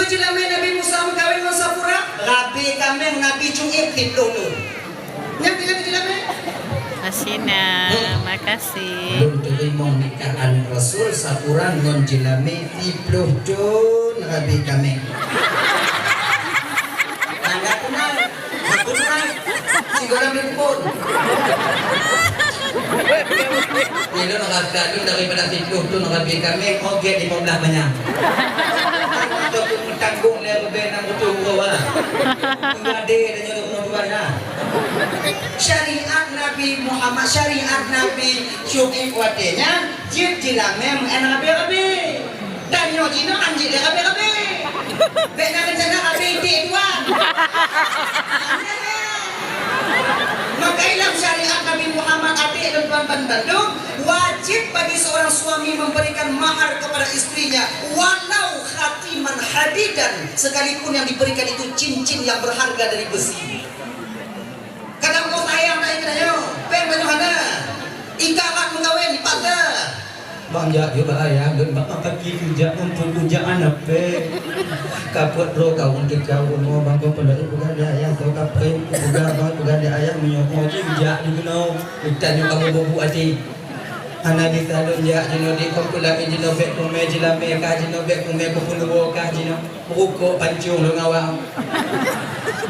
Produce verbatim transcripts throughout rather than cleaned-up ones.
Jeulamé Nabi Musa meukawen ngon Safura? Rabe kaméng Nabi Syu'aib siplôh thon. Nyan, nyan jeulamé? Asina, hmm, makasih. Lôn teurimong nikah aneuk Rasul, Safura ngon jeulamé siplôh thon rabe kaméng. Tanda kenal. Betul kan? Sigohlom dipukul. Ilôn rasa lôn daripada siplôh thon rabe kaméng, ogét lima belas manyam. Ataupun meutanggong lé rubé nam beutôi uroe lah. Gadé dan nyuruh bunoe tuan lah. Syariat Nabi Muhammad, syariat Nabi Syu'aib watée nyan, jeuet jeulamé meu'en rabe-rabe. Tanyoe jinoe han jeuet lé rabe-rabe. Bék na reuncana rabe iték tuan. Maka lam syariat Nabi Muhammad, adik dan tuan-tuan bandum, wajib bagi seorang suami memberikan mahar kepada istrinya, walau khatiman hadidan, sekalipun yang diberikan itu cincin yang berharga dari besi. Kadang boh sayang tak ingat ayo, peng banyak hana. Ika mak mengkawin dipaksa. Bang jak juga ayah, dan bak pagi kujak untuk kujak anak pe. Kapot bro kau untuk kau rumah bang kau pula itu kan dia ayah kau kapai juga bang itu kan dia ayah menyokong kujak di gunung. Kita nyok kamu bobu hati. Hana bisa lôn jak jinoe di kong pula jinoe bek kumé jeulamé ka jinoe bek kumé bukun dua ka jinoe. Rukok pancong lôn awak.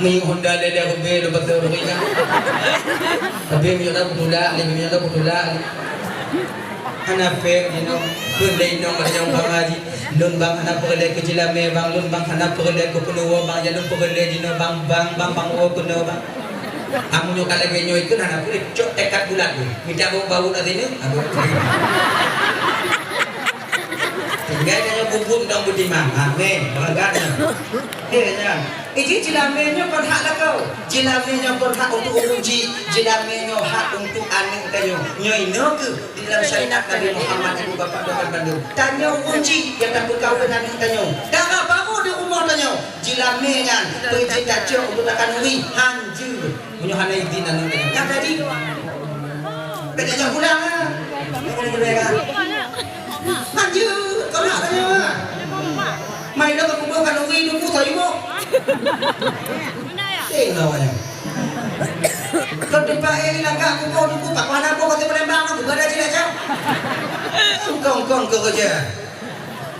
Miyup honda lé-lé rubé lôn beutôi rubé nyan. Tapi miyup dah beutulak lé, miyup dah beutulak lé. Hana pék jinoe. Lôn lé inong bak nyang bang haji. Lôn bang hana peureulée keu jeulamé bang, lôn bang hana peureulée keu peunuwoe bang, ya lôn peureulée jinoe bang, bang, bang, bang, oh, keunoe bang. Amun nyoe ka lagée nyoe ikheun hana peureulée, cok teukat bulat dulu. Mita bau-bau kat sini, aduh. Tinggai tanyoe bubun dong beutimang. Amin. Berangkat nyoe. Eh, nyan. Eh, ji jeulamé nyoe kon hak lakoe. Jeulamé nyoe kon hak untuk ureueng ji. Jeulamé nyoe hak untuk aneuk tanyoe. Nyoe inoe keuh di dalam syariat Nabi Muhammad ibu bapak doakan bandum. Tanyoe ureueng ji nyang tapeukawen aneuk tanyoe. Dara barô di rumoh tanyoe. Jeulamé nyan peue jeuet tacok untuk takhanuri? Han jeuet. Meunyoe hana idin aneuk tanyoe. Kan tadi? Bèk tajak pulang ah. Han jeuet, tolak tanyoe ah. Mai lôn kumpul khanuri nunggu sayumoh. Eh, lawan nyan. Kon teumpat eh lagak kumpul nunggu tak kuah nabung kata Palembang tu, bukan dah jilat jauh. Kong-kong keu kerja.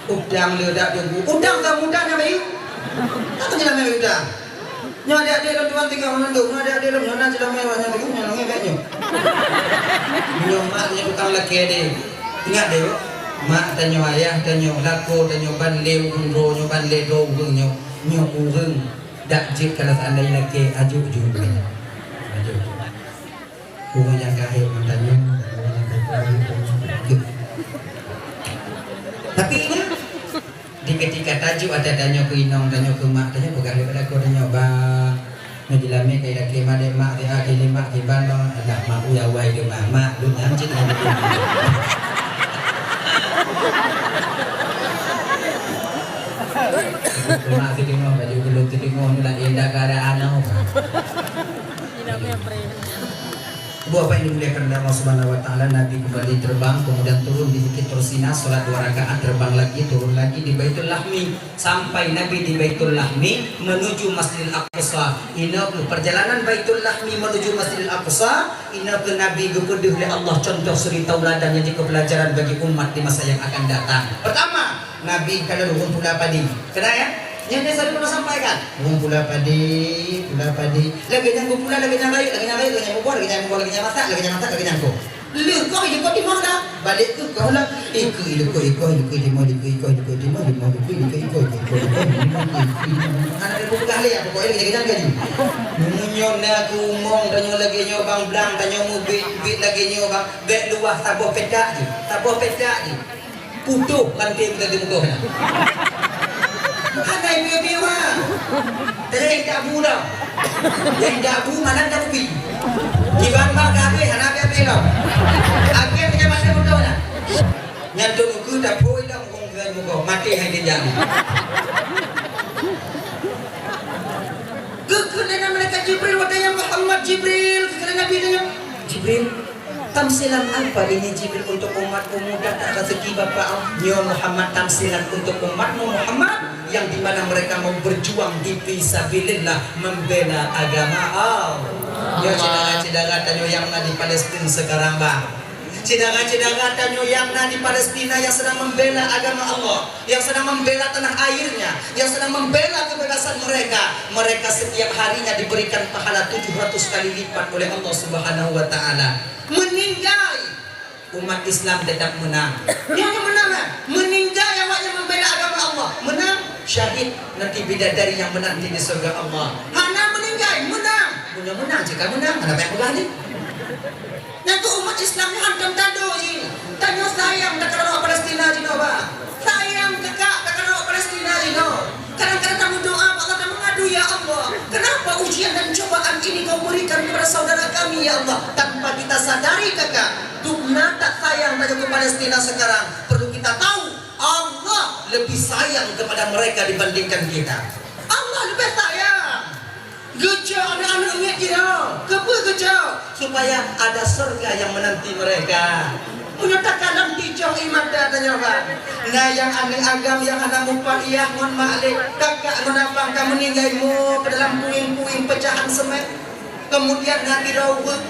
Udang le dak deungoe. Udang ka muda na bayu. Apa jeulaih mai udang? Nyoe adik-adik lôn tuan tinggai mandum. Nyoe adik-adik lôn nyoe na jeulaih mai wah nyan deungoe nyoe nyoe nyoe. Nyoe mak nyoe tukang lakée deh. Ingat deh, mak tanyoe, ayah tanyoe, lakoe tanyoe, ban lé ureueng droe nyoe, ban lé droe ureueng nyoe. Nyoe ureueng dak jeuet kalau seandainya lakée ajuk jeuet. Ajuk. Ureueng nyang ka hék ngon tanyoe, ureueng nyang ka jeuet. Tapi ingat, di ketika tajok ata tanyoe keu inong, tanyoe keu mak, tanyoe peugah lé bak lakoe tanyoe, "Bah, nyoe jeulamé ka ilakée mak dek mak, dek a keu lé mak kiban bah." Alah, mak uya wai deungon mak, lôn nyan cit ngon lôn. Mak teudeungoe, baju belum teudeungoe, nyoe lagée indah keadaan nyoe. Ibu Bapak yang dimuliakan oleh Allah Subhanahu wa Taala, Nabi kembali terbang, kemudian turun di Bukit Tursina, sholat dua rakaat, terbang lagi, turun lagi di Baitul Lahmi, sampai Nabi di Baitul Lahmi menuju Masjidil Aqsa. Inoe keuh perjalanan Baitul Lahmi menuju Masjidil Aqsa, inoe keuh Nabi geupeudeuh lé Allah contoh suri tauladan nyang jeuet keu pelajaran bagi umat di masa yang akan datang. Pertama, Nabi ka lheueh ureueng pula padi. Keunan ya? Nyan dia selalu pernah sampaikan. Ureueng pula padi, pula padi. Lagée nyan pula, lagée nyan rayeuk, lagée nyan rayeuk, lagée nyan bubuih, lagée nyan bubuih, lagée nyan masak, lagée nyan masak, lagée nyan koh. Lheueh koh jeuet koh timoh dah. Balek keuh koh lah. Ikeu ileukoh ikoh, ileukoh timoh, ileukoh ikoh, ileukoh timoh, ileukoh ileukoh ikoh, ileukoh ikoh, ileukoh ikoh. Hana ada peugah lé, pokoknya lagée nyan gaji. Meunyoe na keu umong tanyoe lagée nyoe bang blang, tanyoe mubiet, biet lagée nyoe bang, bék luwah saboh petak jih, saboh petak jih. Putôh ranté meuga teupeugah nyan. Hana ié-ié wah. Teuka indak bu dah. Indak bu malam dah kupi. Kiban bak ka habéh, hana habéh-habéh lom. Akhé meunyoe masa putôh nyan. Nyan tu muka dah phui dah muka muka. Maté hai dia jangan. Keu-keu lé na malaikat Jibril, watée nyan Muhammad Jibril, keu-keu lé Nabi nyan. Jibril, tamsilan apa ini Jibril untuk umatmu? Mudah tak rezeki Bapak? Nyoe Muhammad tamsilan untuk umatmu Muhammad. yang di mana mereka mau berjuang di fisabilillah, membela agama Allah. Ya, syedara-syedara tanyoe nyang na di Palestina sekarang, bang. Syedara-syedara tanyoe nyang na di Palestina yang sedang membela agama Allah, yang sedang membela tanah airnya, yang sedang membela kebebasan mereka, mereka setiap harinya diberikan pahala tujuh ratus kali lipat oleh Allah Subhanahu wa Ta'ala. Meninggai, umat Islam tetap menang. Nyoe nyang menang, eh? Meninggai awaknyan membela agama Allah. Menang, syahid, nanti bidadari yang menanti di surga Allah. Hana meninggai, menang. Meunyoe menang, jika menang, hana payah peugah lé. Nyan keuh umat Islam nyoe hantom tado jih. Tanyoe sayang takalon awak Palestina jinoe, bah. Sayang teuka takalon awak Palestina jinoe. Kadang-kadang tameudoa bak Allah dan mengadu, "Ya Allah, kenapa ujian dan cobaan ini Kau berikan kepada saudara kami, ya Allah?" Tanpa kita sadari, kakak, dubna that sayang tanyoe keu Palestina sekarang. Perlu kita tahu, Allah lebih sayang kepada mereka dibandingkan kita. Allah lebih sayang. Geucok aneuk-aneuk miet jinoe. Keupeue geucok? Supaya ada surga yang menanti mereka. Meunyoe takalon tijoh ié mata tanyoe, bah. Na nyang aneuk agam nyang hana mupat yah ngon mak lé, kakak ngon abang ka meuninggai mo dalam puing-puing pecahan semen. Kemudian na sidroe ubeut,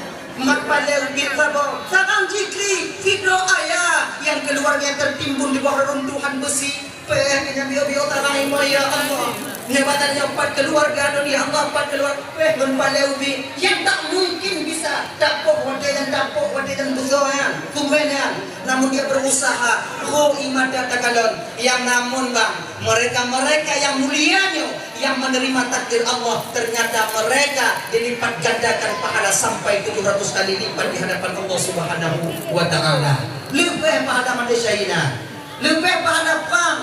mat palée ubit saboh, saban jiklik, sidroe ayah nyang keuluwarga tertimbun di bawah reruntuhan beusi. Péh, nyang biôh-biôh tabai mo, ya Allah. Nyoe bak tanyoe pat keuluwarga lôn, ya Allah, pat keuluwarga. Péh, ngon palée ubit. Nyang tak mungkin bisa tapoh watée nyan, tapoh watée nyan beusoe nyan, sumbai nyan. Namun dia berusaha, ho ié mata takalon. Yang namun, bang, mereka-mereka yang mulia nyoe, yang menerima takdir Allah, ternyata mereka dilipat gandakan pahala sampai tujuh ratus kali lipat di hadapan Allah Subhanahu wa Ta'ala. Leubeh pahala maté syahid nyan. Leubeh pahala prang.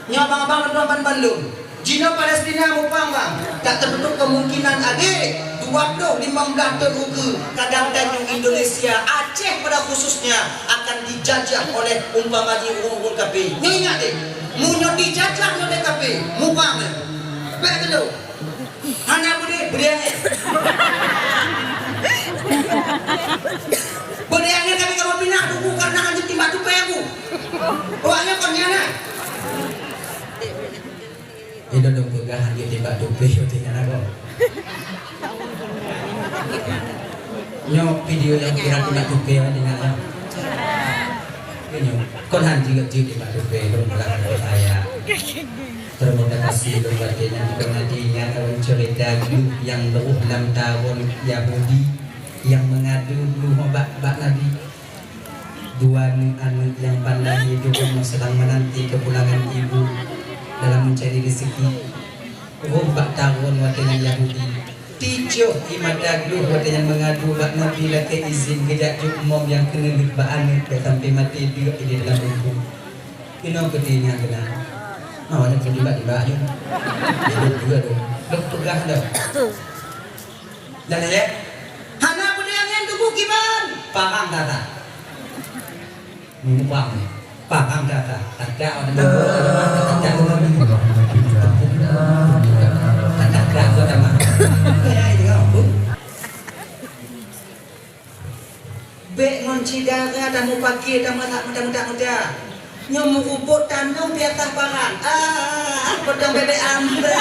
Nyoe abang-abang lôn tuan bandum. Jinoe Palestina muprang, bang. Tak tertutup kemungkinan adé dua ploh limong blaih thon ukeue, kadang tanyoe Indonesia, Aceh pada khususnya, akan dijajah oleh umpama jih ureuëng-ureuëng kafé. Nyoe ingat deh, meunyoe dijajah nyoe lé kafé, muprang deh. Bék keunoe. Hana beudé, beudé angén. Beudé angén kami kamoe pinah tuku karena hanjeuet timbak tupée aku. Awaknyan kon nyan na. Ilôn lôn peugah hanjeuet timbak tupée watée nyan na kon. Nyoe video nyang viral timbak tupée watée nyan na. Nyoe kon hanjeuet jeuet timbak tupée lôn peugah keu saya. Terima kasih lôn watée nyan keu Madinah, lôn cerita geuh nyang lheueh lam taron Yahudi nyang meungadu geuh bak, bak Nabi. Dua aneuk-aneuk nyang ban lahé di rumoh sedang menanti kepulangan ibu dalam mencari rezeki. Rôh bak taron watée nyan Yahudi. Tijoh ié mata geuh watée nyan meungadu bak Nabi lakée izin geujak jok mom nyang keuneulheueh bak aneuk, bék sampai maté deuk di dalam rumpok. Inoe keuteungoh keunan. Awaknyan keu tiba-tiba nyoe. Hidup juga tu. Lôn peugah dah. Dah lé? Hana peudeh angén tuboh kiban. Paham dah tak? Muphom. Paham dah tak? Tajak awaknyan. Tajak. Tajak dah buat apa? Ya, ini kau. Bék ngon syedara tameupaké, tameutak, tameutak-meutak. Nyoe meuubot tanoh piatah paran. Ah, potong bebek ambek.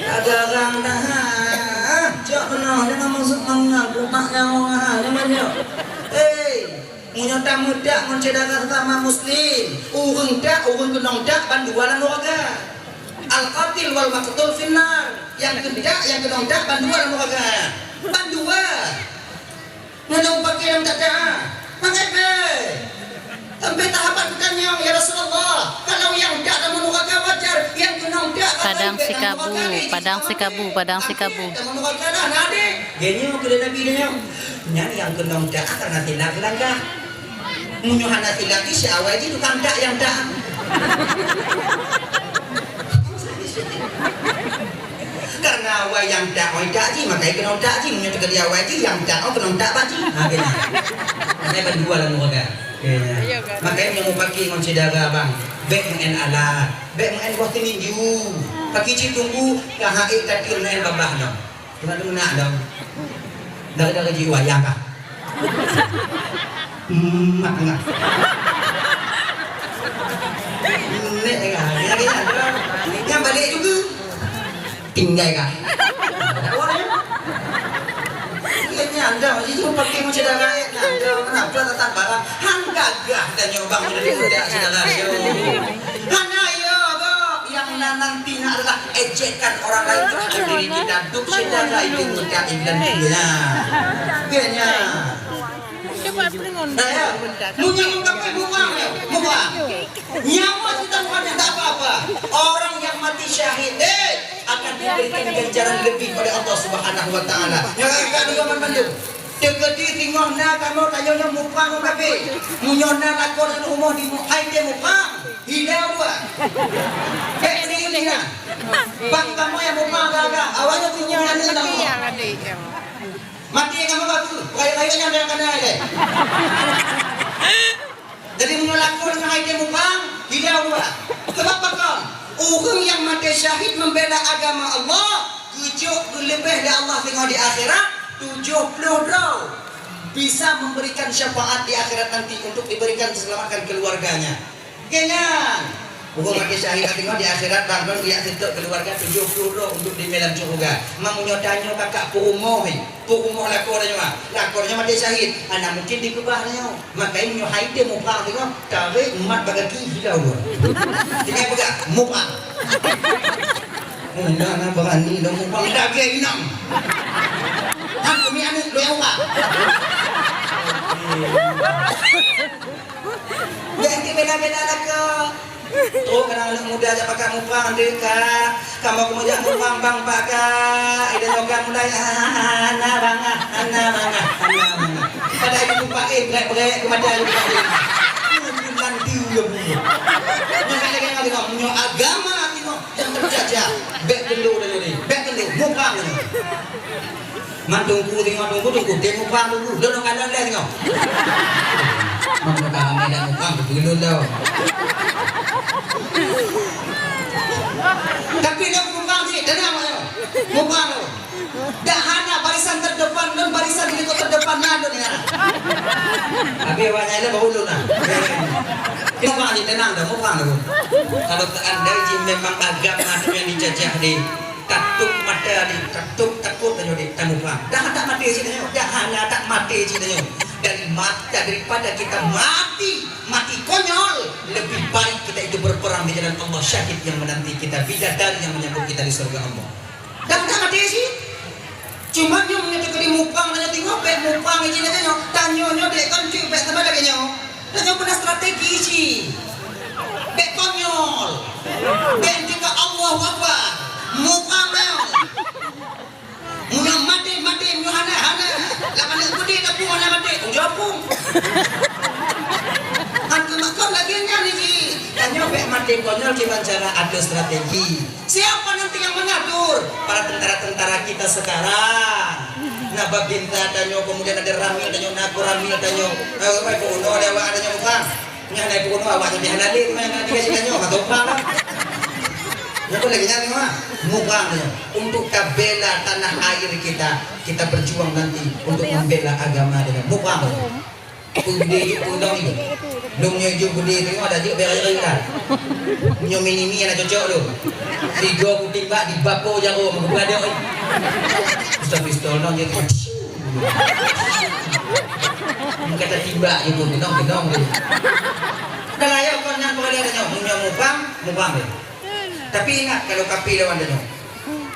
Agarang dah. Ah, cok keunoe, jangan masuk mangat, rumah nyawa, ah, nyaman nyoe. Hei, meunyoe tameutak ngon syedara sesama muslim, ureuëng tak, ureuëng keunong tak, bandua lam nuraka. Al-qatil wal maqtul finnar. Nyang keudak, nyang keunong dak, bandua lam nuraka. Bandua. Ngon paké lam dada. Mangat beh. Sampai sahabat geutanyong, "Ya Rasulullah, kalau nyang dak lam nuraka wajar, nyang keunong dak wajar?" Padang Sikabu, Padang Sikabu, Padang Sikabu. Lam nuraka dah, nah, deh. Geunyoe keu Nabi geunyoe. Nyan nyang keunong dak akan hati nak langkah. Meunyoe hana silap jih, si awai jih tukang dak nyang dak. Karena awai nyang dak, awai dak jih, makai keunong dak jih. Meunyoe teuka di awai jih, nyang dak, oh, keunong dak bak jih. Ha, kena. Makai bandua lam nuraka. Kena. Makai meunyoe mupaki ngon syedara, bang, bék meu'en alat, bék meu'en boh teuninju. Paki cit tunggu, ka haék ka tiur meu'en babah nyoe. Teuma deungon dong. Dari-dari jiwa ya kah? Hmm, mak tengah. Nyang balik juga. Tinggai kah? Iya, nyan dah. Jadi, cuma pakai macam dah rakyat, nyan dah. Kenapa datang barang? Han gagah dan nyobang dari muda saudara, yo. Hana, yo, kok. Yang na-, nanti na adalah ejekan orang lain terhadap diri kita. Duk saudara itu muda England dia. Dia nya. Nah, ya. Munyi mukafir, mubah, ya. Mubah. Nyawa kita bukan minta apa-apa. Orang yang mati syahid, eh, akan diberikan ganjaran lebih oleh Allah Subhanahu wa Taala. Nyang akan dua mandum. Teukeudi singoh na kamoe tanyoe nyoe mupang ngon kafé. Meunyoe na lakoe ngon rumoh di mu-, hai teuh mupang, hilau dua. Bèk sini na. Bang kamoe nyang mupang gaga, awak nyoe punya aneuk na. Mati kamoe bagus, rayeuk-rayeuk nyan dah kana ilèe. Jadi meunyoe lakoe ngon hai teuh mupang, hilau dua. Sebab pakon? Ureueng nyang maté syahid membela agama Allah, geujok geuleubeh lé Allah singoh di akhirat, tujoh ploh droe bisa memberikan syafaat di akhirat nanti untuk diberikan keselamatan keluarganya. Keu nyan, ureueng maté syahid singoh di akhirat bang, bang geujak seutôt keuluwarga tujoh ploh droe untuk dimé lam syeuruga. Meunyoe tanyoe kakak peurumoh, eh, peurumoh lakoe tanyoe, ah. Lakoe tanyoe maté syahid, hana mungkin dikeubah tanyoe. Maka nyoe hai teuh mupang singoh, tarek mat bak gaki hilau dua. Tinggai peugah, mupang. Mupang na beurani dong mupang dagée inong. Han keumiet aneuk lôn mupang. Jangan bela-bela lakoe. Trok keunan aneuk muda jak pakat mupang deuh, Kak. Kamoe keumeujak mupang bang, Pak, Kak. Ida nyoe ka mulai, hana bang, hana bang, hana bang. Padahai itu Pak, eh, brek-brek keu mata itu Pak, eh. Bukan nanti udah bunuh. Makanya kayak tengok, punya agama tengok yang terjajah. Bek dulu dah jadi. Bek dulu, mupang dulu. Man teungku tengok teungku, teungku, dia mupang teungku. Lôn ka lôn leh tengok. Man lôn ka ramé dah mupang, teungku lôn dah. Tapi lôn mupang sih, tenang aja. Mupang lôn. Dah hana barisan terdepan, lôn barisan di likot terdepan na lôn ya. Tapi awak nyan baru lôn nah. Mupang sih, tenang dah, mupang lôn. Kalau seandainya memang agama yang dijajah di Tatôp mata di, tatôp takot tanyoe di, tamupang. Dah tak maté cit tanyoe, dah hana tak maté cit tanyoe. Dari mata, daripada kita mati, mati konyol, lebih baik kita itu berperang di jalan Allah, syahid yang menanti kita, bidadari yang menyambut kita di surga Allah. Dah tak maté cit. Cuma nyoe meunyoe teukeudi mupang, tanyoe tengok bèk mupang cit tanyoe. Tanyoe nyoe dek kan cuy bèk sama lagèe nyoe. Tanyoe peuna strategi cit. Bèk konyol. Bèk teuka Allahu Akbar. Mupang nyoe. Meunyoe maté, maté, meunyoe hana, hana. Lapan belas gudi tapi hana maté. Ujoe pun. Kan keumakon lagèe nyan cit. Tanyoe bèk maté konyol kiban cara ada strategi. Siapa nanti yang mengatur? Para tentara-tentara kita sekarang. Na babinsa tanyoe, kemudian ada ramil tanyoe, na koramil tanyoe. Eh, apa itu? Uno ada awak ada nyoe bukan? Nyan ada itu uno awak nyoe hana lé, mana ada tiga sita nyoe, atau apa lah. Nyoe pun lagi nyan nyoe, mubang nyoe. Untuk tabela tanah air kita, kita berjuang nanti untuk membela agama dengan mubang. Peue gudé jeuet peue undong jeuet. Lôn nyoe jeuet gudé teungoh dak jeuet bèk raya-raya. Nyoe mini-mini hana cocok lôn. Tiga kutimbak di bapo jaroe meugeubradok. Pistol-pistol nong jeuet. Meuka tatimbak jeuet pun keunong-keunong jeuet. Dah layak kon nyan peurada tanyoe. Meunyoe mubang, mubang deh. Tapi ingat kalau kapi lawan tanyoe.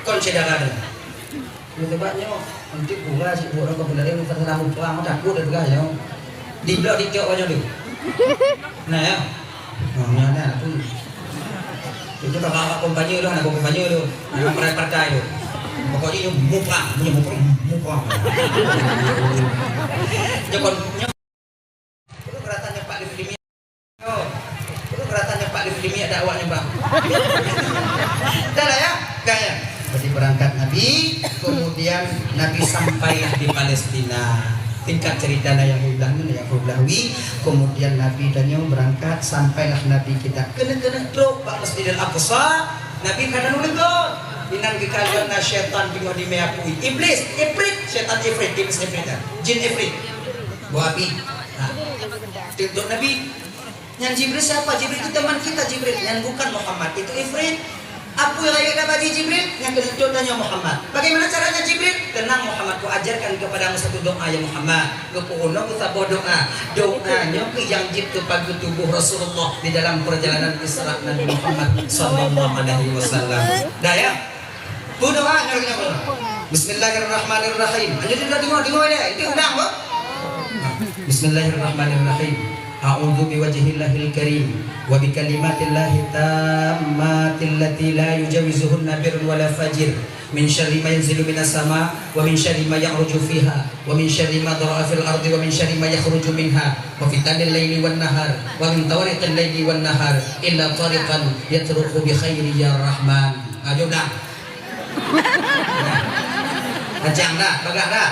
Kon syedara tanyoe. Nyoe sabab nyoe, eunteuk pura cit buet rokok beulaén, meusalah muprang, takot lé peugah nyoe. Di blok TikTok banyak tu. Nah, ya. Nah, nah, nah, tu. Itu kakak-kakak kampanye tu, anak kampanye tu. Anak partai-partai tu. Pokoknya nyoe muprang, nyoe muprang, muprang. Nyoe kon, nyoe Peue rasanya Pak Lim Lim? Oh, peue rasanya Pak Lim Lim ada awak nyembah? Dah lah ya, kan ya. Jadi berangkat Nabi, kemudian Nabi sampailah di Palestina. Singkat cerita lah yang udah ni, yang udah wi. Kemudian Nabi dan nyoe berangkat, sampailah Nabi kita kena-kena trok bak Masjidil Aqsa. Nabi kada nulegon. Inan geukalon na syaitan bingoh di mé apui. Iblis, ifrit, syaitan ifrit, iblis ifrit dah. Jin ifrit. Buah api. Nah. Tuntut Nabi. Nyan Jibril siapa? Jibril itu teman kita, Jibril. Nyan bukan Muhammad, itu Ifrit. Apa rayeuk dah bagi Jibril? Nyan keuneuk tanyoe Muhammad. Bagaimana caranya Jibril? Tenang Muhammad, ku ajarkan kepadamu satu doa ya Muhammad. Geupeurunoe saboh doa. Doa nyoe keuh nyang jeuet keu pageue tuboh Rasulullah di dalam perjalanan Isra Nabi Muhammad sallallahu alaihi wasallam. Dah ya? Peudoa nyoe kita peudoa. Bismillahirrahmanirrahim. Ayo kita dengar, dengar ya. Itu ulang apa? Bismillahirrahmanirrahim. A'udzu biwajhillahil karim wa bikalimatillahit tammatil lati la yujawizuhunna birrun wala fajir. Min syarri ma yanzilu minas sama, wa min syarri ma ya'ruju fiha, wa min syarri ma dhara'a fil ardi, wa min syarri ma yakhruju minha, wa fitanil laili wan nahar, wa min tawariqil laili wan nahar, illa tariqan yatruqu bi khairi ya Rahman. Ayo dah. Kencang dah, bagah dah.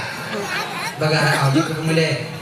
Bagah dah, ayo kita mulai.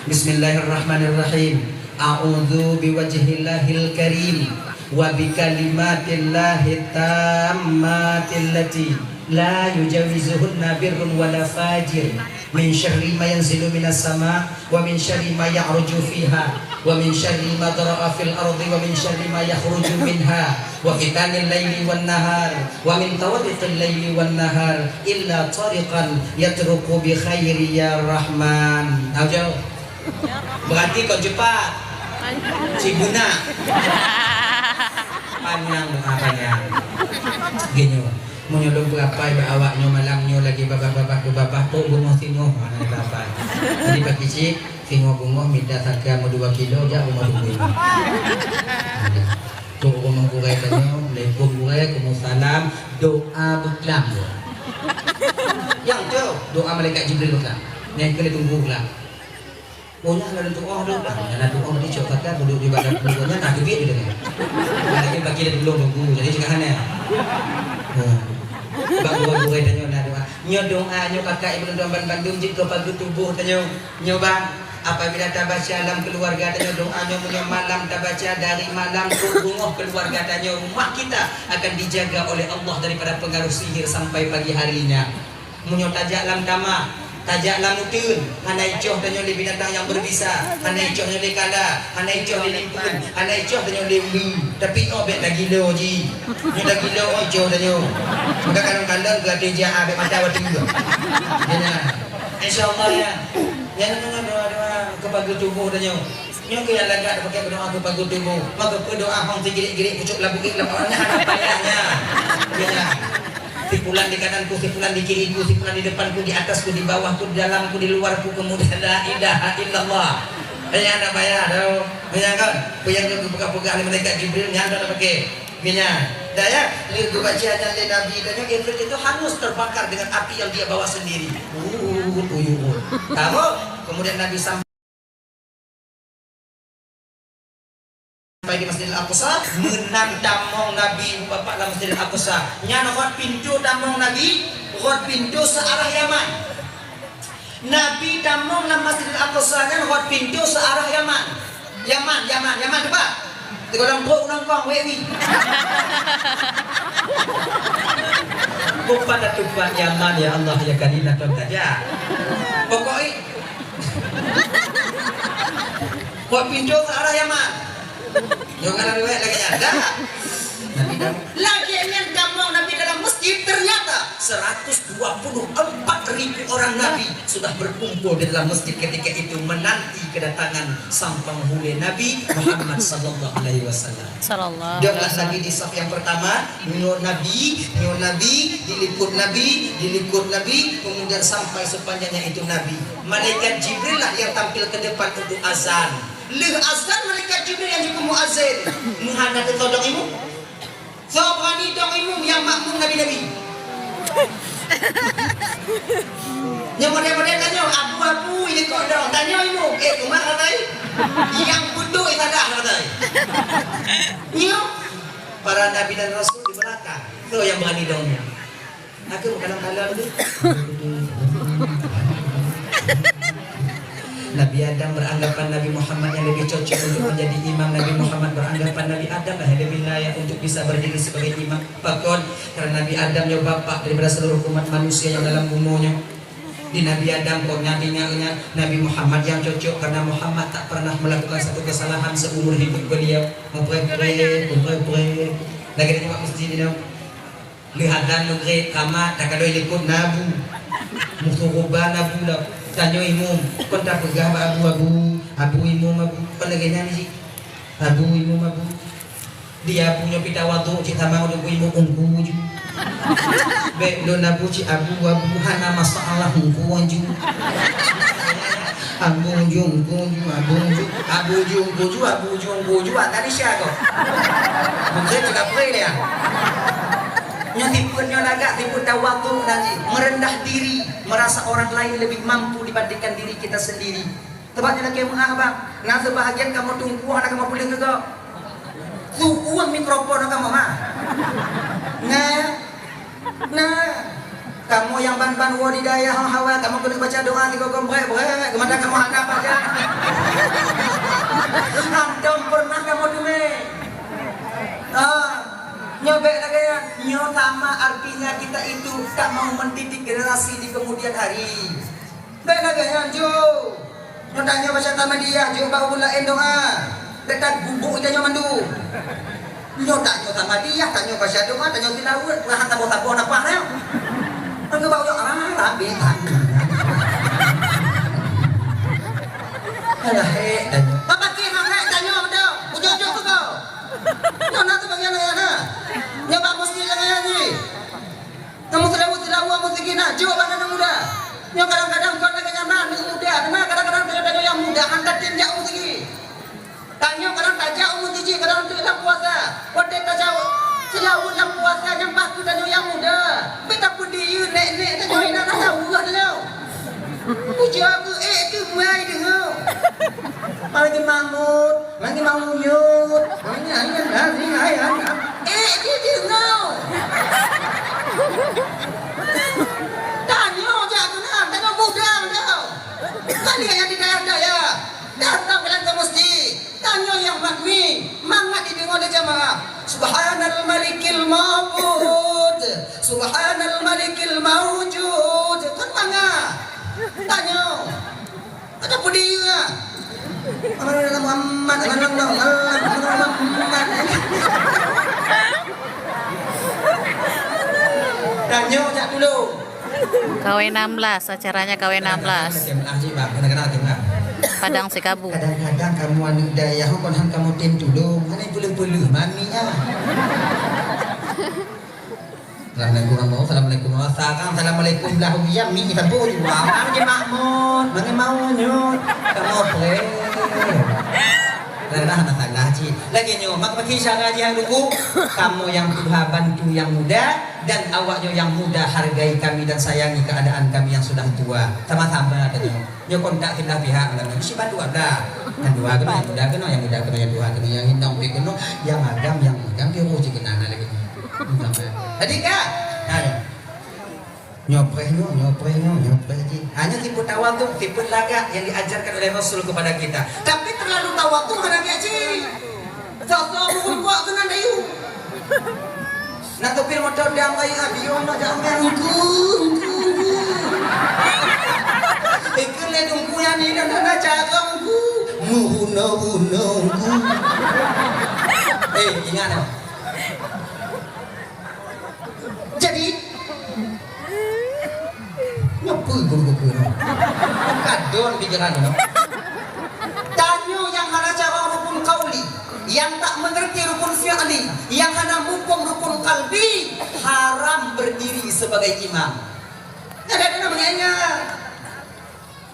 Bismillahirrahmanirrahim. A'udzu biwajhillahil karim wa bikalimatillahit tammatil lati la yujawizuhunna birrun wala fajir, min syarri ma yanzilu minas sama, wa min syarri ma ya'ruju fiha, wa min syarri ma dhara'a fil ardi, wa min syarri ma yakhruju minha, wa fitanil laili wan nahar, wa min tawariqil laili wan nahar, illa tariqan yatruqu bi khairi ya Rahman. Tahu jauh? Berarti kon cepat. Cibuna. Panyang doa panyang. Gini, meunyoe lôn peurapai bak awak nyoe malam nyoe lagèe babah-babah keu babah, pok beungoh singoh, ha, na peurapai. Jadi pagi cit, singoh beungoh mita saka meudua kilo, jak rumoh dubui. Pok rumoh gurèe tanyoe, assalamualaikum gurèe, waalaikumsalam, doa beuklam. Nyang tu, doa malaikat Jibril beuklam. Nyang keuneuk tunggu beuklam. Oh, nyan lalu tuoh tu. Nyan lalu tuoh tadi cok kata duduk di badan dulu nyan, nah, gebiet gitu kan. Nah, lagi bagi dia dulu nunggu. Jadi cegah hana. Hmm. Bak gurèe-gurèe tanyoe na doa. Nyoe doa nyoe kakak ibu tuan bandum jeuet keu pageue tuboh tanyoe. Nyoe bang, apabila tabaca lam keluarga tanyoe doa nyoe, meunyoe malam tabaca dari malam ke bungoh keluarga tanyoe, rumah kita akan dijaga oleh Allah daripada pengaruh sihir sampai pagi harinya. Meunyoe tajak lam tamah, tajak lam uteuen, hana icoh tanyoe lé binatang nyang beubisa, hana icoh nyoe lé kala, hana icoh lé limpeuen, hana icoh tanyoe lé ulu. Tapi oh bèk tagilo jih. Nyoe tagilo oh icoh tanyoe. Maka kalon-kalon geuaté jak ah bèk mata watèe. Ya, ya. Insya Allah ya. Nyan nyoe doa-doa keu pageue tuboh tanyoe. Nyoe keuh nyang lagak tapaké meudoa keu pageue tuboh. Maka peudoa hong sigirék-girék pucok labuek lam awak nyan hana payah nyan. Ya. Si fulan di kananku, si fulan di kiriku, si fulan di depanku, di atasku, di bawahku, di dalamku, di luarku, kemudian la ilaha illallah. Hanya hana payah tau. Hanya kan? Peue nyang geupeugah-peugah lé malaikat Jibril nyan dah tapaké. Nyan. Dah ya, lé geubaca nyan lé Nabi, dan nyoe Ifrit itu hangus terbakar dengan api yang dia bawa sendiri. Uh, uh, uh, uh, uh. Tahu? Kemudian Nabi sam- sampai di Masjidil Aqsa, meunan tamong Nabi bapak lam Masjidil Aqsa. Nyan rot pintoe tamong Nabi, rot pintoe seuarah Yaman. Nabi tamong lam Masjidil Aqsa nyan rot pintoe seuarah Yaman. Yaman, Yaman, Yaman teumpat. Teugolong trok nongkong, wék wi. Bukan dah teumpat Yaman, ya Allah, ya Karim, dah tuan saja. Pokoknya, buat pintu ke arah Yaman. Jangan ada riwayat lagi ada. Lagi nyan tamong Nabi dalam masjid, ternyata seratus dua puluh empat ribu orang Nabi sudah berkumpul di dalam masjid ketika itu menanti kedatangan sang penghulu Nabi Muhammad sallallahu alaihi wasallam. Sallallahu alaihi wasallam. Dia Nabi di saf yang pertama, nyoe Nabi, nyoe Nabi, di likot Nabi, di likot Nabi, kemudian sampai sepanjangnya itu Nabi. Malaikat Jibril lah yang tampil ke depan untuk azan. Lheueh azan malaikat Jibril yang juga muazin. Muhammad todong ilmu. Soe beurani dong imum nyang makmum nabi-nabi? Nyang model-model tanyoe, abu-abu, ikot dong. Tanyoe imum, eh, umat ratai? Nyang beutôi ibadah ratai. Nyoe, para nabi dan rasul di belakang. Soe nyang beurani dong nyoe? Aku bukan kalah tu. Nabi Adam beranggapan Nabi Muhammad yang lebih cocok untuk menjadi imam. Nabi Muhammad beranggapan Nabi Adam lah yang lebih layak untuk bisa berdiri sebagai imam. Pakon? Karena Nabi Adam nyoe bapak daripada seluruh umat manusia yang dalam bumoe nyoe. Nabi Adam kok nyan, nyan, nyan, Nabi Muhammad yang cocok, karena Muhammad tak pernah melakukan satu kesalahan seumur hidup beliau. Meupreh-preh, meupreh-preh. Lagèe nyoe bak masjid nyoe. Lheuh adan, lheuh maghrib, kama takalon likot na bu. Meusuruba na bu lah. Tanyoe imum, kon tapeugah bak abu, abu, abu imum abu. Kon lagèe nyan jih. Abu imum abu. Di abu nyoe pih tawadhu cit sama ngon teungku imum, ungku ju. Bèk lôn abu cit abu, abu hana masalah ungku ju. Abu ju, ungku ju, abu ju, abu ju, ungku ju, abu ju, ungku ju, ah, tadi sia kok. Mungkin juga pray dia. Nyoe tipe nyoe lagak, tipe tawadhu nanti, merendah diri, merasa orang lain lebih mampu dibandingkan diri kita sendiri. Sebab nyan lakèe meu'ah, bang. Na seubahagian kamoe teungku hana kamoe peuleueh keu gob. Su uang mikrofon kamoe, ha. Nah. Nah. Kamoe nyang ban-ban woe di dayah hawa, kamoe keuneuk baca doa sigoe-goe brek-brek, keumandan kamoe hadap aja. Hantom pernah kamoe teumé. Ah, nyoe bèk lagèe nyan. Nyoe sama artinya kita itu tak mau mendidik generasi di kemudian hari. Bèk lagèe nyan, jok. Nyoe tanyoe baca Ahmadiyah, jok bak ureueng laén doa. Bèk tagubuk tanyoe mandum. Nyoe tanyoe Ahmadiyah, tanyoe baca doa, tanyoe tilaweuet, peue han saboh-saboh nafah nyoe. Nyoe bak ujoe, ah, rabeh that. Alah, hék tanyoe. Bak paké han hék tanyoe beutôi. Ujoe-ujoe tu kau. Nyoe na tu bagian ayah na. Nyoe bak meuseujid nyang ayah jih. Kamoe seulaweuet-seulaweuet meuseujid na, jok bak aneuk muda. Nyoe kadang-kadang kon lagèe nyan na aneuk muda, teuma kadang-kadang tanyoe-tanyoe nyang muda han tatem jak meuseujid. Tanyoe kadang tajak meuseujid, kadang teuk lam puasa. Watèe tajak seulaweuet lam puasa, nyan bah keu tanyoe nyang muda. Bèk tapeudiyeu nèk-nèk tanyoe, inan hana ureueng tanyoe. Ujoe keu ék keu mai deungoe. Apalagi mangut. Lagi mau nyut. Lagi, lagi, lagi, lagi, lagi. Eh, dia dengar. Tanyoe jak keunan, tanyoe muda dah. Kan dia yang di dayah-dayah. Datang ke dalam masjid. Tanyoe nyang mahmi. Mangat dideungoe lé jamaah. Subhanal Malikil Ma'bud. Subhanal Malikil Maujud. Kan mangat. Tanyoe. Ada peue dia? Aman Muhammad, aman Muhammad, aman Muhammad. Tanyoe jak dulu. Kawin enam belas, acaranya kawin enam belas. Padang Sikabu. Kadang-kadang kamoe aneuk dayah kon han kamoe tem tulông, hana peuleueh-peuleueh mami ah. Assalamualaikum warahmatullahi wabarakatuh. Assalamualaikum warahmatullahi wabarakatuh. Assalamualaikum lah, ya, mi kita pun juga. Abang je makmur, mana mau nyut. Kamu boleh. Rendah masalah cik. Lagi nyut, mak pakai cara je yang dulu. Kamu yang berusaha bantu yang muda dan awaknya yang muda hargai kami dan sayangi keadaan kami yang sudah tua. Sama-sama tadi. Nyoe kontak singgah pihak malam nyoe. Mesti bantu ada. Yang dua kena, yang muda kena, yang muda kena, yang dua kena, yang inong pih kena, yang agam, yang agam pih roh cik kena lagi. Jadi kak, nah, nyoe preh nyoe, nyoe preh nyoe, nyoe preh cik. Hanya tipe tawaduk, tipe lagak yang diajarkan oleh Rasul kepada kita. Tapi terlalu tawaduk hana gaji. Soe-soe meurumpok keunan dayu. Na supir motor dam kayée abion na jamé ungku, ungku, ungku. Ikeu lé ungku nyan ni dan na cara ungku. Muhuna-huna ungku. Eh, ingat ah. Jadi, nyoe peue guru-guru nyoe? Kadon pikiran nyoe. Tanyoe nyang hana cara rukun qauli, nyang tak mengerti rukun fi'li, nyang hana muphom rukun qalbi, haram berdiri sebagai imam. Kadang-kadang mengingat.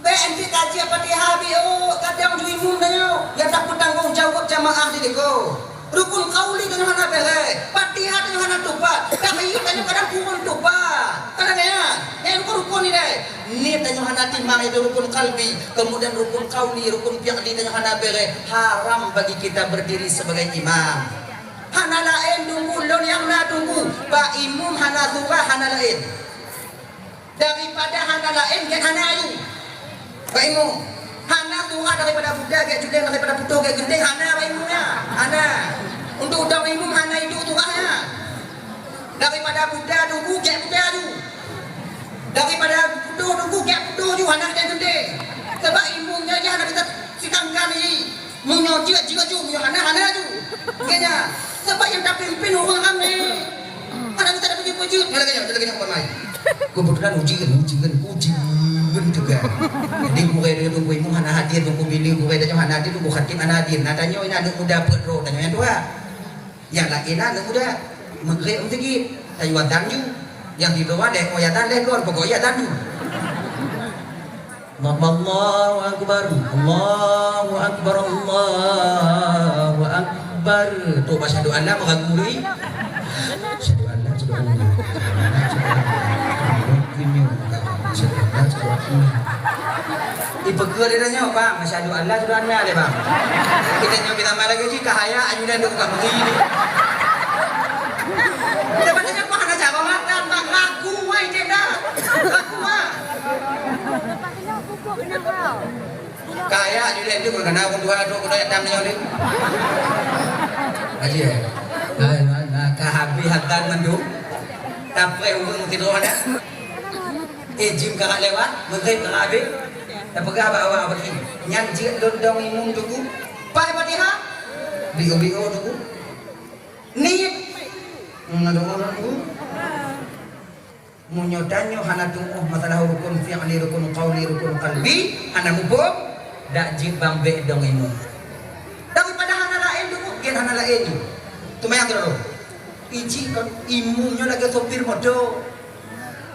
Bèk enti kaji Fatihah biôk, kadang ju imum tanyoe, nyang tapeutanggong jaweueb jamaah di likoe. Rukun qauli tanyoe hana bèrèh, Fatihah tanyoe hana tupat, tahiyat tanyoe kadang kureueng tupat. Kadang ya, eh, rukun-rukun ni deh. Ni tanyoe hana timang, itu rukun qalbi, kemudian rukun qauli, rukun fi'li tanyoe hana bèrèh, haram bagi kita berdiri sebagai imam. Hana laén teungku, lôn nyang na teungku, bak imum hana surah, hana laén. Daripada hana laén, gét hana ayue. Bak imum. Hana surah daripada buda, gét juleng daripada putôh, gét geunteng, hana bak imum nyan. Hana. Untuk udong imum hana iduek surah nyan. Daripada buda teungku, gét buda ayue. Daripada putôh teungku, gét Jeuet, jeuet ju, meunyoe hana, hana ju. Kayaknya, sebab nyang tapimpin ureueng ramé. Hana mita tapuji-puji. Nyoe lagèe nyoe, nyoe lagèe nyoe, Abang Mai. Keubeutulan ujeuen, ujeuen, ujeuen teuga. Jadi, gurèe tanyoe Teungku Imum hana hadir, Teungku Bili gurèe tanyoe hana hadir, Teungku Khatib hana hadir. Na tanyoe, na aneuk muda peuet droe tanyoe nyang tuha. Nyang laén na aneuk muda. Meugreb meuseujid. Tanyoe azan ju. Nyang sidroe lhèe, oh, azan lhèe kon, pokok azan ju. Allahu Akbar, Allahu Akbar, Allahu Akbar. Tu baca doa Allah meragu ni. Asyhadu an la, asyhadu an la, asyhadu an la, asyhadu an la, asyhadu an la, asyhadu an la, asyhadu an la. Ipeugah dia nyoe, bang, asyhadu an la, asyhadu an la dia, bang. Kita nyoe kita marah gaji, kahaya, ayu dan duk kamari ni. Kita baca nyoe, bang, ada cara makan, bang, ragu, wai, dia dah. Ragu, ah. Kaya judek tu, kena pun dua tu, kena hitam ni, ni. Aja. Nah, nah, nah, ka habis hatan mandum. Tapre ureueng meusidroe dah. Eh, jim ka lewat, meugreb ka habis. Tapeugah bak awak bagi. Nyan jeuet lôn dong imum tuku. Pai Fatihah. Bio-bio tuku. Niet. Hmm, ada orang tu. Meunyoe tanyoe hana tu'oh masalah rukun fi'li, rukun qauli, rukun qalbi, hana muphom, dak jeuet bang bèk dong imum. Daripada hana laén dong, gen hana laén ju. Seumayang keudroe. Iji kon imum nyoe lagèe sopir moto.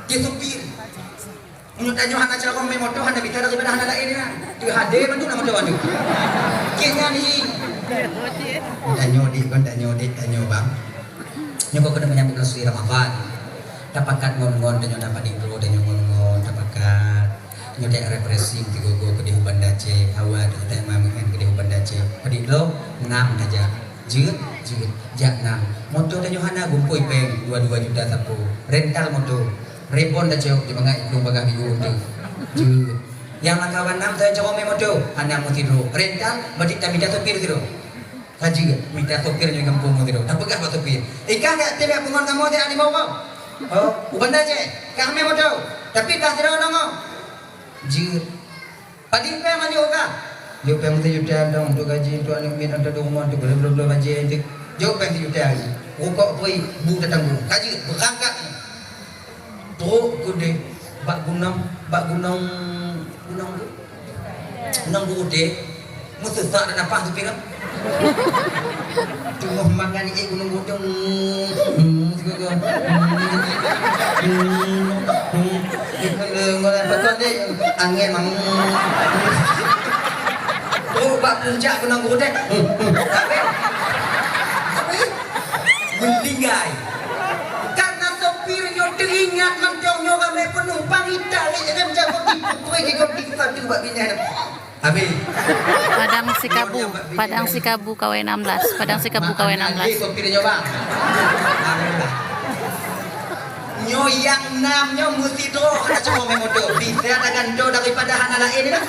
Dia sopir. Meunyoe tanyoe hana cara mé moto, hana bisa daripada hana laén nyan. Teuhadé mandum lam moto nyoe. Gen nyan hi. Tanyoe dik, kon tanyoe dik, tanyoe bang. Nyoe kok keuneuk menyambut nasi Ramadan. Tapakat ngon-ngon, tanyoe dapat di bro, tanyoe ngon-ngon, tapakat. Nyoe tak refreshing tiga go keudéh u Banda Aceh, awai tu tak main keudéh u Banda Aceh. Padi lo, enam saja. Jeuet, jeuet, jak enam. Moto tanyoe hana gumpôi pèng dua dua juta sapo. Rental moto. Rebon tacok di mangat ikung bagah biu tu. Jeuet. Nyang makawan enam saya cakap mé moto, hana meusidroe. Rental, berarti tamita sopir sidroe. Ka jeuet, mita sopir nyoe gampông ngon sidroe. Tapeugah bak sopir, "Ikah ka teubiet pungon kamoe siat limong boh?" "Oh, u Banda Aceh, kah mé moto, tapi kah sidroe nongoh." Jeuet. "Padum pèng manjôk kah?" "Jôk pèng sijuta dong, untuk gaji, untuk aneuk miet, untuk di rumoh, untuk bla bla bla bajèe, untuk jôk pèng sijuta." Rukok pui, bu tatanggung. Ka jeuet, beurangkat. Trok keudéh bak gunong, bak gunong, gunong tu. Gunong Geuruteng. Meuseusak dak napas tu pinang. Teungoh mangan ié gunong Geuruteng. Hmm, sigoe. Hmm. Hmm. Hmm. Angén mang. Trok bak puncak gunong Geuruteng. Hmm. Hmm. Habis. Habis. Meuninggai. Karena sopir nyoe teuingat mantong nyoe ramé penumpang, itarék rem jabok dipukui, dikop dipatu bak binéh. Habis. Padang Sikabu, Padang Sikabu kawai enam belas, Padang Sikabu kawai enam belas. Sopir nyoe, bang. Nyoe nyang nam nyoe meusidroe hana cuma mé moto. Bisa tagantoe daripada hana laén dah.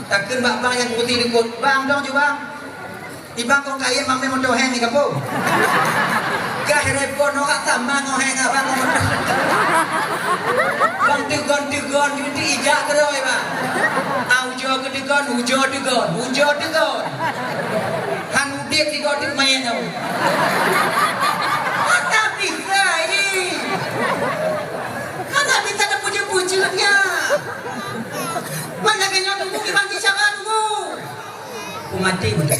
Takheun bak bang nyang kursi likot, "Bang, dong ju, bang." "Ibang kong kayém mamé moto héng di kampung." Gah repot nyoe ka sama ngon héng abang ngon moto. Bang teugon-teugon ju ti ijak keudroe, bang. Ah, ujoe keu teugon, ujoe teugon, ujoe teugon. Han udép sigoe teuk manyét nyoe. Hana bisa, ini. Hana bisa tapuji-puji nyan. Mak lagèe nyoe tunggu, iban bicara tunggu. Ku mati beutôi.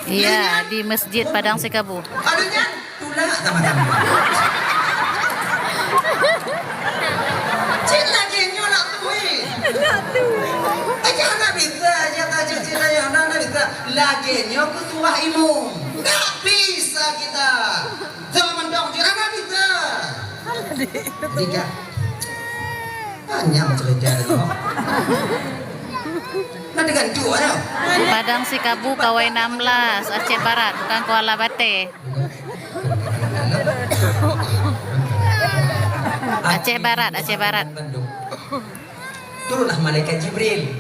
Iya, di Masjid Padang Sikabu. Aduh nyan, tulak sama-sama. Cit lagèe nyoe nak tui. Aja hana bisa, aja tajuk cit lagèe hana, hana bisa. Lagèe nyoe keu suah imum. Tak bisa kita. Zaman dong cit hana bisa. Tiga. Panjang cerita tu. Nah, dengan tu aja. Padang Sikabu kawai enam belas, Aceh Barat, bukan Kuala Bateh. Aceh Barat, Aceh Barat. Turunlah malaikat Jibril.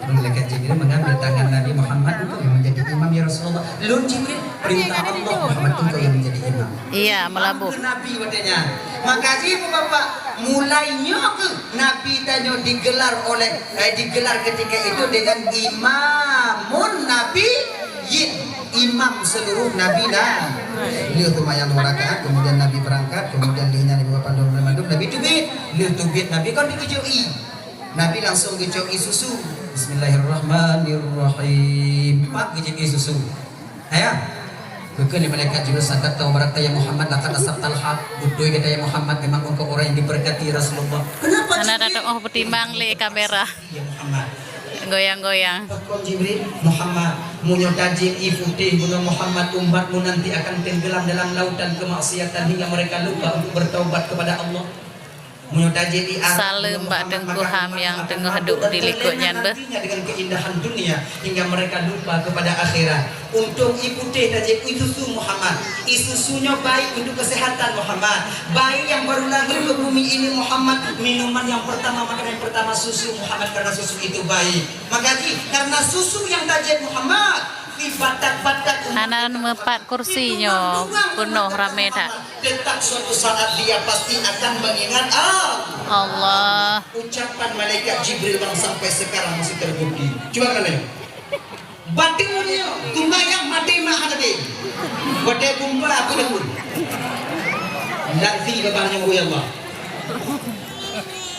Malaikat Jibril mengambil tangan Nabi Muhammad untuk yang menjadi Imam, ya Rasulullah. Lôn Jibril, perintah Allah, Muhammad engkau yang menjadi imam. Iya, meulaboh. Nabi watèe nyan. Maka jih, Bapak, mulai nyoe keuh Nabi tanyoe digelar oleh, eh, digelar ketika itu dengan Imamun Nabiyyin, imam seluruh nabi lah. Lheuh seumayang dua rakaat, kemudian Nabi berangkat, kemudian lheuh nyan Ibu Bapak lôn mandum Nabi teubiet. Lheuh teubiet Nabi kon dikeujok ie. Nabi langsung geucok ie susu. Bismillahirrahmanirrahim. Pak geucok ie susu. Ayah. Geukheun lé malaikat Jibril, "Sadaqta wa barakta ya Muhammad, laqad asabtal haq." Beutôi gata ya Muhammad, memang engkau orang yang diberkati ya Rasulullah. Kenapa Hana Jibril? Tatu'oh peutimang lé kamera. Ya Muhammad. Goyang-goyang. Pakon Jibril, Muhammad, meunyoe tajieb ie putéh bunoe Muhammad, umatmu nanti akan tenggelam dalam lautan kemaksiatan hingga mereka lupa untuk bertaubat kepada Allah. Meunyoe tajieb ie arang, Saleuem bak Teungku Ham nyang teungoh duek di likot nyan beuh. Dengan keindahan dunia hingga mereka lupa kepada akhirat. Untung ie putéh tajieb, ie susu Muhammad. Ie susu nyoe baik untuk kesehatan Muhammad. Bayi yang baru lahir ke bumi ini Muhammad, minuman yang pertama, makanan yang pertama susu Muhammad, karena susu itu baik. Maka jih, karena susu yang tajieb Muhammad, di batat-batat umat Hana meupat kursi nyoe, peunoh ramé that. Tetap suatu saat dia pasti akan mengingat Allah. Allah. Ucapan malaikat Jibril bang sampai sekarang masih terbukti. Cuba kalian. Batin dunia, tumbayang mati mah hana deh. Watèe gumpa aku dah pun. Nanti babah nyoe, ya Allah.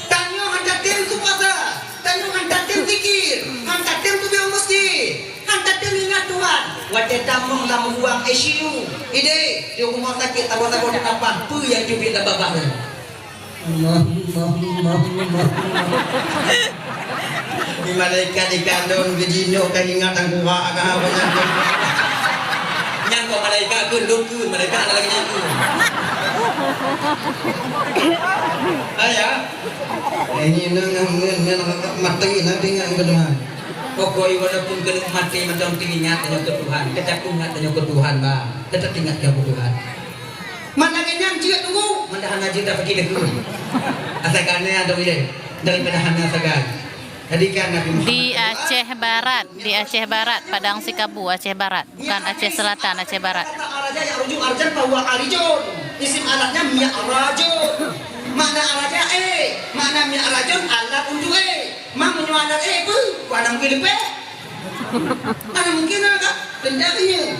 Tanyoe hana tem tu puasa, tanyoe hana tem zikir, hana tem tu masjid. Kan tatem ingat Tuhan, watèe tamong lam ruang I C U, idéh, di rumoh sakét, saboh-saboh teunapan, peue nyang teubiet lam babah nyan? Allah, Allah, Allah, Allah. Di malaikat ikalon geujinok ka ingat tangkurak ka apa nyan. Nyan kok malaikat kheun, lôn kheun, malaikat ada lagi nyan kheun. Ayah. Ini nang nang nang mati nanti ngan kedengar. Pokok walaupun keuneuk maté mantong teuingat tanyoe keu Tuhan, teutab ingat tanyoe keu Tuhan, bah. Teutab ingat tanyoe keu Tuhan. Mana nyan jeuet tunggu, mana hana jeuet dah pergi deku. Asai kana atau ilé daripada hana sagai. Jadi kan Nabi Muhammad Di Aceh Barat, di Aceh Barat, Padang Sikabu, Aceh Barat. Bukan Aceh Selatan, Aceh Barat. Kata Araja yang rujuk arjan bahwa arijun. Isim alatnya mi'rajun. Makna araja eh, makna mi'rajun alat untuk eh. Mang meunyoe alat eh, peue? Ku anak mungkin leupah. Mana mungkin lah, Kak? Tenda kenyang.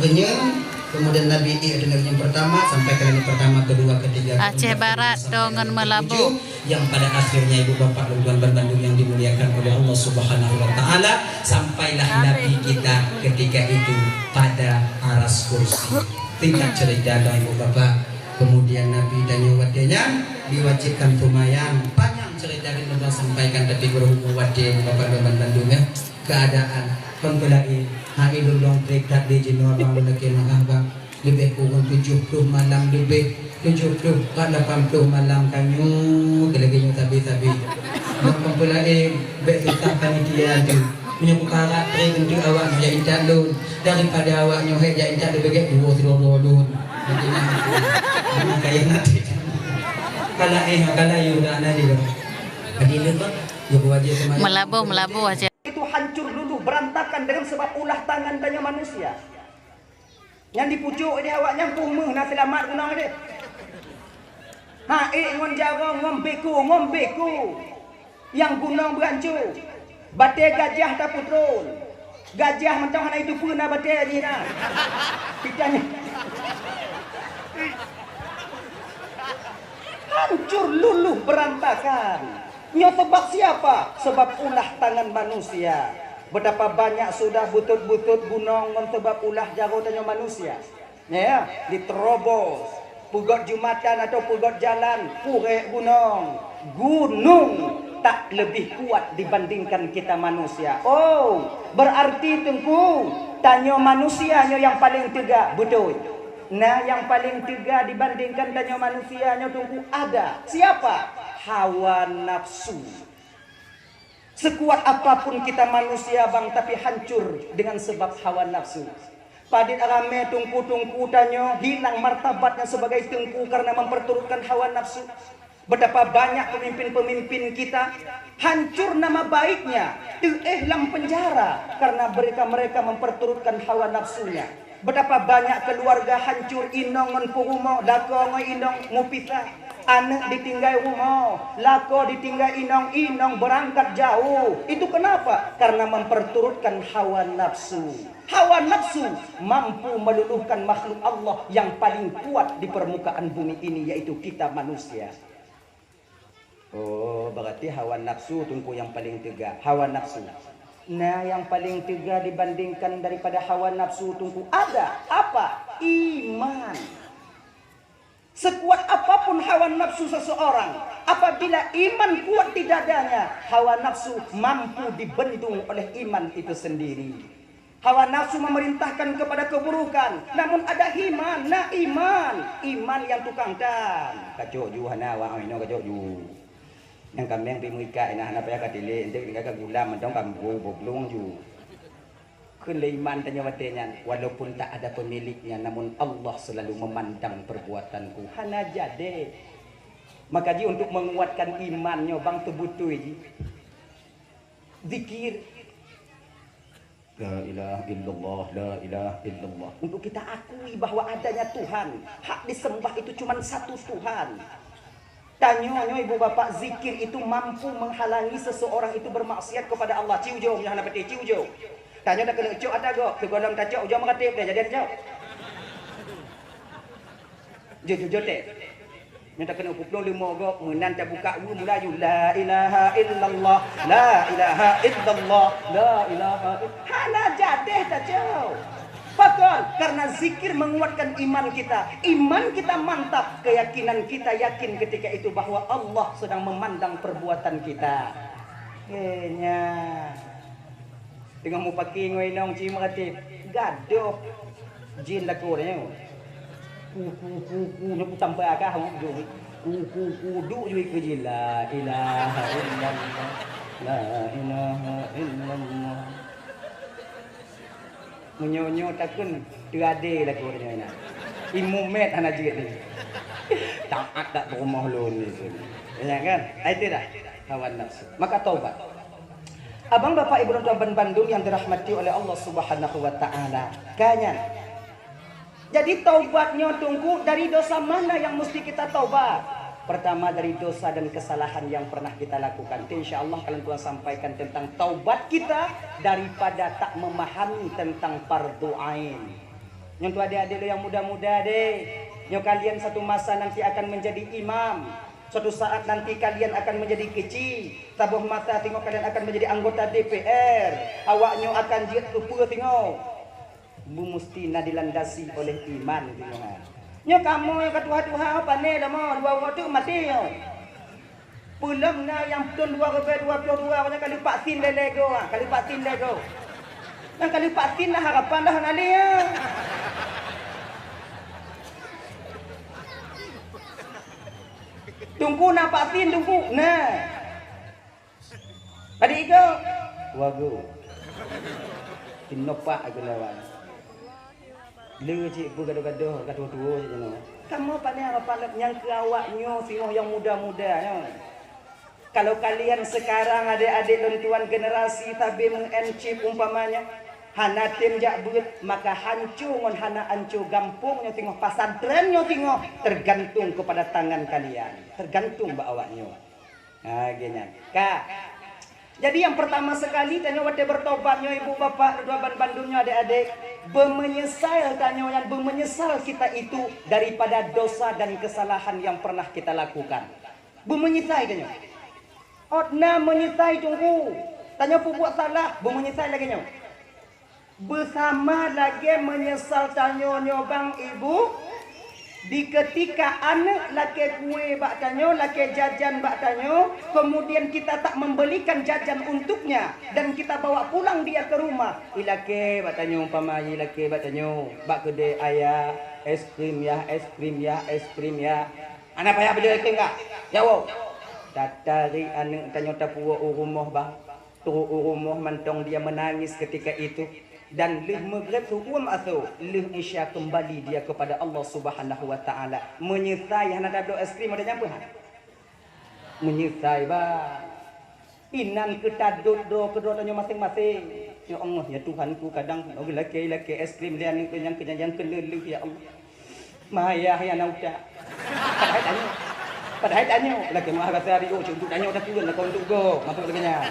Kenyang, kemudian Nabi eh dengan yang pertama, sampai ke langit pertama, kedua, ketiga, Aceh keempat, Barat, sampai Tongon langit Melabu. Ketujuh, yang pada akhirnya ibu bapak dan tuan-tuan bandum yang dimuliakan oleh Allah Subhanahu wa taala, sampailah Nabi kita ketika itu pada aras kursi. Singkat cerita dong ibu bapak, kemudian Nabi tanyoe watèe nyan diwajibkan seumayang. Panjang cerita kita sudah sampaikan, tapi berhubung watèe ibu bapak dan tuan-tuan bandum ya, keadaan kon peulaén, hai lôn dong trek that di jinoe bang, leuke meuah bang. Leubeh kurang tujoh ploh malam leubeh, tujoh ploh ka lapan ploh malam ka nyoe, keu lagèe nyoe sabe-sabe. Nyoe kon peulaén, bèk susah panitia tu. Meunyoe kukarat trép eunteuk awak nyoe jak intat lôn, daripada awak nyoe hèk jak intat leubeh gèt dua sidroe-droe lôn. Jadi nyan, nyan kaya nanti. Kala eh, kala yue dah nanti lôn. Jadi lôn kan, yue buat je sama. Melabuh, melabuh aja. Itu hancur luluh berantakan dengan sebab ulah tangan tanyoe manusia. Nyang dipucok di awak nyan pun meuh na seulamat gunong deh. Ha, ék ngon jaroe, ngon beko, ngon beko. Nyang gunong beuhanco. Batée gajah tapeutron. Gajah mantong hana iteupeue na batée jih na. Pita nyan. Hancur luluh berantakan. Nyoe sebab siapa? Sebab ulah tangan manusia. Betapa banyak sudah butôt-butôt gunong ngon sebab ulah jaroe tanyoe manusia. Ya, diterobos. Peugöt jumatan atau peugöt jalan, purek gunong. Gunong tak lebih kuat dibandingkan kita manusia. Oh, berarti Teungku, tanyoe manusia nyoe nyang paleng teuga, beutôi. Nah, nyang paleng teuga dibandingkan tanyoe manusia nyoe Teungku ada. Siapa? Hawa nafsu. Sekuat apapun kita manusia bang, tapi hancur dengan sebab hawa nafsu. Padit ramé teungku-teungku tanyoe hilang martabatnya sebagai teungku karena memperturutkan hawa nafsu. Betapa banyak pemimpin-pemimpin kita hancur nama baiknya, teuéh lam penjara karena mereka-mereka memperturutkan hawa nafsunya. Betapa banyak keluarga hancur, inong ngon peurumoh, lakoe ngon inong mupisah. Aneuk ditinggai rumoh, lakoe ditinggai inong, inong berangkat jauh. Itu kenapa? Karena memperturutkan hawa nafsu. Hawa nafsu mampu meluluhkan makhluk Allah yang paling kuat di permukaan bumi ini, yaitu kita manusia. Oh, berarti hawa nafsu Teungku yang paling teuga. Hawa nafsu. Nah, yang paling teuga dibandingkan daripada hawa nafsu Teungku ada. Apa? Iman. Sekuat apapun hawa nafsu seseorang, apabila iman kuat di dadanya, hawa nafsu mampu dibendung oleh iman itu sendiri. Hawa nafsu memerintahkan kepada keburukan, namun ada iman, na iman, iman yang tukang tan. Kacok ju hana awak inoe kacok ju. Nyang kaméng pi meuikat ina hana payah katilék, entek tinggai ka gulam mantong kampung boblong ju. Kheun lé iman tanyoe watée nyan, walaupun tak ada pemiliknya, namun Allah selalu memandang perbuatanku. Hana jadi. Maka ji untuk menguatkan iman nyoe bang teubeutôi ji. Zikir. La ilaha illallah, la ilaha illallah. Untuk kita akui bahwa adanya Tuhan, hak disembah itu cuma satu Tuhan. Tanyoe nyoe ibu bapak, zikir itu mampu menghalangi seseorang itu bermaksiat kepada Allah. Ciujong, nyoe hana peuté, ciujong. Tanyoe dah keuneuk cok ata gok, keu gohlom tacok ujong meuratéb deh, jadi tacok. Jujur teh. Nyoe takeuneuk peuplong leumo gob, meunan tabuka weue mula ju, "La ilaha illallah, la ilaha illallah, la ilaha ill-," hana jadeh tacok. Pakon? Karena zikir menguatkan iman kita. Iman kita mantap, keyakinan kita yakin ketika itu bahwa Allah sedang memandang perbuatan kita. Kayaknya. Teungoh mupaki ngon inong ci meuratéb, gadoh jin lakoe nyoe. Ku, ku, ku, ku, nyoe kutampa kah, ku, ku, ku, duek ju ikeue jin, "La ilaha illallah, la ilaha illallah." Meunyoe-nyoe takheun teuadé lakoe nyoe na. Imeum mét hana jeuet ni. Taat dak peurumoh lôn ni. Ya kan? Ai teudah hawa nafsu. Maka taubat. Abang, bapak, ibu, dan tuan bandum yang dirahmati oleh Allah Subhanahu wa Ta'ala. Ka nyan. Jadi, taubat nyoe Teungku, dari dosa mana yang mesti kita taubat? Pertama, dari dosa dan kesalahan yang pernah kita lakukan. Insya Allah, kalian tuan sampaikan tentang taubat kita daripada tak memahami tentang fardu ain. Nyoe tu adik-adik lo yang muda-muda deh. Nyoe kalian satu masa nanti akan menjadi imam. Suatu saat nanti kalian akan menjadi keuci. Saboh masa singoh kalian akan menjadi anggota D P R. Awak nyoe akan jeuet keu peue singoh? Beumusti na dilandasi oleh iman singoh. Nyoe kamoe ka tuha-tuha, pane lama, dua uroe teuk maté nyoe. Peulom na nyang thon dua ribèe dua ploh dua, awak nyan ka leupah sin lé-lé goe, ka leupah sin lé goe. Nyang ka leupah sin na harapan dah na lé. Teungku na vaksin, Teungku? Na. Adik iko? Wagu. Tinopak aku lawan. Le cik bu gadoh-gadoh, gadoh tuwo cik nyoe. Kamoe pane harapan nyang keu awak nyoe singoh nyang muda-muda nyoe. Kalau kalian sekarang adik-adik lôn tuan generasi sabe meu'en chip umpamanya, hana tem jak beuet, maka hanco ngon hana hanco gampông nyoe singoh, pasantren nyoe singoh, tergantung kepada tangan kalian. Tergantung bak awak nyoe. Ha, geuh nyan. Ka. Jadi yang pertama sekali tanyoe watée bertobat nyoe ibu bapak dua ban bandum nyoe adik-adik, beumeunyeusai tanyoe nyan, beumeunyeusal kita itu daripada dosa dan kesalahan yang pernah kita lakukan. Beumeunyeusai tanyoe. Ôt na meunyeusai Teungku. Tanyoe peubuet salah, beumeunyeusai lagée nyoe. Beusama lagée meunyeusal tanyoe nyoe bang ibu, di keutika aneuk lakée kue bak tanyoe, lakée jajan bak tanyoe, kemudian kita tak membelikan jajan untuknya dan kita bawa pulang dia ke rumah. Ilakée bak tanyoe, umpama ilakée bak tanyoe, bak keudée ayah, es krim yah, es krim yah, es krim yah. Hana payah beudée es krim kah? Jawoe. Tatarék aneuk tanyoe tapuwoe u rumoh bang. Trok u rumoh mantong dia menangis ketika itu, dan lheueh meugreb seuuem asoe, lheueh Isya kembali dia kepada Allah Subhanahu wa Ta'ala. Meunyeusai hana tabloe es krim, ada nyang peue han? Meunyeusai, bah. Inan keu tadot droe keudroe tanyoe maséng-maséng. Ya Allah, ya Tuhanku, kadang lagèe-lagèe es krim lé aneuk nyang keunyan nyang keuneuleuh, ya Allah. Mayah ya na utak. Padahai tanyoe. Padahai tanyoe. Lagèe meuah rasa rio cuk tanyoe dah turun lah kau untuk go. Maksud lagèe nyan.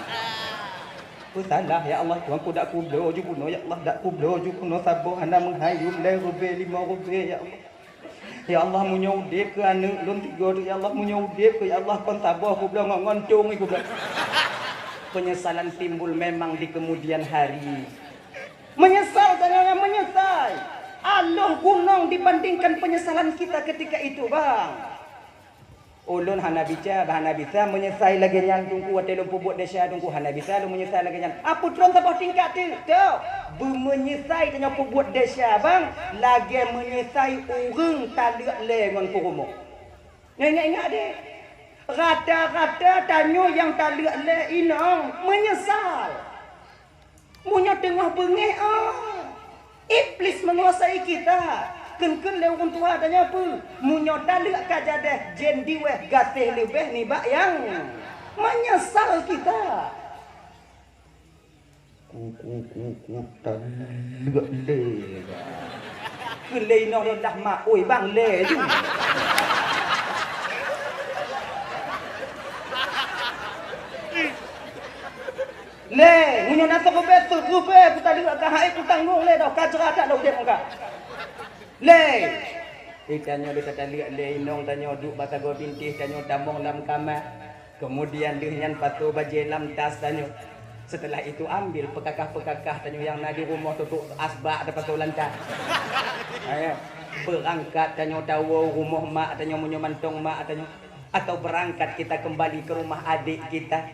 Peusalah, ya Allah, Tuhanku, dak kubloe ju bunoe, ya Allah, dak kubloe ju bunoe, saboh hana meuhai, yum lhèe rubèe, limong rubèe, ya Allah. Ya Allah, meunyoe udép keu aneuk lôn tiga tu, ya Allah, meunyoe udép keu, ya Allah, kon saboh kubloe ngon, ngon cong kubloe. Penyesalan timbul memang di kemudian hari. Menyesal tanyoe nyang menyesai. Aloh gunong dibandingkan penyesalan kita ketika itu, bang. Ulôn hana bica, hana bisa menyesai lagèe nyan, Teungku, watèe lôn peubuet desya, Teungku, hana bisa lôn menyesai lagèe nyan. Apeue tron saboh tingkat teuk? Toh, beumenyesai tanyoe peubuet desya, bang, lagèe menyesai ureueng taleuek lé ngon peurumoh. Nyoe ingat-ingat deh. Rata-rata tanyoe nyang taleuek lé inong menyesal. Meunyoe teungoh beungéh, oh, Iblis menguasai kita. Kheun-kheun lé ureueng tuha tanyoe peue? Meunyoe taleuek ka jadeh, jén diweh gaséh leubeh nibak nyang menyesal kita. Ku, ku, ku, ku, taleuek lé. Kheun lé inong lôn dah mak, oi bang lé ju. Lé, meunyoe na seureubée, seureubée kutaleuek ka hai kutanggong lé doh, ka jeuet that lôn udeb muka. Lé. Di tanyoe lé tataleuek lé inong tanyoe duek bak sagoe bintéh tanyoe tamong lam kama. Kemudian deuh nyan pasoe bajée lam tas tanyoe. Setelah itu ambil peukakah-peukakah tanyoe nyang na di rumoh tutuk asbak tapasoe lam tas. Ayo, beurangkat tanyoe tawoe rumoh mak tanyoe meunyoe mantong mak tanyoe. Atau berangkat kita kembali ke rumah adik kita.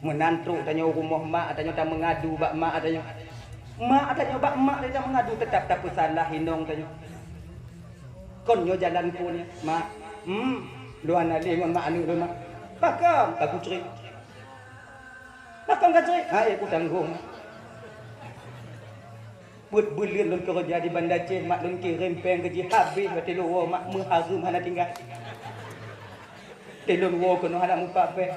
Meunan trok tanyoe rumoh mak tanyoe tameungadu bak mak tanyoe. Mak tanyoe bak mak tanyoe tameungadu tetap tapeusalah inong tanyoe. Kon nyoe jalan phon nyoe, mak. Hmm, lôn hana lé ngon mak aneuk lôn mak. Pakon ka kucrét. Pakon ka crét? Hai kutanggong. Peuet buleuen lôn keureuja di Banda Aceh, mak lôn kirém péng gaji habéh, watée lôn woe mak meuhareuem hana tinggai. Tée lôn woe keunoe hana mupat péng.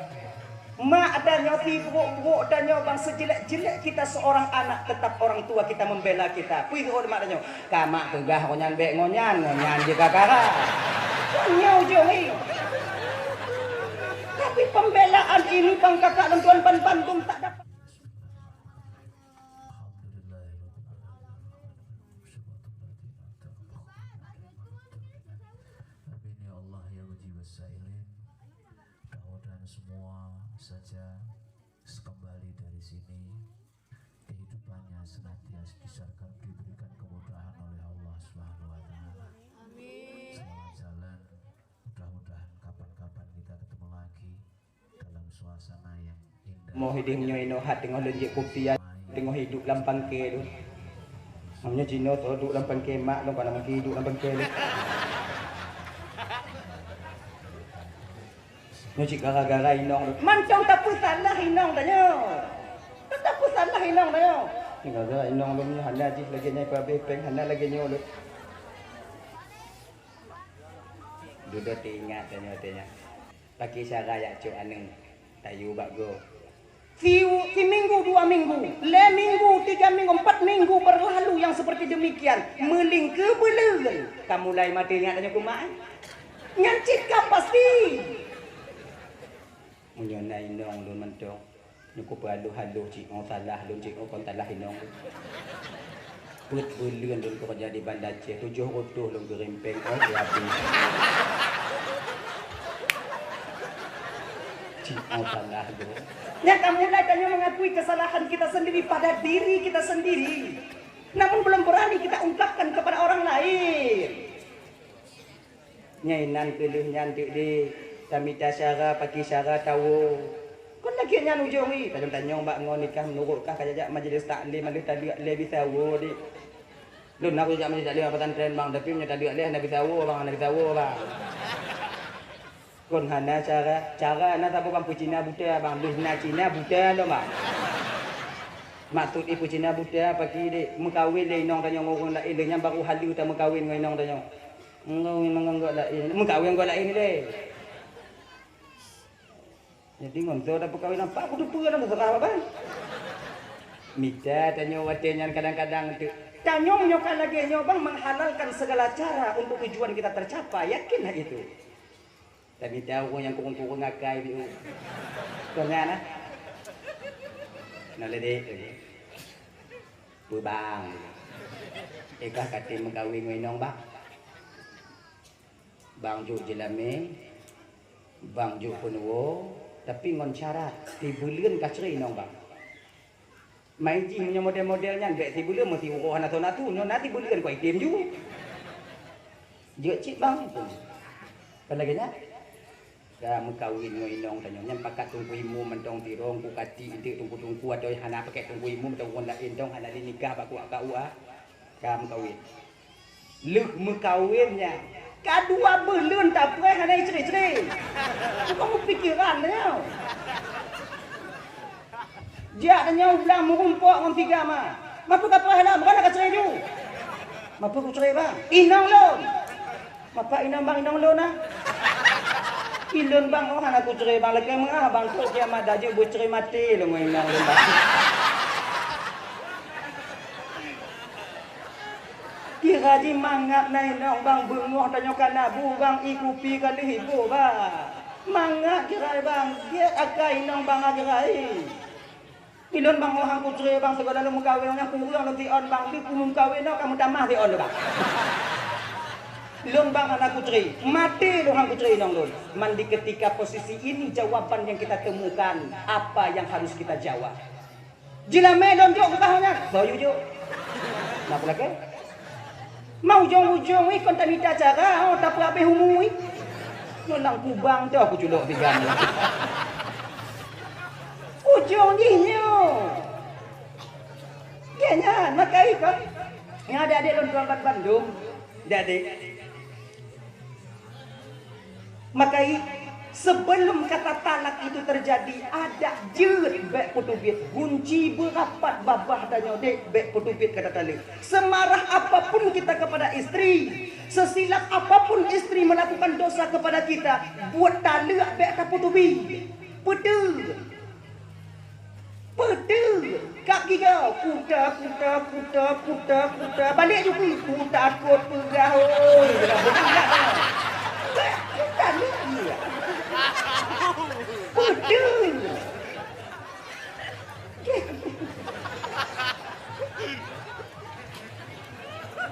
Mak tanyoe sibrok-brok tanyoe bang, sejelek-jelek kita seorang anak, tetap orang tua kita membela kita. Peue rot mak tanyoe? Ka mak peugah ngon nyan bék ngon nyan, ngon nyan jeuet ka kara. Nyoe ujong nyoe. Tapi pembelaan ini bang kakak dan tuan ban bandum tak dapat. Alhamdulillahirabbil alamin. Amin ya Allah ya Mujibas Sailin. Mudah-mudahan semua saja sekembali dari sini kehidupannya senantiasa diberikan kemudahan oleh Allah Subhanahu wa taala. Amin. Selamat jalan. Mudah-mudahan kapan-kapan kita ketemu lagi dalam suasana yang indah. Moh idéh meunyoe inoe hat teungoh lôn jeuet kupian, teungoh iduek lam pangke lôn. Meunyoe jinoe soe duek lam pangke mak lôn, ka na mungken iduek lam pangke lôn. Nyoe cit gara-gara inong lôn. Mantong tapeusalah inong tanyoe. Tapeusalah inong tanyoe. Gara-gara inong lôn nyoe hana jih lagée nyan, peuhabéh péng hana lagée nyoe lôn. Dudoe teuingat tanyoe teuingat. Paké cara jak cok aneuk tayue bak goe. Si, siminggu dua minggu, lhée minggu, tiga minggu, empat minggu berlalu yang seperti demikian, meulingkeu buleuen, ka mulai maté nyak tanyoe keu mak, eh. Nyan cit ka pasti. Meunyoe na inong lôn mantong, nyoe kupeuhaloh-haloh cit ngon salah lôn cit ngon kon salah inong lôn. Peuet buleuen lôn keureuja di Banda Aceh, tujoh reutôh lôn kirém péng ôh di api. Cit ngon salah lôn. Nyan ka mulai tanyoe mengakui kesalahan kita sendiri pada diri kita sendiri. Namun belum berani kita ungkapkan kepada orang lain. Nyan inan keu lheueh nyan teuk deh, tamita syara, paké syara tawoe. Kon lagée nyan ujong ih, tanyong-tanyong bak ngon nikah meunurot kah ka jak majlis taklim, lheueh taleuek lé bisa woe deh. Lôn na kujak majlis taklim pesantren bang, tapi meunyoe taleuek lé hana bisa woe bang, hana bisa woe bang. Kon hana syara, syara na saboh bang peucina buta bang, lheueh na Cina buta lom bang. Maksud ih peucina buta paké deh, meukawen lé inong tanyoe ngon ureueng laén, lheueh nyan baru haleue tameukawen ngon inong tanyoe. Ngon, ngon, ngon, ngon laén. Meukawen ngon laén ilée. Jadi ngon soe tapeukawen, apa aku teupeue lam seurah, Bang? Mita tanyoe watée nyan kadang-kadang tu. Tanyoe nyoe ka lagée nyoe, Bang, menghalalkan segala cara untuk tujuan kita tercapai. Yakinlah itu. Tapi tahu ureuëng nyang kureueng-kureueng akai piôh. Kon nyan, ah. Nah, ledek. Peubang. Ikah katem meukawen ngon inong, Bang. Bang jok jeulamé, Bang jok peunuwoe, tapi ngon syarat, tibeuleuen ka cre inong, Bang. Mai jih meunyoe model-model nyan, bék tibeuleuen meuti uroe hana tho natu, nyoe na tibeuleuen keu item ju. Jeuet cit, Bang. Kan lagée nyan? Ka meukawen ngon inong tanyoe. Nyan pakat Teungku Imum mantong tirong, ku kati inti Teungku-teungku atau hana pakai Teungku Imum atau ureuëng laén tong hana lé nikah bak kuak K U A. Ka meukawen. Lheueh meukawen nyan, ka dua beuleuen tapreh hana icre-cre. Bukan pikiran tanyoe. Jak tanyoe u blang meurumpok ngon tiga ma. Mapeue kapreh lom, bukan ka cre ju. Mapeue kucre, Bang? Inong lôn. Mapak inong, Bang, inong lôn, ah. Ilôn, Bang, oh hana kucre, Bang, lakée meuah, Bang, kok kiamat dak jeuet beucre maté lôn ngon inong lôn, Bang. Kira jih mangat na inong, Bang, beungoh tanyoe ka na bu, Bang, i kupi ka lheueh iboh, Bang. Mangat kira, Bang, gét akai inong, Bang, kira. Ilôn, Bang, oh han kucre, Bang, sigohlom lôn meukawen ngon nyang kureueng lôn siôn, Bang, di pulung kawen nyoe ka meutamah siôn lôn, Bang. Lôn, Bang, hana kucre, maté lôn han kucre inong lôn. Man di ketika posisi ini jawaban yang kita temukan, apa yang harus kita jawab? Jeulamé lôn jok keubah nyan, soe yue jok? Na peulakée? Ma ujong-ujong ih kon tamita cara, oh, tapeuabéh umu ih. Nyoe lam kubang teuh kuculok tiga nyoe. Ujong jih nyoe. Gét nyan, maka ih kon. Nyang adék-adék lôn tuan ban bandum. Adék-adék. Maka i, sebelum kata talak itu terjadi, adak jeuet bék peuteubiet, gunci beurapat babah tanyoe dek bék peuteubiet kata talak. Semarah apapun kita kepada istri, sesilap apapun istri melakukan dosa kepada kita, buet talak bék tapeuteubiet. Peuteubiet. Peuteubiet, kak giga, kuta, kuta, kuta, kuta, kuta, balek ju pi, kutakot peugah, oi, kuta ni, iya. Peuteubiet.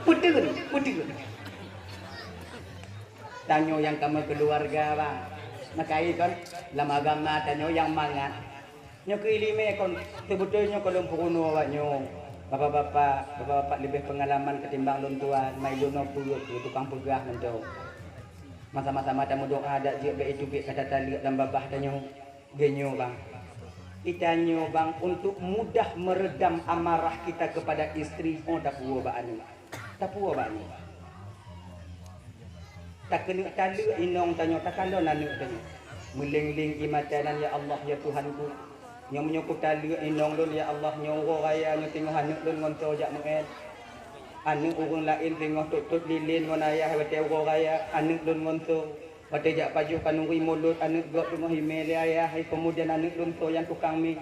Peuteubiet, peuteubiet. Tanyoe nyang ka meukeuluwarga, Bang. Maka i kon, lam agama tanyoe nyang mangat. Nyoe keu iéleumé kon, seubeutôi nyoe kon lôn peurunoe awak nyoe. Bapak-bapak, bapak-bapak leubeh peungalaman ketimbang lôn tuan, mai lôn nyoe peuet keu tukang peugah mantong. Sama-sama tameudoá dak jeuet bék iteubiet kata taleuek lam babah tanyoe. Geunyoe, Bang. Itanyoe, Bang, untuk mudah meredam amarah kita kepada istri, oh, tapuwoe bak aneuk. Tapuwoe bak aneuk. Takeuneuk taleuek inong tanyoe, takalon aneuk tanyoe. Meuléng-léng ie mata nan, "Ya Allah, ya Tuhanku, nyoe meunyoe kutaleuek inong lôn, ya Allah, nyoe uroe raya nyoe teungoh aneuk lôn ngon soe jak meu'én. Aneuk ureueng laén teungoh tot-tot lilén ngon ayah watée uroe raya, aneuk lôn ngon soe. Watée jak pajoh khanuri mulod, aneuk gob teungoh imé lé ayah, keumudian aneuk lôn soe nyang tukang mi."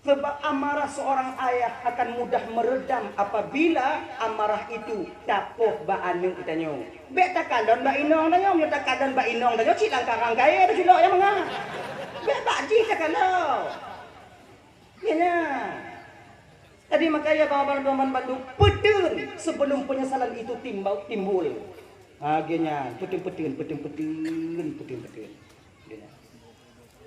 Sebab amarah seorang ayah akan mudah meredam apabila amarah itu tapoh bak aneuk tanyoe. Bék takalon bak inong tanyoe, meunyoe takalon bak inong tanyoe, cit lam karang kayée teuculok nyang mangat. Bék bak jih takalon. Nyan. Jadi, makanya, banmandum peuteubiet sebelum penyesalan itu timbul, timbul. Ha, geuh nyan, peuteubiet, peuteubiet, peuteubiet, peuteubiet.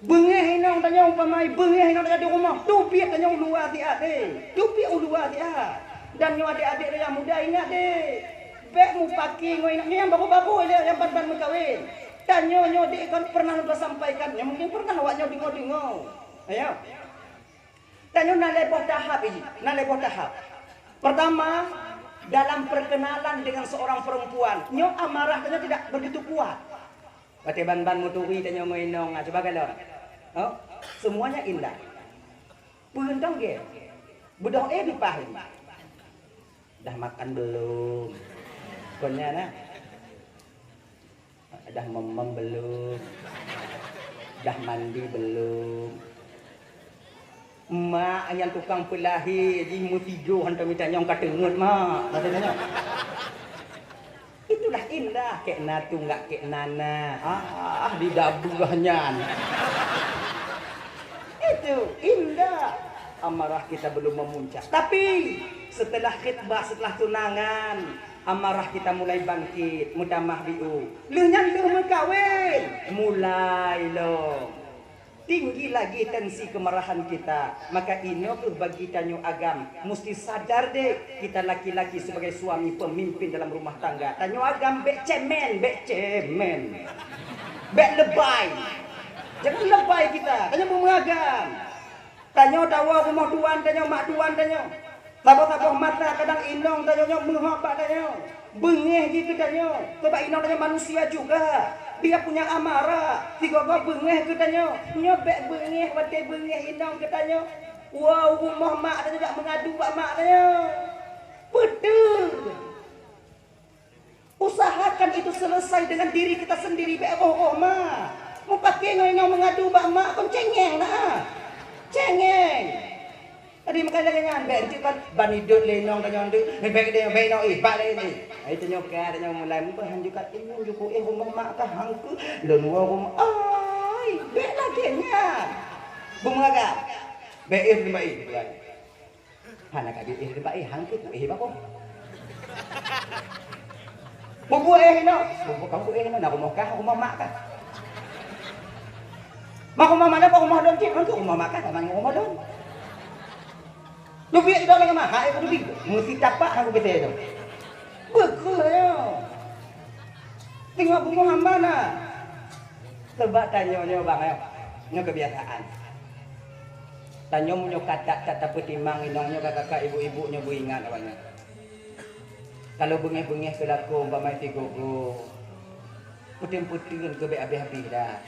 Beungéh inong tanyoe umpama, beungéh inong tanyoe di rumoh, teubiet tanyoe u luwa siat, eh. Teubiet u luwa siat. Dan nyoe adék-adék nyang muda ingat, deh. Bék mupaki ngon inong nyang baru-baru ilée nyang ban-ban meukawen. Tanyoe nyoe deh kon pernah lôn sampaikan, nyoe mungkin pernah awak nyoe deungoe-deungoe. Ayo. Tanyoe na lhée boh tahap ini, na lhée boh tahap. Pertama, dalam perkenalan dengan seorang perempuan, nyoe amarah tanyoe tidak begitu kuat. Watée ban-ban meuturi tanyoe ngon inong, ah, cuba kalon. Oh, semuanya indah. Peue tong gét? Beudôh éh dipaih. Dah makan belum? Kon nyan na. Dah mem-mem belum? Dah mandi belum? Mak nyang tukang peulahé jih meutijoh hantom ita nyong ka teungeut, Mak. Kata dia, "Itulah indah, kek na tunggak kek nana." Ah, di dabeuh nyan. Itu indah. Amarah kita belum memuncak. Tapi, setelah khitbah, setelah tunangan, amarah kita mulai bangkit, meutamah biu. Lheueh nyan lheueh meukawen, mulai lom. Tinggi lagi tensi kemarahan kita. Maka inoe kheueh bagi tanyoe agam musti sadar deh, kita laki-laki sebagai suami pemimpin dalam rumah tangga. Tanyoe agam bèk cemen, bèk cemen. Bèk lebai. Jangan lebai kita. Tanyoe beumeugam. Tanyoe tawoe rumoh tuan tanyoe, mak tuan tanyoe. Saboh-saboh masa kadang inong tanyoe nyoe meuhok bak tanyoe. Beungéh jih keu tanyoe. Sabab inong tanyoe manusia juga. Dia punya amarah. Sigoe-goe beungéh keu tanyoe. Nyoe bèk beungéh watèe beungéh inong keu tanyoe. Woe u rumoh mak tanyoe jak meungadu bak mak tanyoe. Peue teuh? Usahakan itu selesai dengan diri kita sendiri, bèk roh-roh mak. Meupaké ngon inong meungadu bak mak kon cengeng na. Cengeng. Jadi makanya lagèe nyan, bèk enteuk kan ban idot lé inong tanyoe enteuk. Bèk deh, bèk inong, eh, bak lé ni. Ai tanyoe ka, tanyoe mulai meubahan juga, eh, nyoe jukuk, eh, rumoh mak ka hangkeu. Lôn woe rumoh. Ai, bèk lagèe nyan. Beumeugah. Bèk, eh, bèk, eh, bèk. Hana ka jeuet éh, eh, hangkeu ku éh bako. Bubuet éh inoe, bubuet kamoe éh inoe, na rumoh kah, rumoh mak kah? Mak rumoh mak, rumoh lôn cit, hangkeu rumoh mak kah, sama ngon rumoh lôn. Dubiet idong lagèe mahai ku dubiet, meusi tapak hangkeu bete tu. Beukeuh nyoe. Teungoh bumoe hamba na. Sabab tanyoe nyoe bang, eh, nyoe kebiasaan. Tanyoe meunyoe ka that-that tapeutimang inong nyoe ka kakak ibu-ibu nyoe beuingat awaknyan. Kalau beungéh-beungéh keu lakoe umpama sigoe-goe, peuteun-peuteun keu bèk habéh-habéh dah.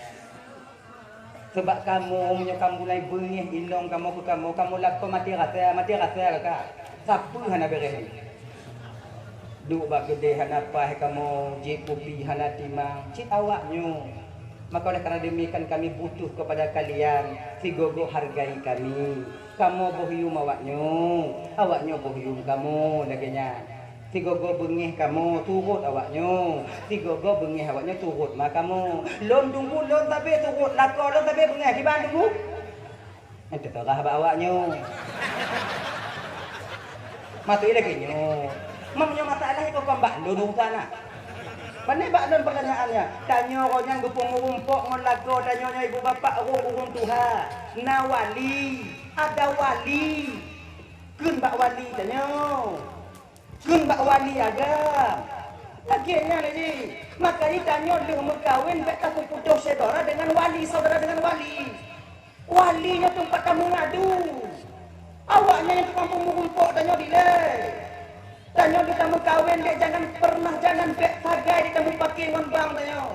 Sabab kamoe meunyoe ka mulai beungéh inong kamoe keu kamoe, kamoe lakoe maté rasa, maté rasa kakak. Sapeue hana beureh nyoe. Duek bak keudè hana paih kamoe, jieb kupi hana timang, cit awaknyoe. Maka oleh karena demikian kami butuh kepada kalian, sigoe-goe hargai kami. Kamoe boh yum awaknyoe, awaknyoe boh yum kamoe, lagèe nyan. Sigoe-goe beungéh kamoe, turot awaknyoe. Sigoe-goe beungéh awaknyoe, turot ma kamoe. Lôn tunggu, lôn sabe turot, lakoe lôn sabe beungéh, kiban tunggu. Nyan teupeugah bak awaknyoe. Maksud lagèe nyoe. Meunyoe masalah nyoe kon bak lôn urusan na. Pane bak lôn pertanyaannya. Tanyoe nyan geupeumeurumpok ngon lakoe tanyoe nyoe ibu bapak ureueng-ureueng tuha. Na wali, ada wali. Kheun bak wali tanyoe. Kheun bak wali agam. Lagèe nyan lé jih. Makanya tanyoe lheueh meukawen bèk tapeuputoh syedara dengan wali, saudara dengan wali. Wali nyoe teumpat tameungadu. Awaknyan nyang tukang peumeurumpok tanyoe dilèe. Tanyoe lheueh tameukawen dek jangan pernah, jangan bèk sagai dek tameupaké ngon bang tanyoe.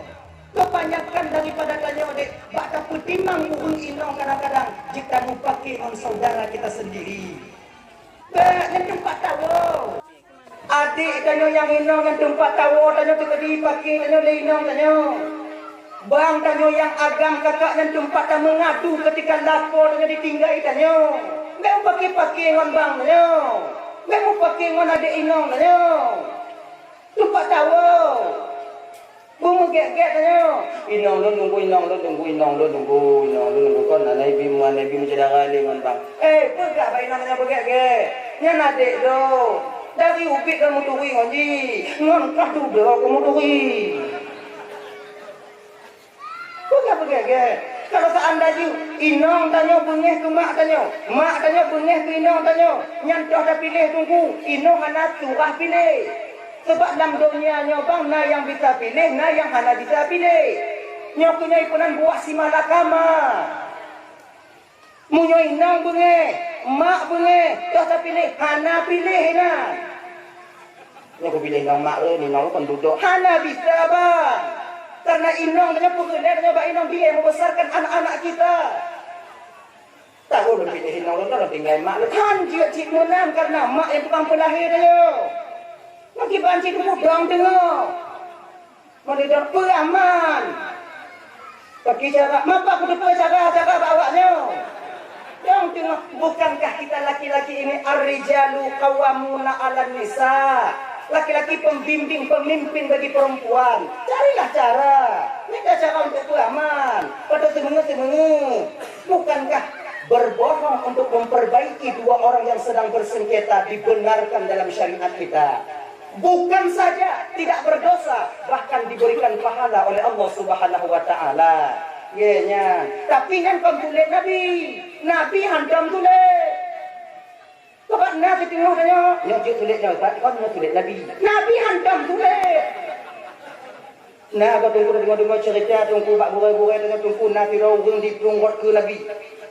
Kebanyakan daripada tanyoe dek bak tapeutimang ureueng inong kadang-kadang jeuet tameupaké ngon saudara kita sendiri. Bèk nyan teumpat tawoe. Adék tanyoe nyang inong nyan teumpat tawoe tanyoe teukeudi paké tanyoe lé inong tanyoe. Bang tanyoe nyang agam kakak nyan teumpat tameungadu keutika lakoe tanyoe ditinggai tanyoe. Bèk meupaké-paké ngon bang tanyoe. Bèk meupaké ngon adék inong tanyoe. Teumpat tawoe. Beumeugét-gét tanyoe. Inong lôn tunggu, inong lôn tunggu, inong lôn tunggu, inong lôn tunggu. Kon aneuk bim, aneuk bim syedara lé ngon bang. Eh, peugah bak inong tanyoe beugét-gét. Nyan adék lôn. Dari ubit lôn meuturi ngon jih. Ngon kah dudoe keu meuturi. Peugah beugét-gét. Kalau seandai jih inong tanyoe beungéh keu mak tanyoe, mak tanyoe beungéh keu inong tanyoe, nyan toh tapiléh tunggu, inong hana surah piléh. Sabab lam donya nyoe bang na nyang bisa piléh, na nyang hana bisa piléh. Nyoe keuh nyoe peunan buah si malakama. Meunyoe inong beungéh, mak beungéh, toh tapiléh, hana piléh inan. Nyoe kupiléh inong mak lé, inong lôn kon dudoe. Hana bisa bang. Karena inong tanyoe peugeuh lé tanyoe bak inong dia yang membesarkan anak-anak kita. Tahu lôn piléh inong lôn, lôn tinggai mak lôn. Han jeuet cit meunan karena mak nyang tukang peulahé tanyoe. Ngon kiban cit teupeu dong teungoh. Meunyoe dong peue aman. Bagi cara, mapa kuteupeu cara-cara bak awaknyoe? Nyang teungoh, bukankah kita laki-laki ini ar-rijalu qawwamuna 'alan nisa? Laki-laki pembimbing, pemimpin bagi perempuan. Carilah cara. Minta cara untuk beramal. Pada seungeue-seungeue. Bukankah berbohong untuk memperbaiki dua orang yang sedang bersengketa dibenarkan dalam syariat kita? Bukan saja tidak berdosa, bahkan diberikan pahala oleh Allah Subhanahu wa Taala. Ye, nyan. Tapi nyan kon tulét Nabi. Nabi hantom tulét. Coba na siteungoh tanyoe, nyoe jeuet tulét nyoe, Pak, kon nyoe tulét Nabi. Nabi hantom tulét. Na, ka Teungku deungoe-deungoe cerita Teungku bak gurée-gurée tanyoe Teungku na sidroe ureuëng jiplueng rot keu Nabi.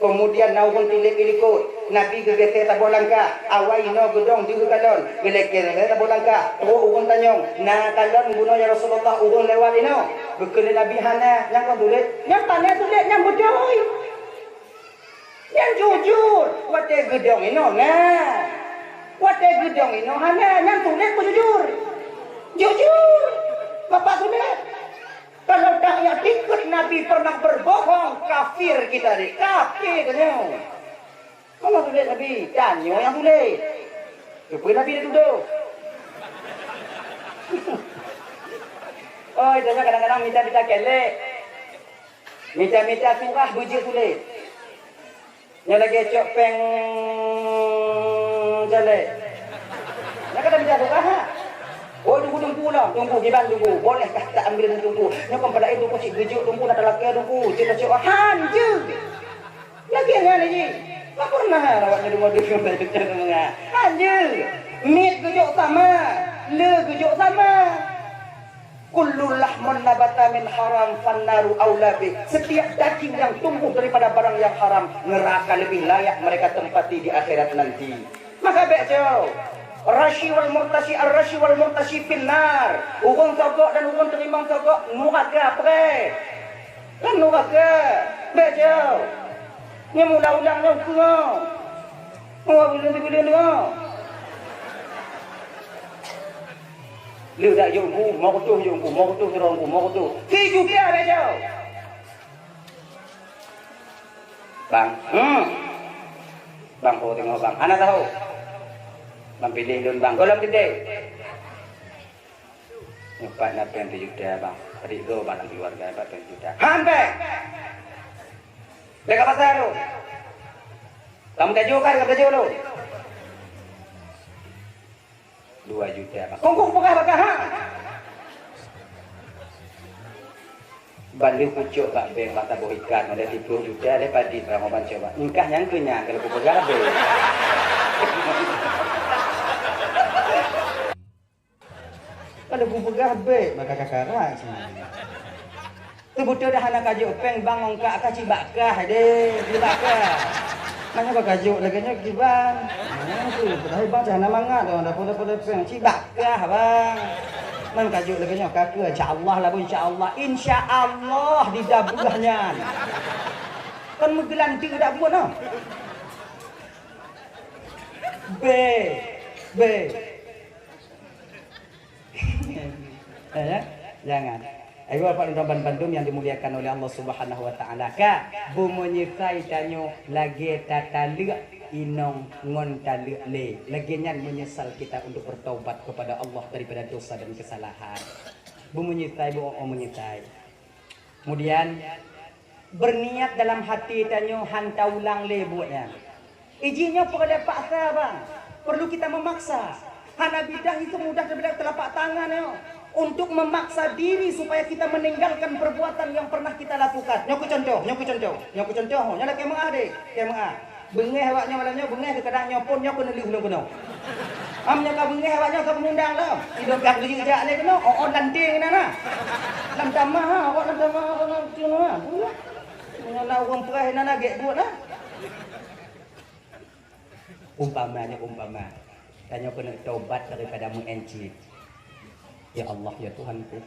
Kemudian na ureuëng tilek ilikot. Nabi geugeusée saboh langkah. Awai inoe geudong jeuet kalon. Geulekée saboh langkah. Trok ureuëng tanyong, "Na kalon bunoe ya Rasulullah, ureuëng lewat inoe?" Geukheun lé Nabi, "Hana, nyang kon tulét." Nyang pane tulét, nyang beutôi. Nyang jujur, watée geudong inoe na. Watée geudong inoe hana, nyang tulét beujujur. Jujur, Bapak tulét. Kalau tak ya ikut Nabi pernah berbohong, kafir kita ni, kafir kita ni. Allah tulét Nabi, tanyoe nyang tulét. Lepas Nabi dah tuduh. Oh, itu kadang-kadang minta-minta kelek. Mita-mita surah beujeuet tuléh. Nyoe lagée cok péng jalek. Nyoe ka mita surah, ha? Oh, tunggu, tunggu lah. Tunggu, kiban tunggu. Boleh kah tak ambil tunggu? Nyoe kon pada itu kucing geujok tunggu, nak talakée tunggu. Cek cok han je. Lagée nyan lagi. Tak pernah awak nyoe dua-dua. Han je. Miet geujok sama. Le geujok sama. Kullu lahmin nabata min haram fannaru aula bih. Setiap daging yang tumbuh daripada barang yang haram, neraka lebih layak mereka tempati di akhirat nanti. Maka bék jauh. Rashi wal murtashi, ar-rashi wal murtashi finnar. Ureuëng sogok dan ureuëng teurimong sogok, nuraka preh. Kan nuraka. Bék jauh. Nyang ulang-ulang nyang keungoh. Oh, buleuen-buleuen tu. Lheueh dak jok ku, mo kutuh jok ku, mo kutuh sidroe ku, mo kutuh. Tijuta dah jauh. Bang, hmm. Bang, oh, tengok bang. Hana tahu. Bang pilih lôn bang. Golom gede. Nyoe pat na péng sijuta bang. Padik droe bang lam keuluwarga pat péng sijuta. Han péng! Deungon pasai tu. Kamu tajuk kan, kamu tajuk tu. Dua juta bang. Kongkong peugah bak kah, ha? Ban lheueh kucok bak bank bak saboh ikan ada tiga puluh juta, ada padi barang ban coba. Engkah nyang keu nyan kalau kupeugah habéh. Kalau kupeugah bèk, maka kakarak sini. Teubeutôi dah hana kajok péng bang ongkak ka cibak kah deh, cibak kah. Manyang ka kajok lagèe nyoe kiban. Manyang tu, padahai bang cah hana mangat dah, dah pola-pola péng. Cibak kah bang. Man kajok lagèe nyoe ka keu, insya Allah lah bu, insya Allah. Insya Allah didabeuh nyan. Kan meugeulanteuk dak buet noh. Bèk, bèk. Eh, ya? Jangan. Ayo, Bapak dan Tuan bandum yang dimuliakan oleh Allah Subhanahu wa Taala. Ka, beumeunyeusai tanyoe lagèe tataleuek inong ngon taleuek lé. Lagèe nyan menyesal kita untuk bertaubat kepada Allah daripada dosa dan kesalahan. Beumeunyeusai, beu-, oh, meunyeusai. Kemudian, berniat dalam hati tanyoe han taulang lé buet nyan. Iji nyoe peureulèe paksa, bang. Perlu kita memaksa. Hana bidah itu mudah daripada telapak tangan nyoe. Untuk memaksa diri supaya kita meninggalkan perbuatan yang pernah kita lakukan. Nyoe keu contoh, nyoe keu contoh, nyoe keu contoh, nyoe lakèe meu'ah deh, lakèe meu'ah. Beungèh awak nyoe malam nyoe, beungèh keu kadang nyoe phôn nyoe keuneulheueh lôn keunoe. Am nyoe ka beungèh awak nyoe ka beungundang lom. Idong ka geujak lé keunoe, oh, oh, lanting inan na. Lam tamah, awak lam tamah, awak lam tamah. Nyoe na ureueng preh inan na gèt buet na. Umpama nyoe umpama. Tanyoe keuneuk tobat daripada meu'en cit. Ya Allah, ya Tuhanku.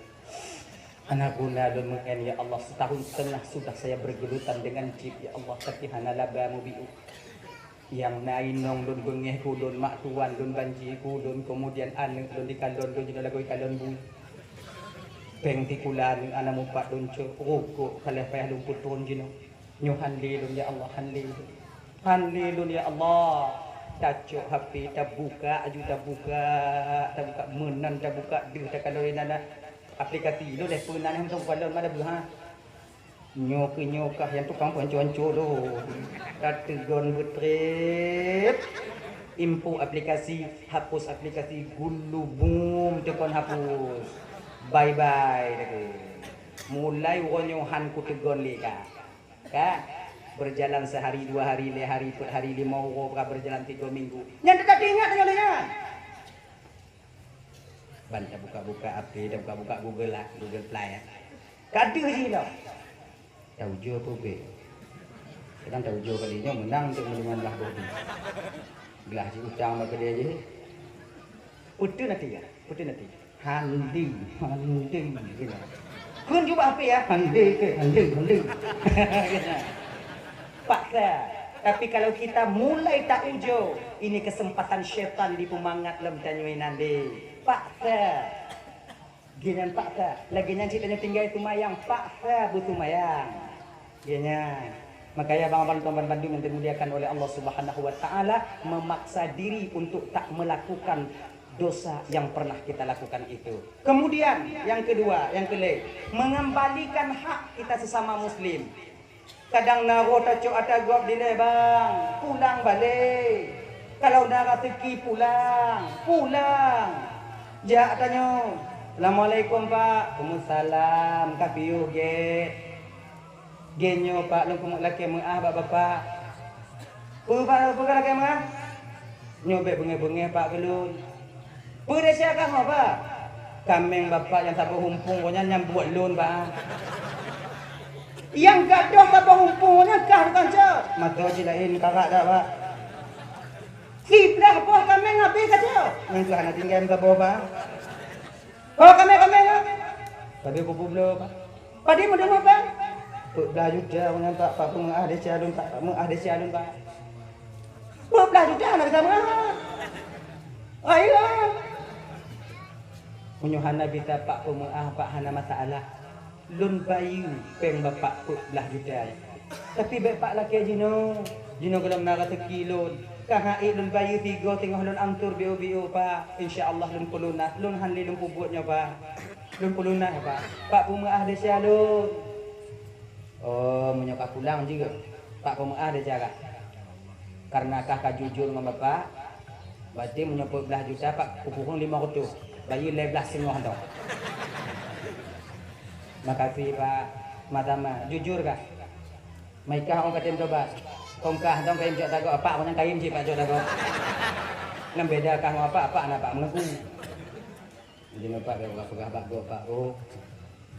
Hana guna lôn meu'en, ya Allah. Setahun setengah sudah saya bergelutan dengan cit, ya Allah, tapi hana laba mubiu. Nyang na inong lôn, beungèh ku lôn, mak tuan lôn, banci ku lôn, kemudian aneuk lôn dikalon lôn jinoe lagoe kalon bu. Péng sikula aneuk hana mupat lôn cok, rukok ka lheueh payah lôn peutrôn jinoe. Nyoe han lé lôn, ya Allah, han lé lôn. Han lé lôn, ya Allah. Tacok H P, tabuka, aju tabuka, tabuka meunan, tabuka deuh, takalon inan aplikasi. Lôn lé peunan nyang mantong kalon mana beuh, ha. Nyoe keuh nyoe kah nyang tukang peuhanco-hanco lôn. Tateugon beutrép. Info aplikasi, hapus aplikasi, gulu bum teukon hapus. Bye bye dah keuh. Mulai uroe nyoe han kuteugon lé kah. Kah? Berjalan sehari, dua hari, lhèe hari, peuet hari, limong uroe, ka berjalan tiga minggu. Nyan teutab ingat nyoe lé nyan. Ban tabuka-buka H P, tabuka-buka Google lah, Google Play, ya. Ka deuh jih lom. Taujoe peue bèk. Kadang taujoe kali nyoe meunang untuk meunimong blah boh bèk. Glah jih utang bak keudè jih. Puteuh nanti ya, puteuh nanti. Handi, handi, gitu. Kheun jubah H P ya, handi ke, handi, handi. Paksa. Tapi kalau kita mulai taujoe, ini kesempatan syaitan dipeumangat lom tanyoe nyan deh. Paksa. Geuh nyan paksa. Lagèe nyan cit tanyoe tinggai seumayang, paksa beuseumayang. Geuh nyan. Makanya bang-bang tuan bandum yang dimuliakan oleh Allah Subhanahu wa Ta'ala, memaksa diri untuk tak melakukan dosa yang pernah kita lakukan itu. Kemudian, yang kedua, yang kelima, mengembalikan hak kita sesama muslim. Kadang na roh tacok ata gob dilèe, bang, pulang balek. Kalau na raseuki, pulang, pulang. Jak tanyoe, "Assalamualaikum, Pak." "Waalaikumsalam." Ka piôh gèt. "Gèt nyoe, Pak, lôn keumeung lakèe meu'ah bak Bapak." "Peue, Pak, peue ka lakèe meu'ah?" "Nyoe bèk beungèh-beungèh, Pak, keu lôn." "Peue desya kah nyoe, Pak?" "Kaméng Bapak nyang saboh umpung nyan nyang buet lôn, Pak." "Nyang gadôh saboh umpung nyan kah tukang cok?" "Mantong, cit laén, karak dak, Pak." "Siblah boh kaméng habéh kacok?" "Nyan keuh hana tinggai meusaboh, Pak." "Boh kaméng-kaméng nyan?" "Padum kupeubloe, Pak." "Padum meudeungoe, Pak?" "Peuet blah juta nyan, Pak, Pak peumeu'ah desya lôn, Pak, Pak meu'ah desya lôn, Pak." Peuet blah juta hana bisa meu'ah. Ayo. Meunyoe hana bisa Pak peumeu'ah, Pak, hana masalah. Lôn bayeue péng Bapak peuet blah juta. Tapi bèk Pak lakèe jinoe. Jinoe gohlom na raseuki lôn. Ka han ék lôn bayeue sigoe teungoh lôn atur biôh-biôh, Pak. Insya Allah lôn peulunas. Lôn han lé lôn peubuet nyoe, Pak. Lôn peulunas, Pak. Pak peumeu'ah desya lôn. Oh, meunyoe ka pulang jeuet, Pak peumeu'ah desya kah. Karena kah ka jujur ngon Bapak, berarti meunyoe peuet blah juta, Pak, kukureueng limong reutôh, bayeue lhèe blah seungoh dong. Makasih, Pak. Sama-sama. Jujur kah? Meukah ôn ka tem tobat. Kong kah dong kayém cok dagoe, Pak, meunyoe kayém cit, Pak, cok dagoe. Nyan beda kah ngon Bapak, Bapak na Pak meungaku. Jadi, Pak, bèk peugah-peugah bak gob, Pak, oh.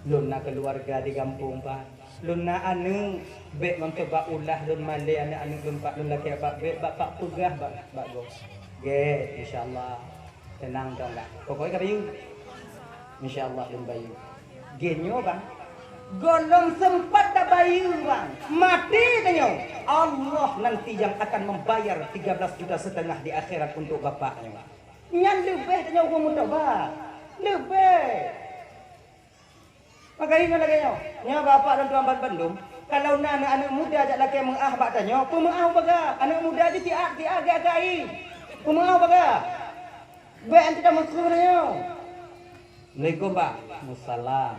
Lôn na keuluwarga di gampông, Pak. Lôn na aneuk, bèk ngon sabab ulah lôn malèe aneuk-aneuk lôn, Pak, lôn lakèe, Pak, bèk Bapak peugah bak, bak gob. Gèt, insya Allah. Teunang dong, Pak. Pokoknya ka bayeue. Insya Allah lôn bayeue. Gèt nyoe, Bang. Gohlom seumpat tabayeue, Bang. Maté tanyoe. Allah nanti yang akan membayar tiga belas juta setengah di akhirat untuk Bapak nyoe, Bang. Nyan leubeh tanyoe ureueng meutobat. Leubeh. Maka ingat lagèe nyoe, nyoe Bapak dan Tuan bandum, kalau na aneuk-aneuk muda jak lakèe meu'ah bak tanyoe, peumeu'ah bagoe. Aneuk muda jih siat-siat gaya-gaya. Peumeu'ah bagoe. Bèk anti tameukeue tanyoe. Assalamualaikum, Pak. Waalaikumsalam.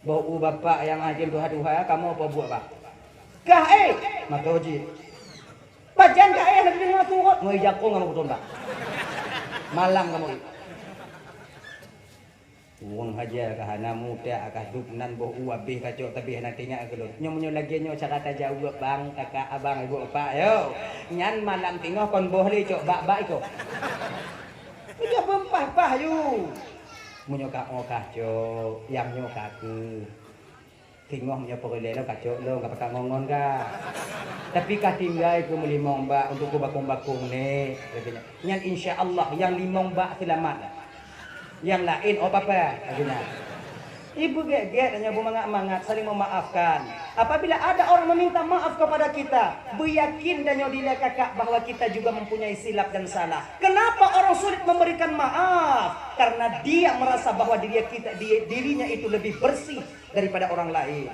Boh u Bapak nyang ajem tuha-tuha, kamoe apa buet, Pak? Kah, eh? Mata jih. Pajan kah, eh, nak deungoe surot? Ngoi jakong kamoe beutôi, Pak. Malam kamoe. Ureueng haja ka hana muda, ka duek nan boh u abéh kacok, tapi hana teuingat keu lôn. Nyoe meunyoe lagèe nyoe cara tajaweueb, bang, kakak, abang, ibu, bapak, yo. Nyan malam teungoh kon boh lé cok bak-bak iko. Meunyoe beumpah-pah yu. Meunyoe ka oh kah cok, nyang nyoe ka keuh. Teungoh meunyoe peureulèe lôn kacok lôn, ka pakat ngon-ngon ka. Tapi ka tinggai keu meulimong bak untuk keu bakong-bakong nèk, kata nyan. Nyan insya Allah nyang limong bak seulamat. Nyang laén oh papa, kata nyan. Ibu gét-gét tanyoe, beumangat-mangat, saling memaafkan. Apabila ada orang meminta maaf kepada kita, beuyakin tanyoe dilée kakak bahwa kita juga mempunyai silap dan salah. Kenapa orang sulit memberikan maaf? Karena dia merasa bahwa diri kita, di-, dirinya itu lebih bersih daripada orang lain.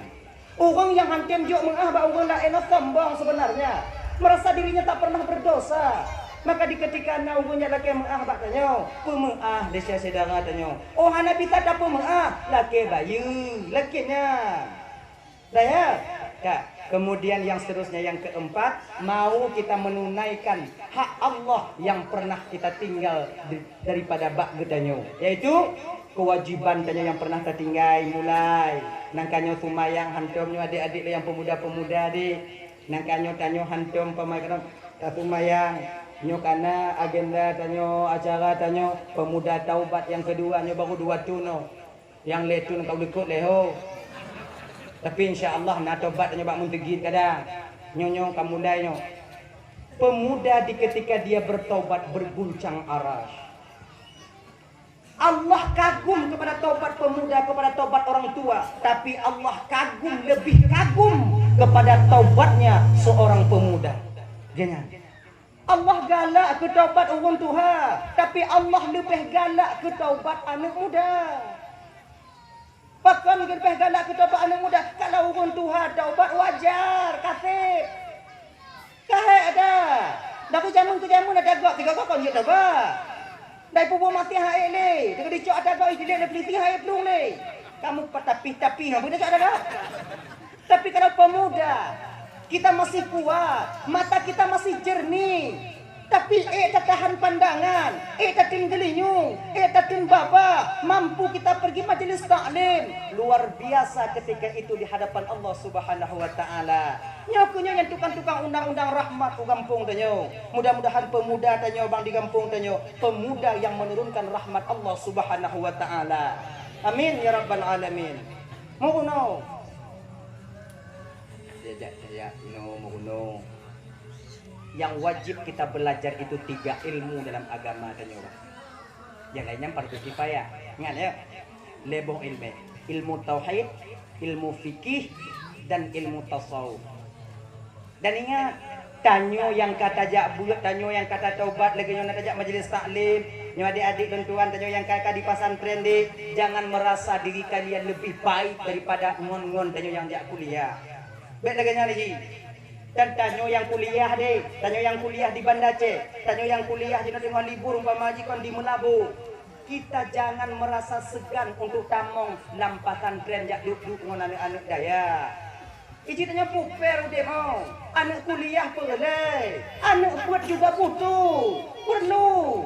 Ureuëng nyang hantom jok meuáh bak ureuëng laén nyoe sombong sebenarnya, merasa dirinya tak pernah berdosa. Maka di ketika na ureuëng nyang lakée meuáh bak tanyoe, peumeuáh desya syedara tanyoe. Oh hana bisa tapeumeuáh, lakée bayeue, lakée nyan. Dah ya? Ka. Kemudian yang seterusnya, yang keempat, mau kita menunaikan hak Allah yang pernah kita tinggal di-, daripada bak geutanyoe, yaitu kewajiban tanyoe nyang pernah tatinggai mulai. Nangka nyoe seumayang hantom nyoe adik-adik lé nyang peumuda-peumuda deh. Nangka nyoe tanyoe hantom pamaikron taseumayang. Nyoe kana agenda tanyoe, acara tanyoe peumuda taubat nyang keudua nyoe baru dua thon nyoe. Nyang lé thon ka likot lé ho. Tapi insya Allah na taubat tanyoe bak meunteugit kada. Nyoe nyoe ka mulai nyoe. Pemuda di ketika dia bertaubat berguncang aras. Allah kagum kepada taubat pemuda, kepada taubat orang tua, tapi Allah kagum, lebih kagum kepada taubatnya seorang pemuda. Geunya. Allah galak keu taubat ureuëng tuha, tapi Allah leubeh galak keu taubat aneuëk muda. Pakon leubeh galak keu taubat aneuëk muda? Kalau ureuëng tuha taubat wajar, kaseb. Kahé ada. Dak keu jameun, keu jameun ada gok, tiga gok kon jeuet taubat. Dai pubuh maté hai lé, teuka dicok ada gok, idilek lé peliti hai plueng lé. Kamu patapih-tapih, ha, beuna cok ada gok. Tapi kalau pemuda, kita masih kuat, mata kita masih jernih, tapi ék tatahan pandangan, ék tateun geulinyueng, ék tateun babah, mampu kita pergi majelis taklim, luar biasa ketika itu di hadapan Allah Subhanahu wa Ta'ala. Nyoe keuh nyoe nyang tukang-tukang undang-undang rahmat u gampông tanyoe. Mudah-mudahan pemuda tanyoe bang di gampông tanyoe, pemuda yang menurunkan rahmat Allah Subhanahu wa Ta'ala. Amin ya rabbal alamin. Meurunoe. Diajak-ajak inoe meurunoe. Yang wajib kita belajar itu tiga ilmu dalam agama tanyoe. Yang lain nyan fardu kifayah. Ingat ya. Lhèe boh ilmu. Ilmu tauhid, ilmu fikih, dan ilmu tasawuf. Dan ingat, tanyoe nyang ka tajak buet, tanyoe nyang ka tataubat lagèe nyoe na tajak majelis taklim, nyoe adik-adik lôn tuan tanyoe nyang ka, ka di pesantren deh, jangan merasa diri kalian lebih baik daripada ngon-ngon tanyoe nyang jak kuliah. Bèk lagèe nyan lagi. Dan tanyoe nyang kuliah deh, tanyoe nyang kuliah di Banda Aceh, tanyoe nyang kuliah jinoe teungoh libur umpama jih kon di Meulaboh. Kita jangan merasa segan untuk tamong lam pesantren jak duek-duek ngon aneuk-aneuk dayah. Iji tanyoe pupèr udép nyoe, aneuk kuliah peureulèe, aneuk beuet juga butuh, peureulèe.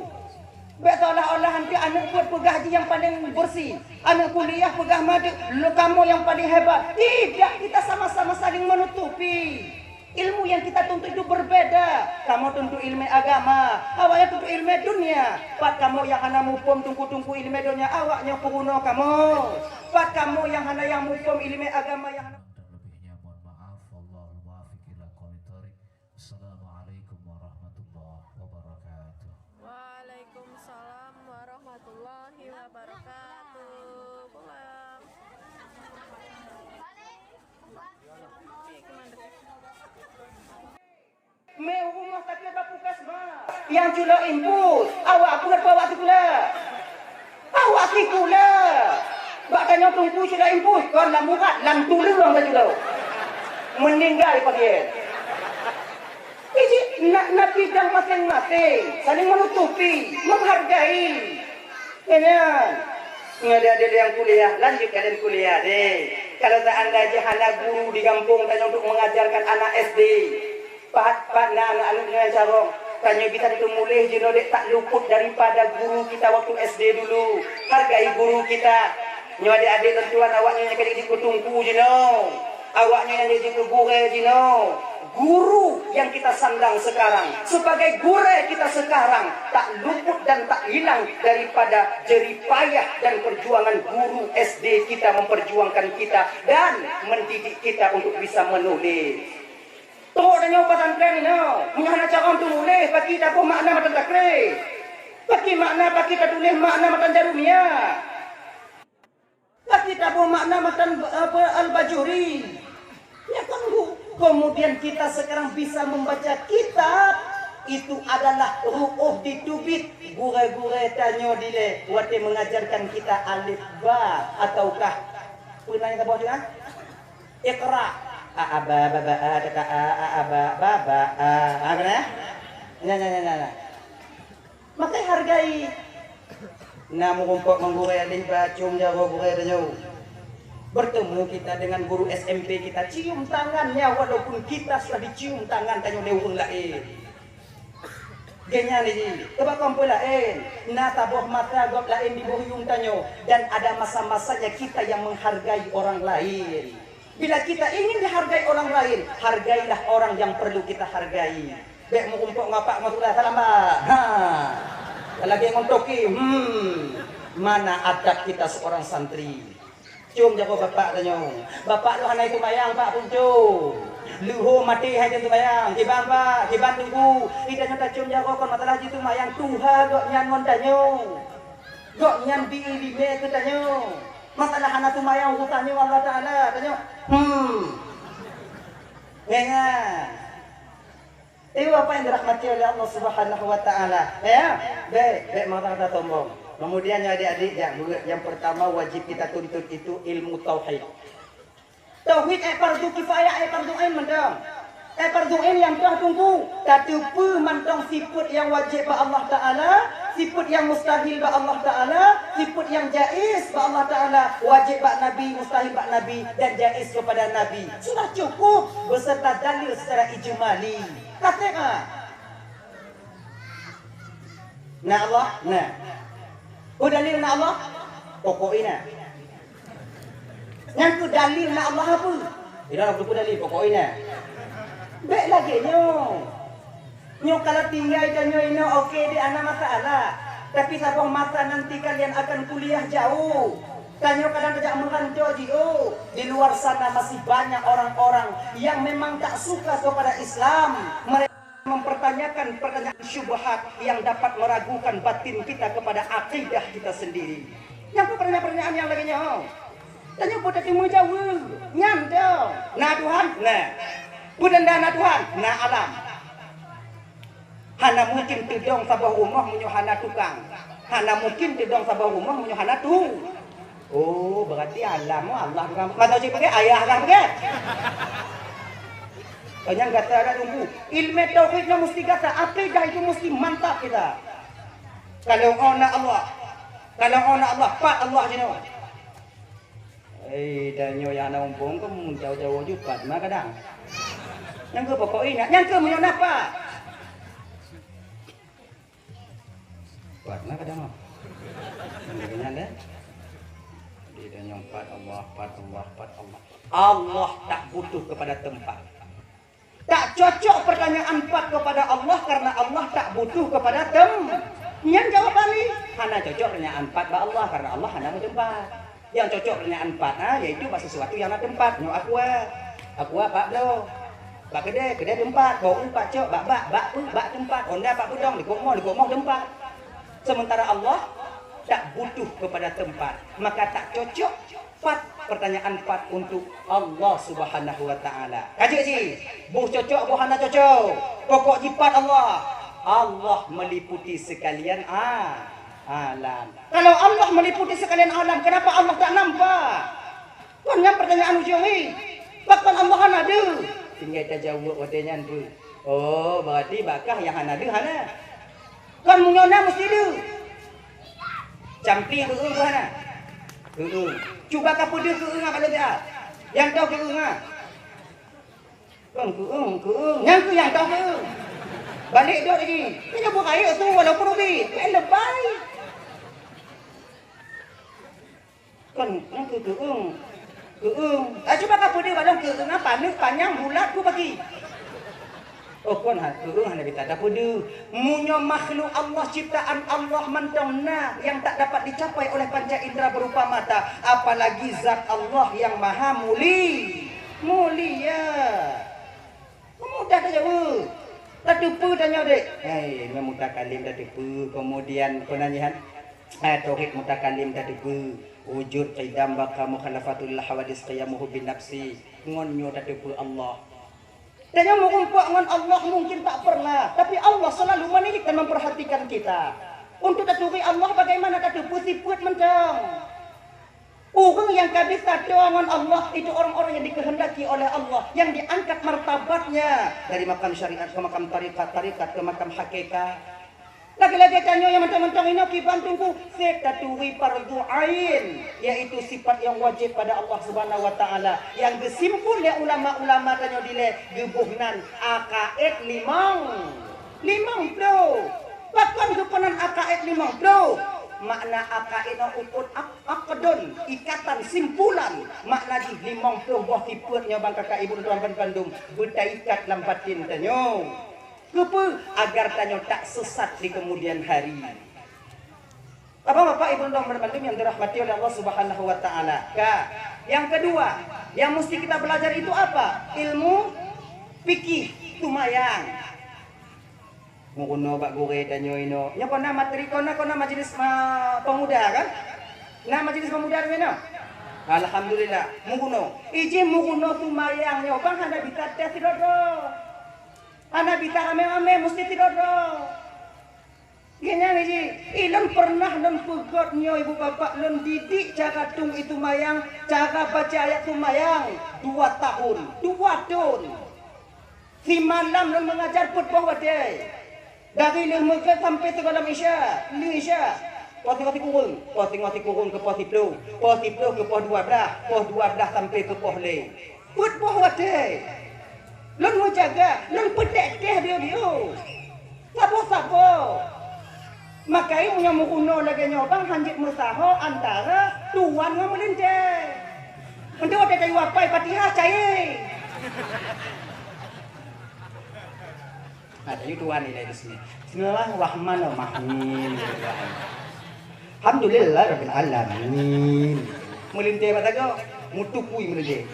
Bèk seolah-olah nanti aneuk beuet peugah jih nyang paleng beursi, aneuk kuliah peugah madeuek, lôn kamoe nyang paleng hebat. Tidak, kita sama-sama saling menutupi. Ilmu nyang kita tuntut itu berbeda. Kamoe tuntut ileumèe agama, awaknyan tuntut ileumèe dunia. Pat kamoe nyang hana muphom teungku-teungku ileumèe dunia, awaknyan peurunoe kamoe. Pat kamoe nyang hana nyang muphom ileumèe agama nyang hana. Dan lebihnya mohon maaf. Wallahul muwaffiq ila aqwamit thoriq. Assalamualaikum warahmatullahi wabarakatuh. Waalaikumsalam warahmatullahi wabarakatuh. Pulang. Meurumoh sakét bak puskesmas. Nyang culok infus, awak peuet po awak sikula. Awak sikula. Bak tanyoe teungku culok infus, kon lam urat, lam tuleueng taculok. Meuninggai pasien. Iji na, na bidang maséng-maséng, saling menutupi, menghargai. Nyan, nyan. Nyoe adik-adik nyang kuliah, lanjut kalian kuliah deh. Kalau seandainya hana guru di gampông tanyoe untuk mengajarkan anak S D, pat, pat na aneuk-aneuk nyoe nyang carông, tanyoe bisa teumuléh jinoe dek tak luput daripada guru kita waktu S D dulu. Hargai guru kita. Nyoe adik-adik lôn tuan, awaknyoe nyang ka jeuet keu teungku jinoe. Awaknyoe nyang jeuet keu gurèe jinoe. Guru yang kita sandang sekarang, sebagai gurèe kita sekarang, tak luput dan tak hilang daripada jerih payah dan perjuangan guru S D kita memperjuangkan kita dan mendidik kita untuk bisa menulis. Trok tanyoe pesantren inoe, meunyoe hana carông teumuléh, pakri taboh makna matan takré. Pakri makna, pakri tatuléh makna matan jaroe mia. Pakri Kita bawa makna matan apa, Al-Bajuri. Ya kan, Bu? Kemudian kita sekarang bisa membaca kitab, itu adalah ru'uh ditubit gurée-gurée tanyoe dilée watée mengajarkan kita alif ba ataukah peue nan saboh tu, ah? Iqra. A, a, ba, ba, ba, a, ta, ka, a, a, a, ba, ba, ba, a. Ha, keunan? Nyan, nyan, nyan, nyan, nyan. Maka hargai. Na meurumpok ngon gurée alif ba, cium jaroe gurée tanyoe. Bertemu kita dengan guru S M P kita, cium tangannya walaupun kita sudah dicium tangan tanyoe lé ureueng laén. Geuhnyan jih, teubak kon peue laén, na saboh masa gob laén di boh yuem tanyoe, dan ada masa-masanya kita yang menghargai orang lain. Bila kita ingin dihargai orang lain, hargailah orang yang perlu kita hargai. Bék meurumpok ngon Pak Matullah salam, Pak. Ha. Lagée ngon toke, hmm. Mana adab kita seorang santri? Cium jaroe bapak tanyoe. Bapak lôn hana seumayang, Pak, punco. Leuhô maté hai seumayang. Kiban, Pak, kiban teungku. Ih, tanyoe tacium jaroe kon masalah jiseumayang, tuha gobnyan ngon tanyoe. Gobnyan bi iéleumé keu tanyoe. Masalah hana seumayang urusan nyoe Allah Taala, tanyoe. Hmm. Nyan, nyan. Ibu bapak yang dirahmati oleh Allah Subhanahu wa Taala, ya, bék, bék marah dan sombong. Kemudian, ya, adik-adik, ya, yang pertama wajib kita tuntut itu ilmu tauhid. Tauhid, eh, fardu kifayah, eh, fardu ain mantong. Eh, fardu ain nyang toh teungku, tateupeue mantong sifeut nyang wajéb bak Allah Taala, sifeut nyang mustahil bak Allah Taala, sifeut nyang jaiz bak Allah Taala, wajéb bak Nabi, mustahil bak Nabi, dan jaiz kepada Nabi. Sudah cukup beserta dalil secara ijmali. Ka sép, ah? Na Allah? Na. Peue dalil na Allah? Pokok ié na. Nyan keuh dalil na Allah apa? Idak na peue dalil, pokok ié na. Bék lagée nyoe. Nyoe kalau tinggai tanyoe inoe oke deh, hana masalah. Tapi saboh masa nanti kalian akan kuliah jauh. Tanyoe kadang tajak meuranco jiôh. Di luar sana masih banyak orang-orang yang memang tak suka kepada Islam. Mereka mempertanyakan pertanyaan syubhat yang dapat meragukan batin kita kepada akidah kita sendiri. Nyang keuh pertanyaan-pertanyaan nyang lagée nyoe. Tanyoe peue tateumé jaweueb? Nyan dong. Na Tuhan? Na. Peue tanda na Tuhan? Na alam. Hana mungkin teudong saboh rumoh meunyoe hana tukang. Hana mungkin teudong saboh rumoh meunyoe hana tu. Oh, berarti alam, oh, Allah tukang. Masa cit pakai ayah tukang pakai. Tanyang gata ada tunggu. Ilmu tauhid nyoe mesti gata, akidah itu mesti mantap kita. Kalau oh na Allah, kalau oh na Allah, pat Allah jinoe. Eh, tanyoe nyang na umpung keu meujawa-jawa jupat ma kadang. Nyang keu pokok ingat, nyang keu meunyoe napa? Pat ma kadang, oh. Nyang keu nyan deh. Di tanyoe empat Allah, empat Allah, empat Allah. Allah tak butuh kepada tempat. Tak cocok pertanyaan pat kepada Allah karena Allah tak butuh kepada tem-, nyan jawaban ni. Hana cocok pertanyaan pat bak Allah karena Allah hana meuteumpat. Yang cocok pertanyaan pat, ha, yaitu bak sesuatu yang na teumpat. Nyoe aqua. Aqua pat bloe. Bak keudè, keudè teumpat. Bak u pat cok, bak bak, bak peue, bak teumpat. Honda pat peudong, likot moh, likot moh teumpat. Sementara Allah tak butuh kepada tempat, maka tak cocok pat, pertanyaan pat untuk Allah Subhanahu wa Ta'ala. Ka jeuet cit, boh cocok, boh hana cocok. Pokok jipat Allah. Allah meliputi sekalian a-, alam. Kalau Allah meliputi sekalian alam, kenapa Allah tak nampak? Kon nyan pertanyaan ujong ni. Pakon Allah hana deuh? Tinggai tajaweueb watée nyan tu. Oh, berarti bak kah nyang hana deuh hana. Kon meunyoe na meusti deuh. Campli keueueng peue hana? Keueueng. Cuba kapeudeuh keueueng ngon balon siat. Nyang toh keueueng ha. Kon keueueng, keueueng. Nyang keuh nyang toh keueueng. Balek dok lagi. Nyoe buet rayeuk su walaupun ubit. Main lebai. Kon nyang keu keueung. Keueung. Ah, cuba kapeudeuh balong keueung apa? Neuk panyang bulat ku bagi. Oh, kon ha, keueung hana bita tapeudeuh. Meunyoe makhluk Allah, ciptaan Allah mantong na yang tak dapat dicapai oleh panca indera berupa mata, apalagi zat Allah yang maha muli-, mulia. Mudah tajaweueb. Tateupeue tanyoe dek. Hei, ngon mutakalim tateupeue, kemudian peunanyihan. Eh, tauhid mutakalim tateupeue, wujud, qidam, baqa, mukhalafatul hawadis, qiyamuhu bin nafsi. Ngon nyoe tateupeue Allah. Tanyoe meurumpok ngon Allah mungkin tak pernah, tapi Allah selalu menilik dan memperhatikan kita. Untuk taturi Allah, bagaimana tateupeue sifeuet mantong. Ureuëng nyang ka bisa toe ngon Allah, itu orang-orang yang dikehendaki oleh Allah, yang diangkat martabatnya dari makam syariat ke makam tarekat, tarekat ke makam hakikat. Lagée-lagée tanyoe nyang mantong-mantong inoe kiban Teungku, seb taturi fardhu ain, yaitu sifat nyang wajéb pada Allah Subhanahu wa Taala, nyang geusimpul lé ulama-ulama tanyoe dilée geuboh nan akaid limong, limong ploh. Pakon geupeugah nan akaid limong ploh? Makna akaid nyoe ukut ak-, akdun, ikatan, simpulan. Makna jih limong ploh boh sifeuet nyoe bang kakak ibu tuan bandum beutaikat lam batin tanyoe. Keupeue? Agar tanyoe tak sesat di kemudian hari. Bapak-bapak, ibu dan bandum yang dirahmati oleh Allah Subhanahu wa Taala. Ka. Yang kedua, yang mesti kita belajar itu apa? Ilmu fikih, tumayang. Meurunoe bak gurée tanyoe inoe. Nyoe kona materi, kona, kona majelis ma-, pemuda kan? Na majelis pemuda di sana? Alhamdulillah. Meurunoe. Iji meurunoe tumayang nyoe bang hana bisa tes sidroe-droe. Hana bisa ramé-ramé, mesti sidroe-droe. Geuhnyan jih, ilôn pernah lôn peugöt nyoe ibu bapak, lôn didik cara tueng i tumayang, cara baca ayat tumayang dua tahun, dua thon. Simalam lôn mengajar peuet boh watée. Dari lheueh meugréb sampai sigohlom Isya, lheueh Isya. Poh singoh sikureueng, poh singoh sikureueng keu poh siploh, poh siploh keu poh dua blaih, poh dua blaih sampai keu poh lhée. Peuet boh watée. Lôn meujaga, lôn peutek-tek biôh-biôh. Saboh-saboh. Maka meunyoe meurunoe lagée nyoe bang hanjeuet meusaho antara tuan ngon meulintée. Untuk watée tayue apai Fatihah cai. Nah, tayue tuan ilée di sini. Bismillahirrahmanirrahim. Alhamdulillahirabbil alamin. Meulintée bak tagoe, meutukui meulintée.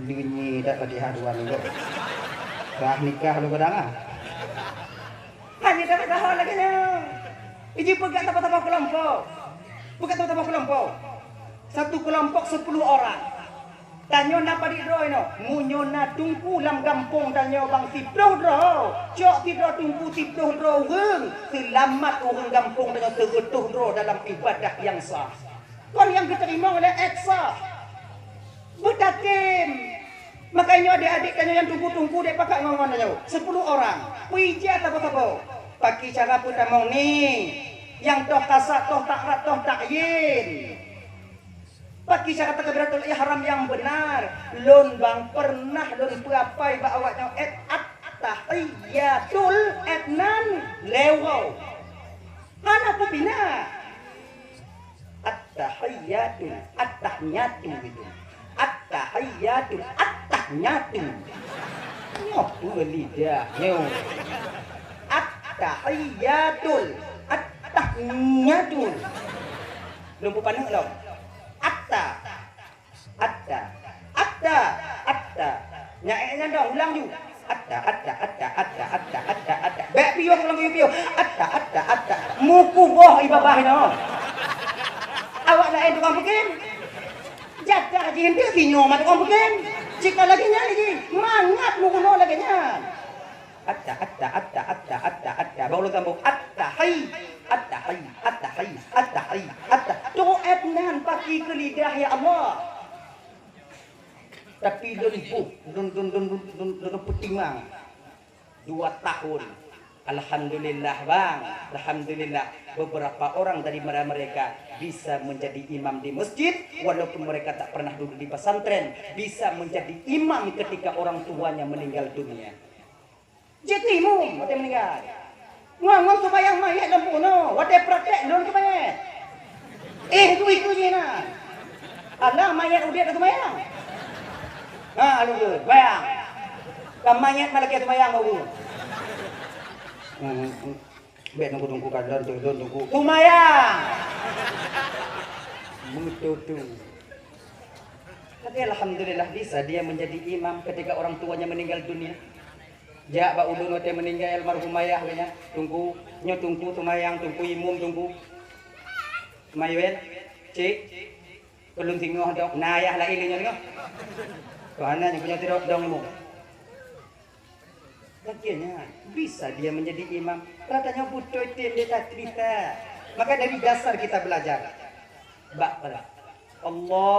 Deungoe that Fatihah dua minggu. Kah nikah lu kadang ah. Hana tapeugah lagée nyoe. Iji peugah saboh-saboh keulompok. Peugah saboh-saboh keulompok. Satu kelompok sepuluh orang. Tanyoe na padit droe inoe. Meunyoe na teungku lam gampông tanyoe bang siploh droe, cok sidroe teungku siploh droe ureuëng, seulamat ureuëng gampông tanyoe seureutôh droe dalam ibadah nyang sah. Kon nyang geuteurimong lé ék sah. Beutatem. Makajih nyoe adék-adék tanyoe nyang teungku-teungku dek pakat ngon-ngon tanyoe. Sepuluh orang. Peue ija saboh-saboh. Paki cara peutamong ni. Nyang toh kasat, toh takrat, toh takyin. Paki cara takbiratul ihram nyang beunar. Lôn bang pernah lôn peuapai bak awak nyoe, et at-tahiyatul et nan lewoe. Hana peubina. At-tahiyatu, at-tahiyatu gitu. At-tahiyatu, at-tahiyatu. Nyoe peue lidah nyoe. At-tahiyatul, at-tahiyatu. Lôn peupaneuk lom. Atta. Atta. Atta. Atta. Nyan, eh, nyan dong, ulang ju. Atta, atta, atta. Bèk piôh, ulang piôh-piôh. Atta, atta, atta. Mukuboh i babah inoe. Awak laén tukang peukim. Jatah jih eunteuk sinyoe mat tukang peukim. Cit ka lagèe nyan jih. Mangat meurunoe lagèe nyan. Atta, atta, atta. Baru lôn sambông. Atta hai. Atta hai. Atta hai. Atta hai. Atta. Toh et nan paki keu lidah, ya Allah. Tapi lôn buh, lôn, lôn peutimang. Dua tahun. Alhamdulillah, Bang. Alhamdulillah. Beberapa orang dari mereka bisa menjadi imam di masjid, walaupun mereka tak pernah duduk di pesantren, bisa menjadi imam ketika orang tuanya meninggal dunia. Jeuet keu imum watèe meuninggai. Ngon, ngon seumayang mayét lam bunoe, watèe praktek lôn keu mayét. Eh, itu, itu jih na. Alah, mayét udép dah seumayang. Ha, lôn keu seumayang. Ka mayét malah keu seumayang baru. Hmm, hmm. Bèk nunggu-nunggu ka lôn tu, lôn nunggu. Seumayang. Beutôi tu. Tapi alhamdulillah bisa dia menjadi imam ketika orang tuanya meninggal dunia. Jak bak ulôn watèe meuninggai almarhum ayah geuh nyan, Teungku, nyoe Teungku seumayang, Teungku imum, Teungku. Mayuel, cik, ulôn singoh dong, na yah laén lé nyoe singoh. Keuhana nyang punya tidok dong ilmu. Akhirnya, bisa dia menjadi imam. Rata nyoe beutôi tem dia tak bisa. Maka dari dasar kita belajar. Bak pada. Allahu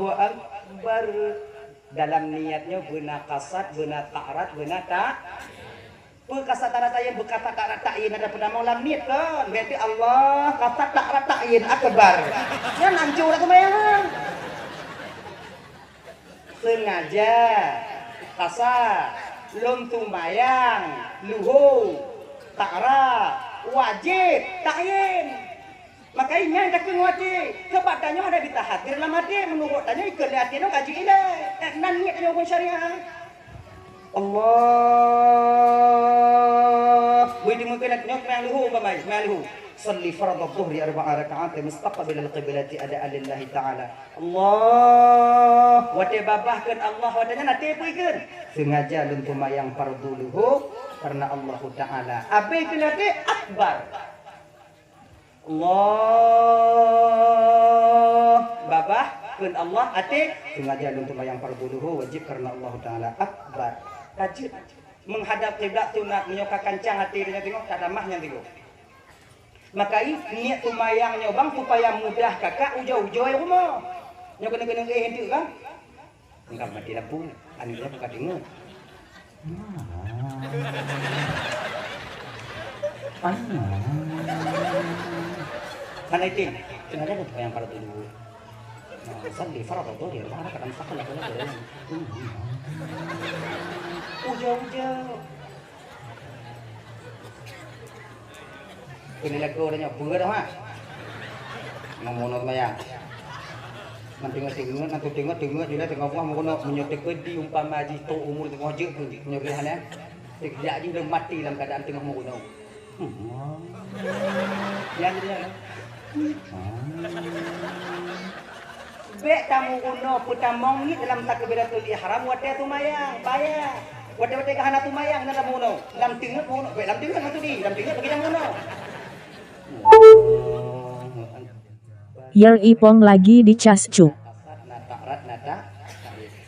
Akbar. Dalam niat nyoe beuna kasad, beuna ta'rad, beuna ta-, Peue kasad ta'rad ta'yin, beukasad ta'rad ta'yin, ada peudamong lam niet kon. Berarti Allah, kasad ta'rad ta'yin, akbar. Nyan hancô dah seumayang. Sengaja, kasad, lôn seumayang, luho, ta'rad, wajéb, ta'yin. Maka nyan ka keuh watée, sabab tanyoe hana jitahaddir lam até, meunurot tanyoe ikheun lé até nyoe ka jeuet ilée. Eh, nan niet tanyoe huköm syariat. Allah. Bui teumeukeun nyoe seumayang luho umpama, seumayang luho. Shalli fardhadh dhuhri arba'a raka'at mustaqbilal qiblati adaan lillahi ta'ala. Allah. Watée babah kheun Allah, watée nyan até peue ikheun? Sengaja lôn seumayang fardhu luho karena Allahu Ta'ala. Abéh kheun até akbar. Allah, babah, kheun Allah, até, sengaja lôn seumayang fardhu luho wajéb karena Allah Ta'ala. Akbar. Ka jeuet. Meuhadab kiblat sunat, meunyoe ka kancang até tanyoe teungoh, ka tamah nyan teungoh. Maka i, niet seumayang nyoe bang supaya mudah kakak ujoe-ujoe rumoh. Nyoe keuneuk-keuneuk éh enteuk kan? Enggak mati lampu, aneuk nyoe buka teungoh. Ah. Hana item, sengaja ada yang pada dulu. Nah, shalli fardhu dhuhri, mana kadang sakal lagi. Ujoe-ujoe. Keuneuk lakoe tanyoe, peue dah, ha? Ngon meurunoe seumayang. Nan teungoh-teungoh, nan teungoh-teungoh, jula teungoh boh meurunoe, meunyoe teukeudi umpama jih trok umu teungoh jeuet pun jih, meunyoe geuh hana, seujak jih lom maté lam keuadaan teungoh meurunoe. Hmm. Nyan dia. Hmm. Bék tameurunoe peutamong niet dalam takbiratul ihram watée seumayang, bahaya. Watée-watée ka hana seumayang na tameurunoe. Lam teungeut meurunoe, bék lam teungeut maksud jih, lam teungeut bagi tameurunoe. Yer ipong lagi di cas cu.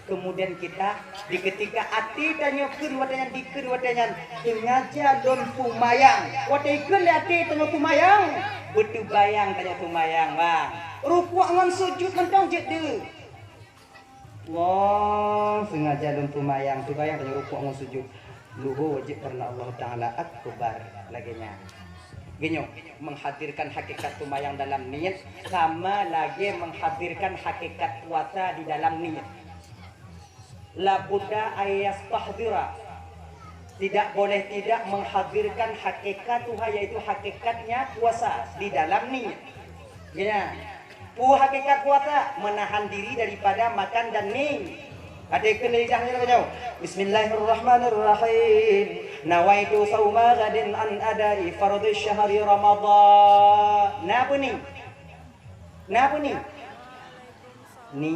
Kemudian kita, di ketika até tanyoe kheun watée nyan, dikheun watée nyan, sengaja lôn seumayang. Watée kheun lé até tanyoe seumayang, beuteubayang tanyoe seumayang, bang. Rukuk ngon sujud mantong jeuet deuh. Allah, sengaja lôn seumayang, seumayang tanyoe rukuk ngon sujud. Luho wajéb karena Allah Ta'ala akbar. Lagée nyan. Geuh nyoe, menghadirkan hakikat seumayang dalam niet sama lagée menghadirkan hakikat puasa di dalam niet. La budda an yastahdira. Tidak boleh tidak menghadirkan hakikat Tuhan, yaitu hakikatnya puasa di dalam niet. Ya. Peue hakikat puasa? Menahan diri daripada makan dan mi. Até kheun lé lidah nyoe, nyoe. Bismillahirrahmanirrahim. Nawaitu shauma ghadin an adai fardhi syahri Ramadhan. Na peue ni? Na peue ni? Ni.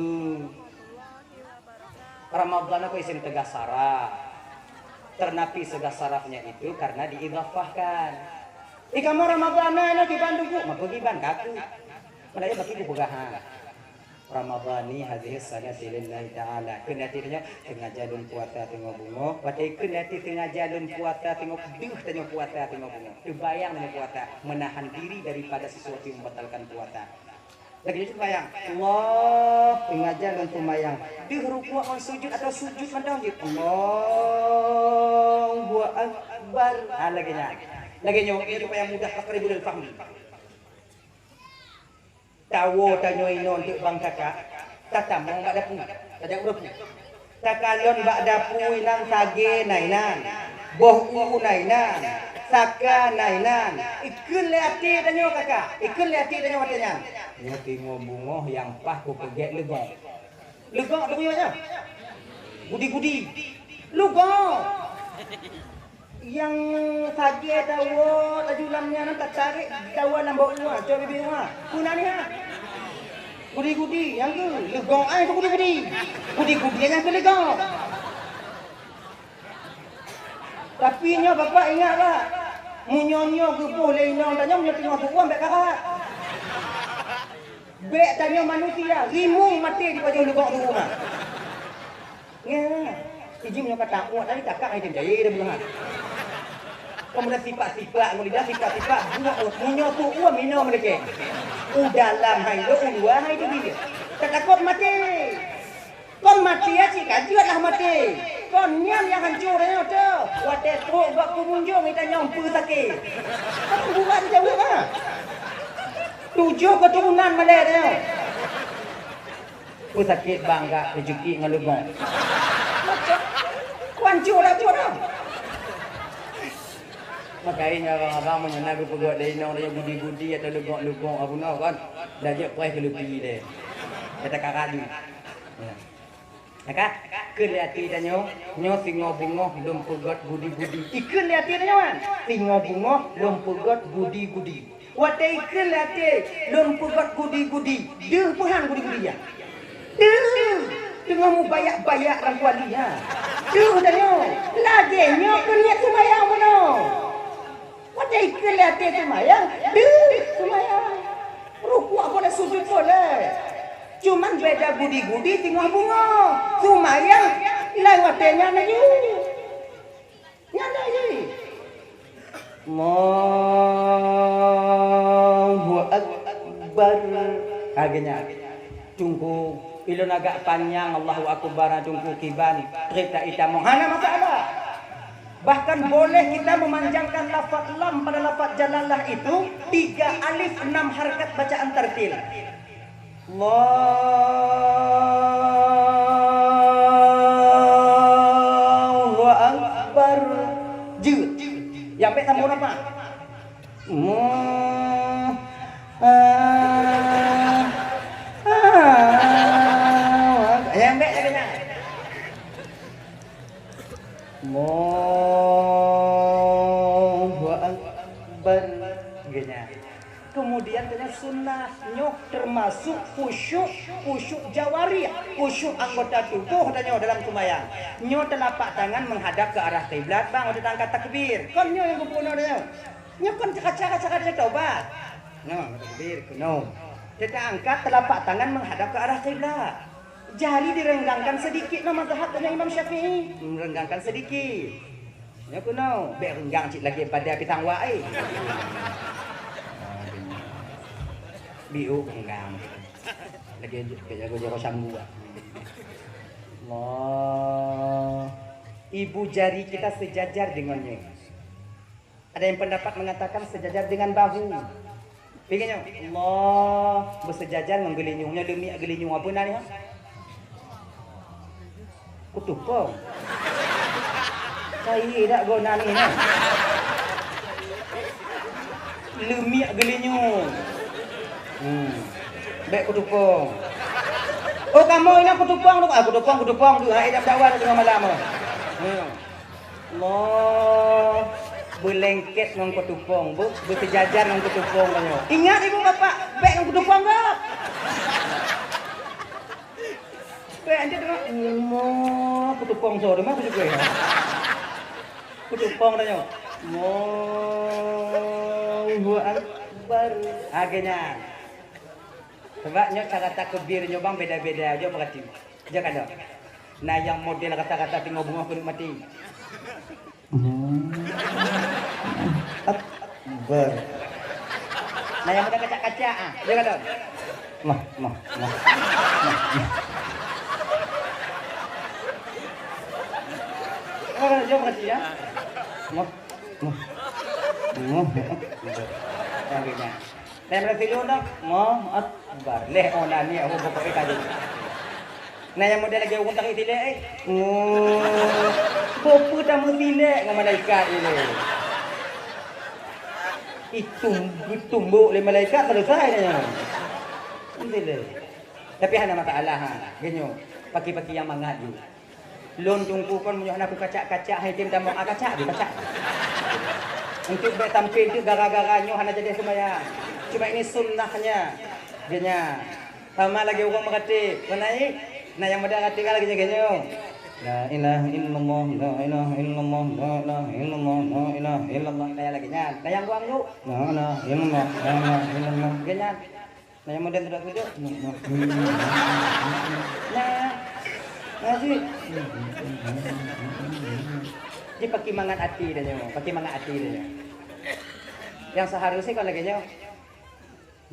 Ramadhan aku isim teugah saraf. Teunapi seugah sarafnya itu karena diidhafahkan. Di kamoe Ramadhan na, na kiban duku, maka kiban kaku. Mana dia bagi dipeugah, ha. Ramadhani hadhihi sanati lillahi ta'ala. Kheun até tanyoe, sengaja lôn puasa teungoh bungoh. Watée kheun até sengaja lôn puasa teungoh deuh tanyoe puasa teungoh bungoh. Teubayang tanyoe puasa, menahan diri daripada sesuatu yang membatalkan puasa. Lagée nyoe seumayang. Allah, sengaja lôn seumayang. Deuh rukuk ngon sujud atau sujud mantong jih. Allahu Akbar. Ha, lagée nyan. Lagée nyoe, nyoe supaya mudah taqribul fahmi. Tawoe tanyoe inoe teuk bang kakak. Tatamong bak dapu. Tajak ureuëng. Takalon bak dapu inan sagée na inan, boh u na inan, saka na inan. Ikheun lé até tanyoe kaka, ikheun lé até tanyoe watée nyan. Nyoe teungoh bungoh nyang paih kupeugét leugok. Leugok tu nyoe nyan. Gudi-gudi. Leugok. Nyang sagée dawa laju lam nyan tatarek dawa lam bak uwa, cok bibie uwa. Peue na nyan? Gudi-gudi, nyang keu leugok ai keu gudi-gudi. Gudi-gudi nyang keu leugok. Tapi nyoe Bapak ingat, Pak. Meunyoe-nyoe geuboh lé inong tanyoe, meunyoe teungoh teuuem bèk karat. Bèk tanyoe manusia, rimueng maté jipajoh lubok teuuem. Nyan, ijih meunyoe ka tamuat tadi, takak hai tem jayé dah beungoh. Kamoe dah sipak-sipak ngon lidah, sipak-sipak buet, meunyoe teuuem inong meulakèe. U dalam hai lôn, u luwa hai teubiet. Tatakot maté. Kon maté cit ka jeuet lah maté. Kon nyan nyang hanco tanyoe teuh. Watèe trok bak keumunjong, geutanyoe peue sakét. Kon bukan jaweueb ah. Tujoh keuturonan malèe tanyoe. Peue sakét bang, ka reujeuki ngon leumo. Kon hanco lah, hanco lah. Makajih nyan abang-abang meunyoe na geupeugöt lé inong lagèe gudi-gudi atau leugok-leugok, apa bunoe kon, dah jeuet preh keu leupi deh. Kata ka ragu. Ya. Maka, kheun lé até tanyoe, nyoe singoh beungoh lôn peugöt gudi-gudi. Ikheun lé até tanyoe kan? Singoh beungoh lôn peugöt gudi-gudi. Watèe ikheun lé até lôn peugöt gudi-gudi, deuh peuhan gudi-gudi nyan. Deuh! Teungoh mubayak-bayak lam kuali nyan. Deuh tanyoe, lagèe nyoe keuh niet seumayang bunoe. Watèe ikheun lé até seumayang, deuh seumayang. Rukuk boleh, sujud boleh. Cuman beda gudi-gudi singoh beungoh. Seumayang laén watèe nyan laju. Nyan laju. Allahu Akbar. Lagèe nyan. Teungku, ilôn agak panyang Allahu Akbar, teungku kiban, trép tatamong. Hana masalah. Bahkan boleh kita memanjangkan lafaz lam pada lafaz jalalah itu, tiga alif, enam harkat bacaan tartil. Allahu Akbar. Jeuet. Nyang bèk sambông nafas. Mo-, ah, ah, nyang bèk lagèe nyan. Allahu Akbar. Lagèe nyan. Kemudian kena sunnah nyoe termasuk khusyuk, khusyuk jawarih, khusyuk anggota tubuh tanyoe dalam seumayang. Nyoe teulapak tangan menghadap ke arah kiblat, bang, watèe taangkat takbir. Kon nyoe nyang geupeugah nyoe. Nyoe kon cara-cara, cara-cara tobat. Nyoe, takbir, keunoe. Teuangkat teulapak tangan menghadap ke arah kiblat. Jari direnggangkan sedikit, nyoe mazhab Imam Syafi'i. Merenggangkan sedikit. Nyoe keunoe, bèk renggang cit lagèe pada pisang wak, eh. Biôk renggang. Lagèe jago-jago sambuat. Allah. Ibu jari kita sejajar dengannya. Ada yang pendapat mengatakan sejajar dengan bahu. Piké nyoe, Allah, beusejajar ngon geulinyueng. Nyoe leumiek geulinyueng, apa nan nyoe? Kutupong. Kayèe dak geunan nyoe. Leumiek geulinyueng. Hmm. Bèk kutupong. Oh, kamoe nyoe kutupong tu. Ah, kutupong, kutupong tu. Hai, jam dakwa teungoh malam. Hmm. Allah, beulengket ngon kutupong, bu, beusejajar ngon kutupong tanyoe. Ingat ibu bapak, bèk ngon kutupong, bu. Bèk, ente tengok, mo, kutupong soe, ma kutupong. Kutupong tanyoe. Allahu Akbar. Lagèe nyan. Sebab nyoe cara takbir nyoe bang beda-beda, jom perhati. Jak ada. Nah, nyang model rata-rata teungoh beungoh keuneuk maté. Akbar. Nah, nyang model kacak-kacak, ah. Jak ada. Mah, mah, mah. Mah, mah. Jom perhati, ya. Mah, mah. Mah, mah. Nah, begitu. Lhèe meunyoe silôn dah, Allahu Akbar. Lhèe oh nani aku pokok ikan tu. Nah, nyang model lagèe ureueng tarik silek, eh. Oh, peue tameusilek ngon malaikat ilèe. Itum, itumbok lé malaikat, selesai nyan. Silek. Tapi hana masalah, ha. Geunyoe, paki-paki nyang mangat ju. Lôn teungku kon meunyoe hana kukacak-kacak, hai tem tamong, ah, kacak ju, kacak. Untuk bèk sampai tu gara-gara nyoe hana jadi seumayang. Cuma ini sunnahnya. Geunya. Sama lagèe ureueng meuratéb. Kon naik. Nah, nyang muda ratéb lagèe nyoe, geunya. La ilaha illallah, la ilaha illallah, la ilaha illallah, la ilaha illallah. Nah, lagèe nyan. Nah, nyang buang dulu. La ilaha illallah, la ilaha illallah. Lagèe nyan. Nah, nyang modern tu dak keuneuk. Nah. Nah, ji. Ji pakai mangat até dah nyoe, pakai mangat até dah nyoe. Nyang seharusnya kan lagèe nyoe.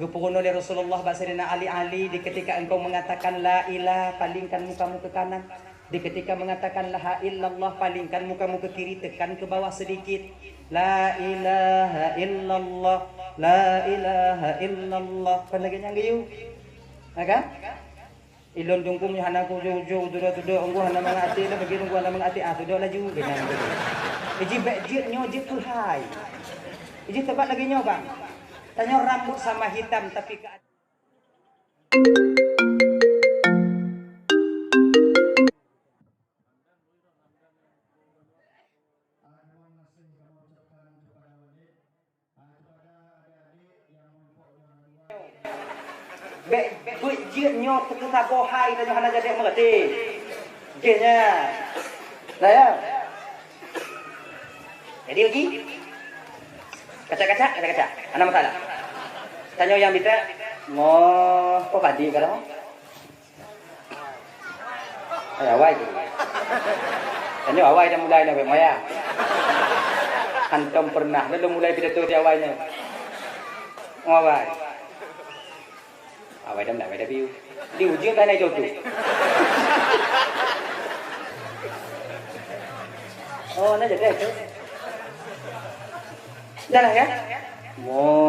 Geupeurunoe lé Rasulullah bak Saidina Ali, "Ali, di ketika engkau mengatakan la ilah, palingkan mukamu ke kanan. Di ketika mengatakan la ilaha illallah, palingkan mukamu ke kiri, tekan ke bawah sedikit. La ilaha illallah, la ilaha illallah." Kon lagèe nyan geuyue. Ha kan? Ilôn dungkum nyoe hana kuju-ju, tudoe-tudoe, unggu hana mangat até, lôn bagi unggu hana mangat até, ah, tudoe laju, keunan tu. Iji bèk jeuet nyoe jeuet keuhai. Iji teubat lagèe nyoe, bang. Tanyoe rambut sama hitam, tapi keu Bèk, bèk jeuet nyoe teuka saboh hai tanyoe hana jadi meureuti. Jih nyan. Nah, ya. Jadi, uji. Kacak-kacak, kacak-kacak. Hana masalah. Tanyoe nyang bitek, ngoh, kok padi ka lom? Hai, awai tu. Tanyoe awai dah mulai dah, Mek Maya. Hantom pernah dah mulai pidato di awai nyoe. Awai. Awai dah mulai, awai dah biu. Di ujung dah naik jodoh. Oh, na jadi tu. Dah lah, ya? Allahu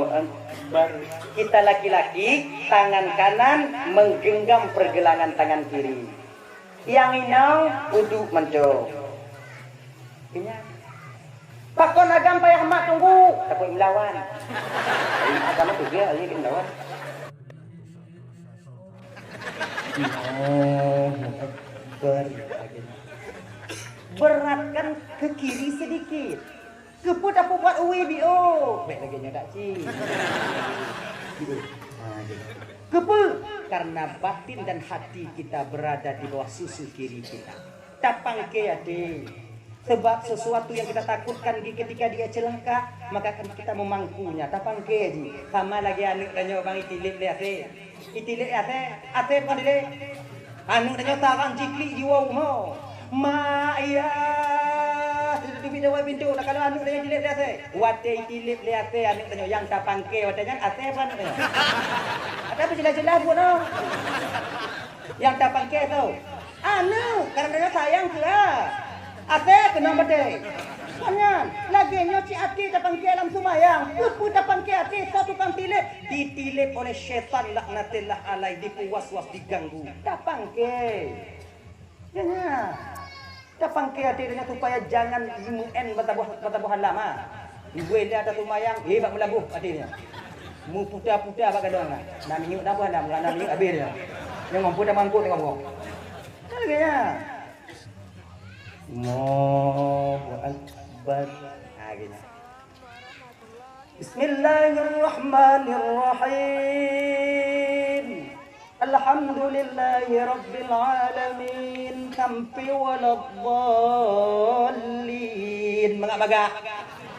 Akbar. Kita laki-laki, tangan kanan menggenggam pergelangan tangan kiri. Nyang inong uduk mantong. Pakon agam payah mat tunggu, takut melawan. Agam tu dia, dia melawan. Allahu Akbar. Beratkan ke kiri sedikit. Keupeue tapeubuat uwi biôh? Bèk lagèe nyoe dak ci. Biôh. Ha, gitu. Keupeue? Karena batin dan hati kita berada di bawah susu kiri kita. Tapangke até. Sebab sesuatu yang kita takutkan di ketika dia celaka, maka akan kita memangkunya. Tapangke ji. Sama lagèe aneuk tanyoe bang itilep lé asèe. Itilep asèe, asèe bukan dilep. Aneuk tanyoe tarang jiklik jiwoe rumoh. Mak, yah, teubiet dawai pintoe. Nah, kalau aneuk tanyoe itilep lé asèe, watèe itilep lé asèe aneuk tanyoe nyang tapangke watèe nyan asèe bukan aneuk tanyoe. Ada apa jelas-jelas bunoe? Nyang tapangke tu. Aneuk, karena sayang keu a. Asèe keunong batèe. Kon nyan, lagèe nyoe cit até tapangke lam seumayang. Peue-peue tapangke até, soe tukang tilep? Ditilep oleh syaitan laknatillah alaih, dipeuwas-was, diganggu. Tapangke. Ya, ya. Tapangke até nyan supaya jangan meu'en bataboh, bataboh alam, ha. Dibuet lé ata seumayang, eh, bak meulaboh até nyan. Meuputa-puta bak gadong nyan. Nam minyeuk dah boh nam, nam minyeuk habéh nyan. Nyang mampu dah mangkot tengok boh. Kan lagèe nyan. Allahu Akbar. Ha, gini. Bismillahirrahmanirrahim. Alhamdulillahi rabbil alamin. Sampai waladdallin. Mangga-mangga.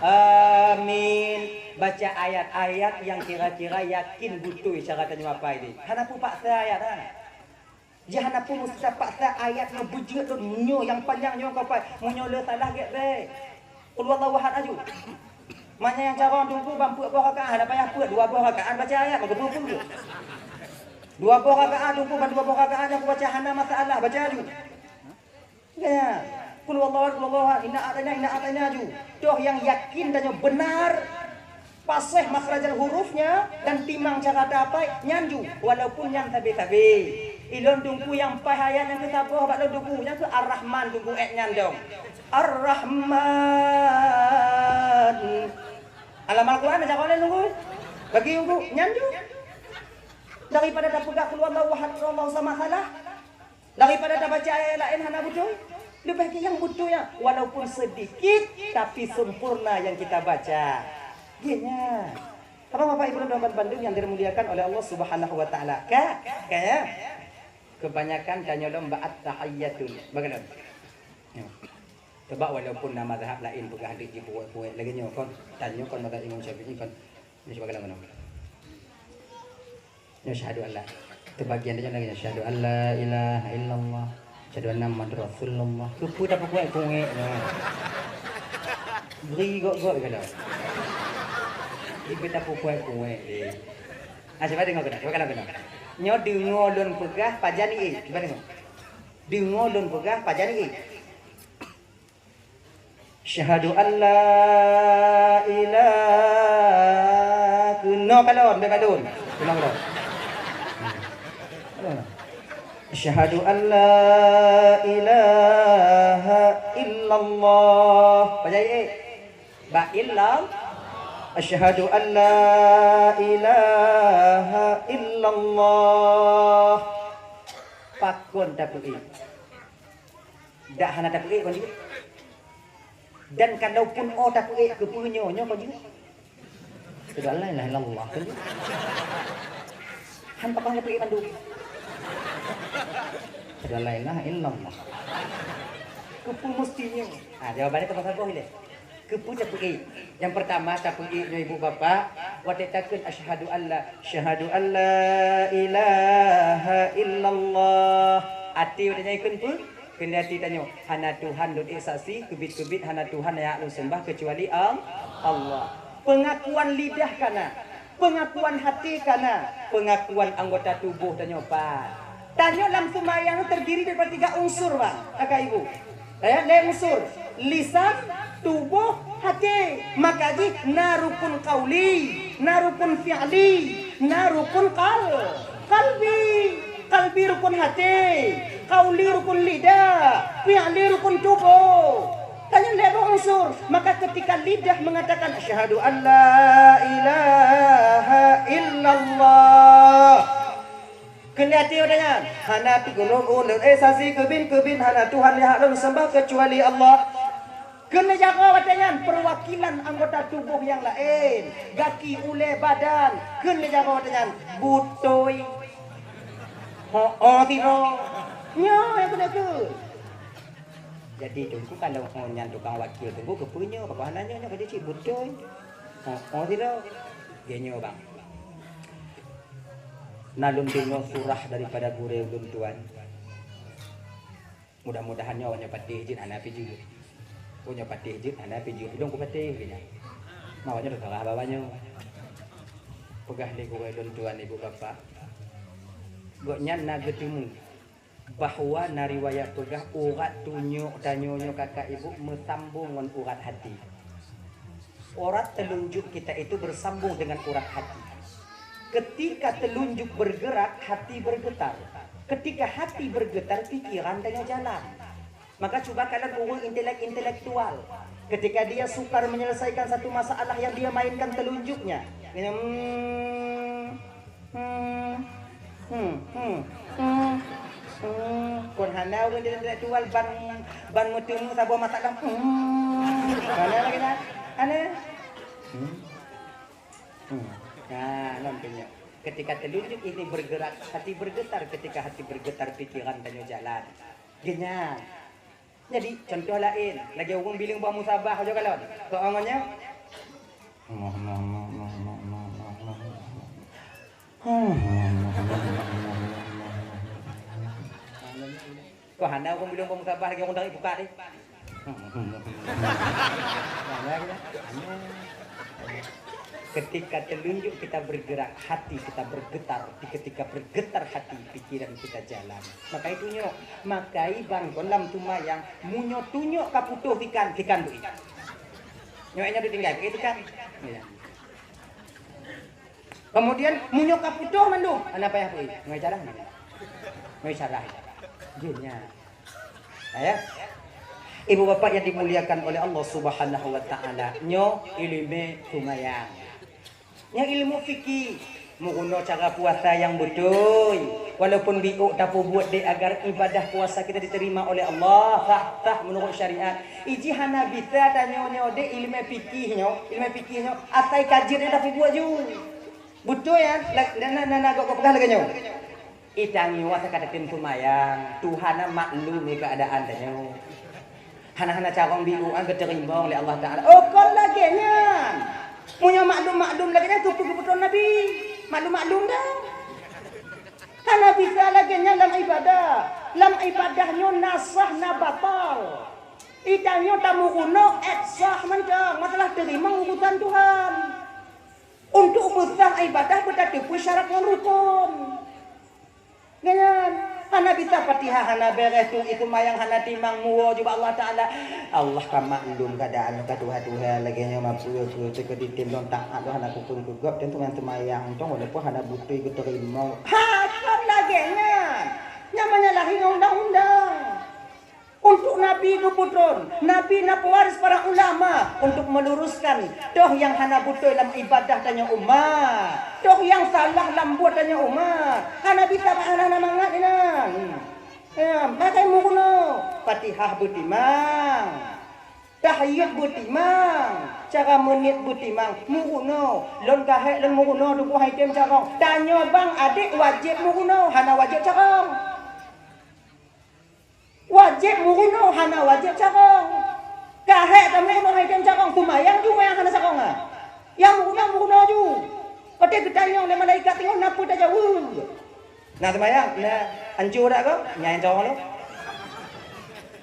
Amin. Baca ayat-ayat nyang kira-kira yakin beutôi cara tanyoe hafai deh. Hana peue paksa ayat, ha. Jih hana peue meusti tapaksa ayat nyoe beujeuet lôn nyoe nyang panyang nyoe ka pai. Meunyoe le salah gèt bèk. Qul huwallahu ahad aju. Manya nyang carông teungku ban peuet boh rakaat, hana payah peuet, dua boh rakaat baca ayat, maka peue-peue. Dua boh rakaat teungku ban dua boh rakaat nyang kubaca hana masalah, baca aju. Ya. Qul huwallahu ahad, qul huwallahu ahad, inna a'taina, inna a'taina aju. Toh nyang yakin dan nyang benar. Paséh makhrajal hurufnya dan timang cara tapai nyan ju, walaupun nyan sabe-sabe. Ilôn teungku nyang paih ayat nyang keu saboh bak lôn teungku, nyang keu Ar-Rahman teungku, ék nyan dong. Ar-Rahman. Alam Al-Quran dah cakap lain teungku. Bagi teungku nyan ju. Daripada tapeugah qul huwallahu ahad, Allahu samad salah. Daripada tabaca ayat laén hana beutôi, leubeh gét nyang beutôi nyan, walaupun sedikit, tapi sempurna yang kita baca. Gét nyan. Bapak-bapak, Ibu dan Teman bandum yang dimuliakan oleh Allah Subhanahu wa Taala. Ka? Ka, ya? Kebanyakan tanyoe lom bak at-tahiyyatul. Bagaimana? Ya. Sebab walaupun na mazhab laén peugah deuek jipuwék-puwék lagée nyoe kon, tanyoe kon mazhab Imam Syafi'i kon. Nyoe sibagoe lam keunoe. Nyoe syahadu Allah. Teubagian tanyoe lagée nyoe, syahadu alla ilaha illallah, syahadu anna Muhammadar Rasulullah. Keupeue tapeupuwék-puwék nyoe? Bri gok-gok keunoe. Ipe tapeupuwék-puwék deh. Ah, cuba deungoe keunoe, cuba kalon keunoe. Nyoe deungoe lôn peugah pajan ié. Cuba deungoe. Deungoe lôn peugah pajan ié. Syahadu an la ilaha, keunoe kalon, bèk kalon. Keunoe kalon. Syahadu an la ilaha illallah. Pajan ié. Ba illallah. Asyhadu an la ilaha illallah. Pakon tapeuék? Dak hana tapeuék kon jeuet. Dan kalaupun 'oh tapeuék, keupeue nyoe, nyoe kon jeuet? Asyhadu an la ilaha illallah kon jeuet. Han pakon tapeuék mandum. Asyhadu an la ilaha illallah. Keupeue musti nyoe? Ah, jawabannya teuma saboh ilée. Keupeue tapeuék? Nyang peurtama tapeuék nyoe ibu bapak, watée takheun asyhadu alla, asyhadu alla ilaha illallah. Até watée nyan ikheun peue? Keuneuk até tanyoe, hana Tuhan lôn ék saksi, keubiet-keubiet hana Tuhan nyang hak lôn seumbah keucuali Al-, Allah. Peungakuan lidah kana, peungakuan haté kana, peungakuan anggota tuboh tanyoe pat. Tanyoe lam seumayang terdiri daripada tiga unsur, Bang, kakak ibu. Eh, lhée unsur, lisan, tuboh, haté. Maka jih na rukun qauli, na rukun fi'li, na rukun qal-, qalbi. Qalbi rukun haté, qauli rukun lidah, fi'li rukun tuboh. Tanyoe lhée boh unsur. Maka ketika lidah mengatakan, "Asyhadu an la ilaha illallah." Keuneuk até watée nyan, hana teugeulong ulôn, eh, saksi keubiet-keubiet hana Tuhan nyang hak lôn seumbah keucuali Allah. Keuneuk jaroe watée nyan, peuwakilan anggota tuboh nyang laén, gaki, ulée, badan, keuneuk jaroe watée nyan, beutôi. Ho-oh sidroe. Nyoe nyang keuneuk kheun. Jadi, Teungku, kalau ho nyan tukang wakil Teungku, keupeue nyoe? Pakon hana nyoe, nyoe ka jicit beutôi. Ho-oh sidroe. Geuh nyoe, Bang. Na lôn deungoe surah daripada gurée ulôn tuan. Mudah-mudahan nyoe awaknyoe patéh jeuet hana pih jeuet. Awaknyoe patéh jeuet hana pih jeuet. Ulôn kupatéh keu nyan. Awaknyoe teusalah bak awaknyoe. Peugah lé gurée lôn tuan ibu bapak. Gobnyan na geuteumu bahwa na riwayat peugah urat tunyok tanyoe nyoe kakak ibu meusambong ngon urat hati. Urat telunjuk kita itu bersambung dengan urat hati. Ketika telunjuk bergerak, hati bergetar. Ketika hati bergetar, pikiran tanyoe jalan. Maka cuba kalon ureuëng intelek-intelektual. Ketika dia sukar menyelesaikan satu masalah yang dia mainkan telunjuknya. Hmm, hmm, hmm, hmm, hmm, hmm. Kon hana ureuëng intelektual ban, ban meuteumu saboh masalah. Hmm. Hana lagée nyan. Hana. Hmm. Hmm. Nah, ngon tanyoe. Ketika telunjuk ini bergerak, hati bergetar. Ketika hati bergetar, pikiran tanyoe jalan. Geuh nyan. Jadi, contoh laén, lagée ureuëng bileueng boh musabah, ujoe kalon. Keu awaknyoe? Kok hana ureuëng bileueng boh musabah lagée ureuëng dari buka deh? Ketika telunjuk kita bergerak, hati kita bergetar. Di ketika bergetar hati, pikiran kita jalan. Maka itu nyoe, maka i bang kon lam seumayang, meunyoe tunyok ka putôh sikan, sikan beuikat. Nyoe nyan ditinggai, beuikat sikan. Ya. Kemudian, meunyoe ka putôh mandum, hana payah beuikat. Nyoe cara mana? Nyoe cara. Jeunya. Ya. Ibu bapak yang dimuliakan oleh Allah Subhanahu wa taala, nyoe ileumé seumayang. Nyoe ilmu fikih, meurunoe cara puasa nyang beutôi. Walaupun biôk tapeubuet deh agar ibadah puasa kita diterima oleh Allah, sah, sah menurut syariat. Iji hana bisa tanyoe nyoe deh ilmu fikih nyoe, ilmu fikih nyoe asai ka jeuet nyoe tapeubuet ju. Beutôi ya? Na, na, na, na, gok, gok peugah lagée nyoe. Itanyoe asai ka tatem seumayang, Tuhan na maklum keuadaan tanyoe. Hana-hana carông biôh an geuteurimong lé Allah Taala. Oh, kon lagèe nyan. Meunyoe maklum-maklum lagèe nyan, keupeue geupeutrön Nabi? Maklum-maklum dah. Hana bisa lagèe nyan lam ibadah. Lam ibadah nyoe na sah, na batal. Itanyoe tameurunoe ék sah mantong, masalah teurimong urusan Tuhan. Untuk meusah ibadah beutateupeue syarat ngon rukon. Nyan, hana bisa Fatihah, hana bèrèh, tu itu mayang hana timang, muwoe ju bak Allah Taala. Allah ka maklum keuadaan ka tuha-tuha lagèe nyoe, mapeue-peue teuka ditem lôn taat, lôn hana kukon keu gob, tentu ngon seumayang, tong walaupun hana beutôi geuteurimong. Ha, kon lagèe nyan. Nyan menyalahi undang-undang. Untuk Nabi geupeutrön, Nabi na pewaris para ulama untuk meluruskan toh nyang hana beutôi lam ibadah tanyoe umat, toh nyang salah lam buet tanyoe umat. Hana bisa hana-hana mangat inan. Ya, pakai meurunoe, Fatihah beutimang, tahiyat beutimang, cara meuniet beutimang, meurunoe. Lôn ka hék lôn meurunoe tuboh hai tem carông. Tanyoe bang adék wajéb meurunoe, hana wajéb carông. Wajéb meurunoe, hana wajéb carông. Ka hék tameurunoe hai tem carông, seumayang ju nyang hana carông, ha. Nyang meurunoe, meurunoe ju. Watèe geutanyong lé malaikat singoh, na peue tajaweueb? Na seumayang, na, anco dak kah? Nyan carông lom.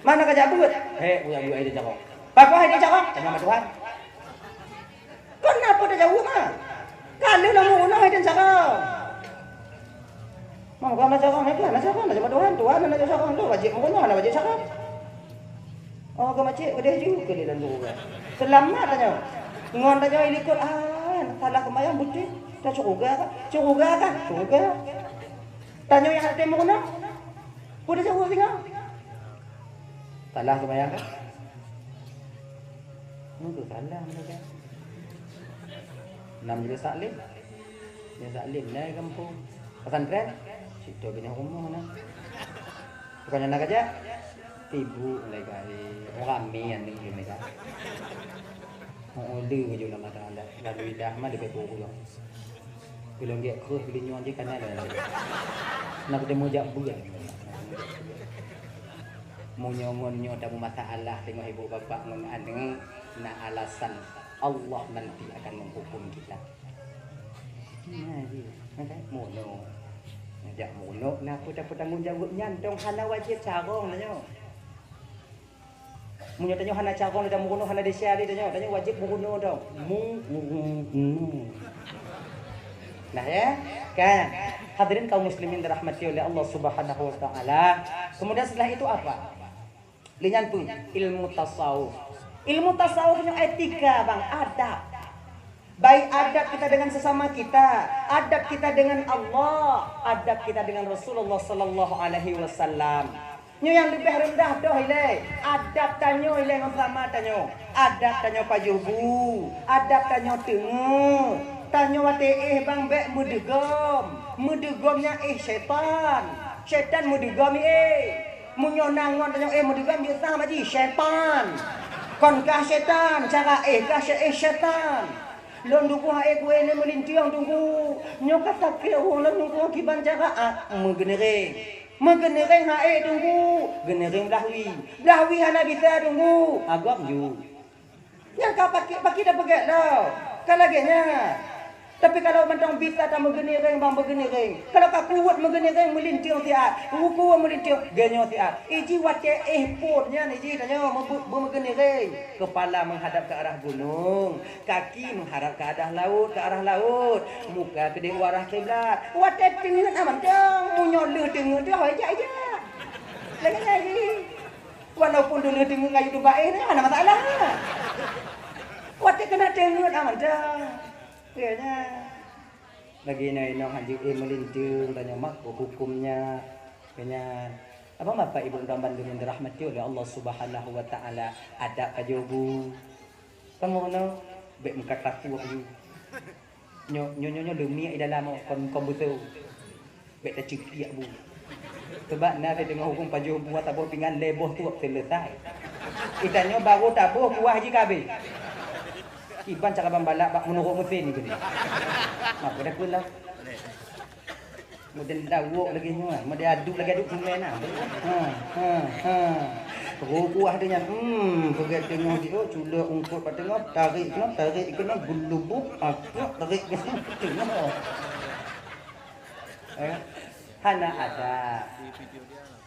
Mana ka jak beuet? Hék, kujak beuet hai tem carông. Pakon hai tem carông? Tanyong bak Tuhan. Kon na peue tajaweueb, ma? Ka lheueh lôn meurunoe hai tem carông. Ma, kon na carông, na carông, na carông, na carông Tuhan, Tuhan na carông, tu wajéb meurunoe, hana wajéb carông. Oh, ka macet, keudeh ju keu lé lalu. Seulamat tanyoe. Ngon tanyoe ilikot, ah, salah seumayang beutôi. Ta syeuruga kah? Syeuruga kah? Syeuruga. Tanyoe nyang hana teurimong meurunoe. Peue tajaweueb singoh? Salah seumayang kah? Nyoe salah mereka. Nam jeulaih taklim. Jeulaih taklim na gampông. Pesantren? Situ bina rumoh na. Bukan na kajak? Tibu lagi kali. Orang ramé yang ni mereka. Oh, dia je nama tak ada. Lalu dah mah dia betul. Ulôn gét kreueh geulinyueng jih kana lé. Na kuteumé jak beuet. Meunyoe ngon nyoe tameumasalah teungoh ibu bapak ngon aneuk, na alasan Allah nanti akan menghukum kita. Nah, jih. Meunoe. Jak meunoe, na peue tapeutanggung jaweueb nyan dong hana wajéb carông na nyoe. Meunyoe tanyoe hana carông lé, tameurunoe hana desya lé tanyoe, tanyoe wajéb meurunoe dong. Meurunoe. Nah, ya, kan? Hadirin kaum muslimin dirahmati oleh Allah Subhanahu wa taala. Kemudian setelah itu apa? Lé nyan pun ilmu tasawuf. Ilmu tasawuf nyoe etika, bang, adab. Baik adab kita dengan sesama kita, adab kita dengan Allah, adab kita dengan Rasulullah sallallahu alaihi wasallam. Nyoe nyang leubeh reundah doh ilée, adab tanyoe ilée ngon sama tanyoe. Adab tanyoe pajoh bu, adab tanyoe teungeut. Tanyoe watée éh bang bék meudeugom. Meudeugom nyan éh syaitan. Syaitan meudeugom éh. Meunyoe na ngon tanyoe éh meudeugom, jeuet sah maji syaitan. Kon kah syaitan, cara éh kah syai-, éh syaitan. Lôn tuboh hai kueh lé meulintieng Teungku. Nyoe ka sakét ureueng lôn Teungku kiban cara, ah, meugeuniréng. Meugeuniréng hai Teungku, geuniréng blaih wie. Blaih wie hana bisa Teungku, agam ju. Nyang ka pakri-pakri tapeugét lom. Ka lagée nyan. Tapi kalau mantong bisa tameugeuniréng bang meugeuniréng. Kalau ka kuweuet meugeuniréng meulintieng siat. Kuweuet meulintieng, geunyoe siat. Iji watée éh phon nyan iji tanyoe meu-, meugeuneureng. Kepala menghadap ke arah gunung, kaki menghadap ke arah laut, ke arah laut, muka keudeh u arah kiblat. Watée teungeut aman dong, meunyoe lheueh teungeut dong, ijak-ijak. Lagée nyan jih. Walaupun dulu teungeut ngon YouTube baéh nyan hana masalah. Watée keuneuk teungeut aman dong. Iya nyan. Lagée nyoe inong hanjeuet éh meulinteung tanyoe mak huköm nyan. Keu nyan, abang bapak ibu dan bandum nyang dirahmati oleh Allah Subhanahu wa taala, adab pajoh bu. Kamoe nyoe bék meukat takuah ju. Nyoe, nyoe, nyoe, nyoe leumiek di dalam kon, kon beutôi. Bék taceukiak bu. Sebab na teudeungoe huköm pajoh bu, taboh pingan lhée boh tuek seuleusai. Itanyoe barô taboh kuah jih ka abéh. Kiban cara ban balak bak meunurot meusén ni geude. Mak, pada pula. Model dawok lagèe nyoe, model aduk lagèe aduk sungai na. Ha, ha, ha. Terus kuah dia nyan, hmm, peugèt teungoh di, oh, culok ungkot bak teungoh, tarék keunoe, tarék keunoe, geulubuk, akak, tarék keunoe, teungoh. Eh, hana ada.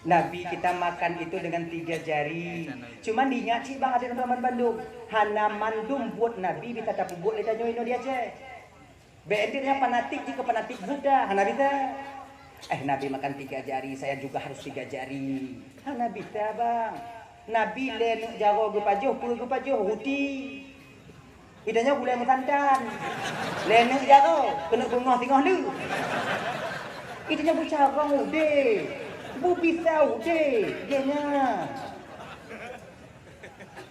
Nabi kita makan itu dengan tiga jari. Cuman diingat cit bang, adoe bandum, hana mandum buet Nabi bisa tapeubuet lé tanyoe inoe di Aceh. Bèk deuh nyan fanatik jih keu fanatik buta, hana bisa. Eh, Nabi makan tiga jari, saya juga harus tiga jari. Hana bisa, bang. Nabi lhèe neuk jaroe geupajoh, peue geupajoh? Ruti. Geutanyoe gulèe meusantan. Lhèe neuk jaroe, keuneuk beungoh singoh leuh. Geutanyoe beucarông udép. Beubisa udép. Geuh nyan.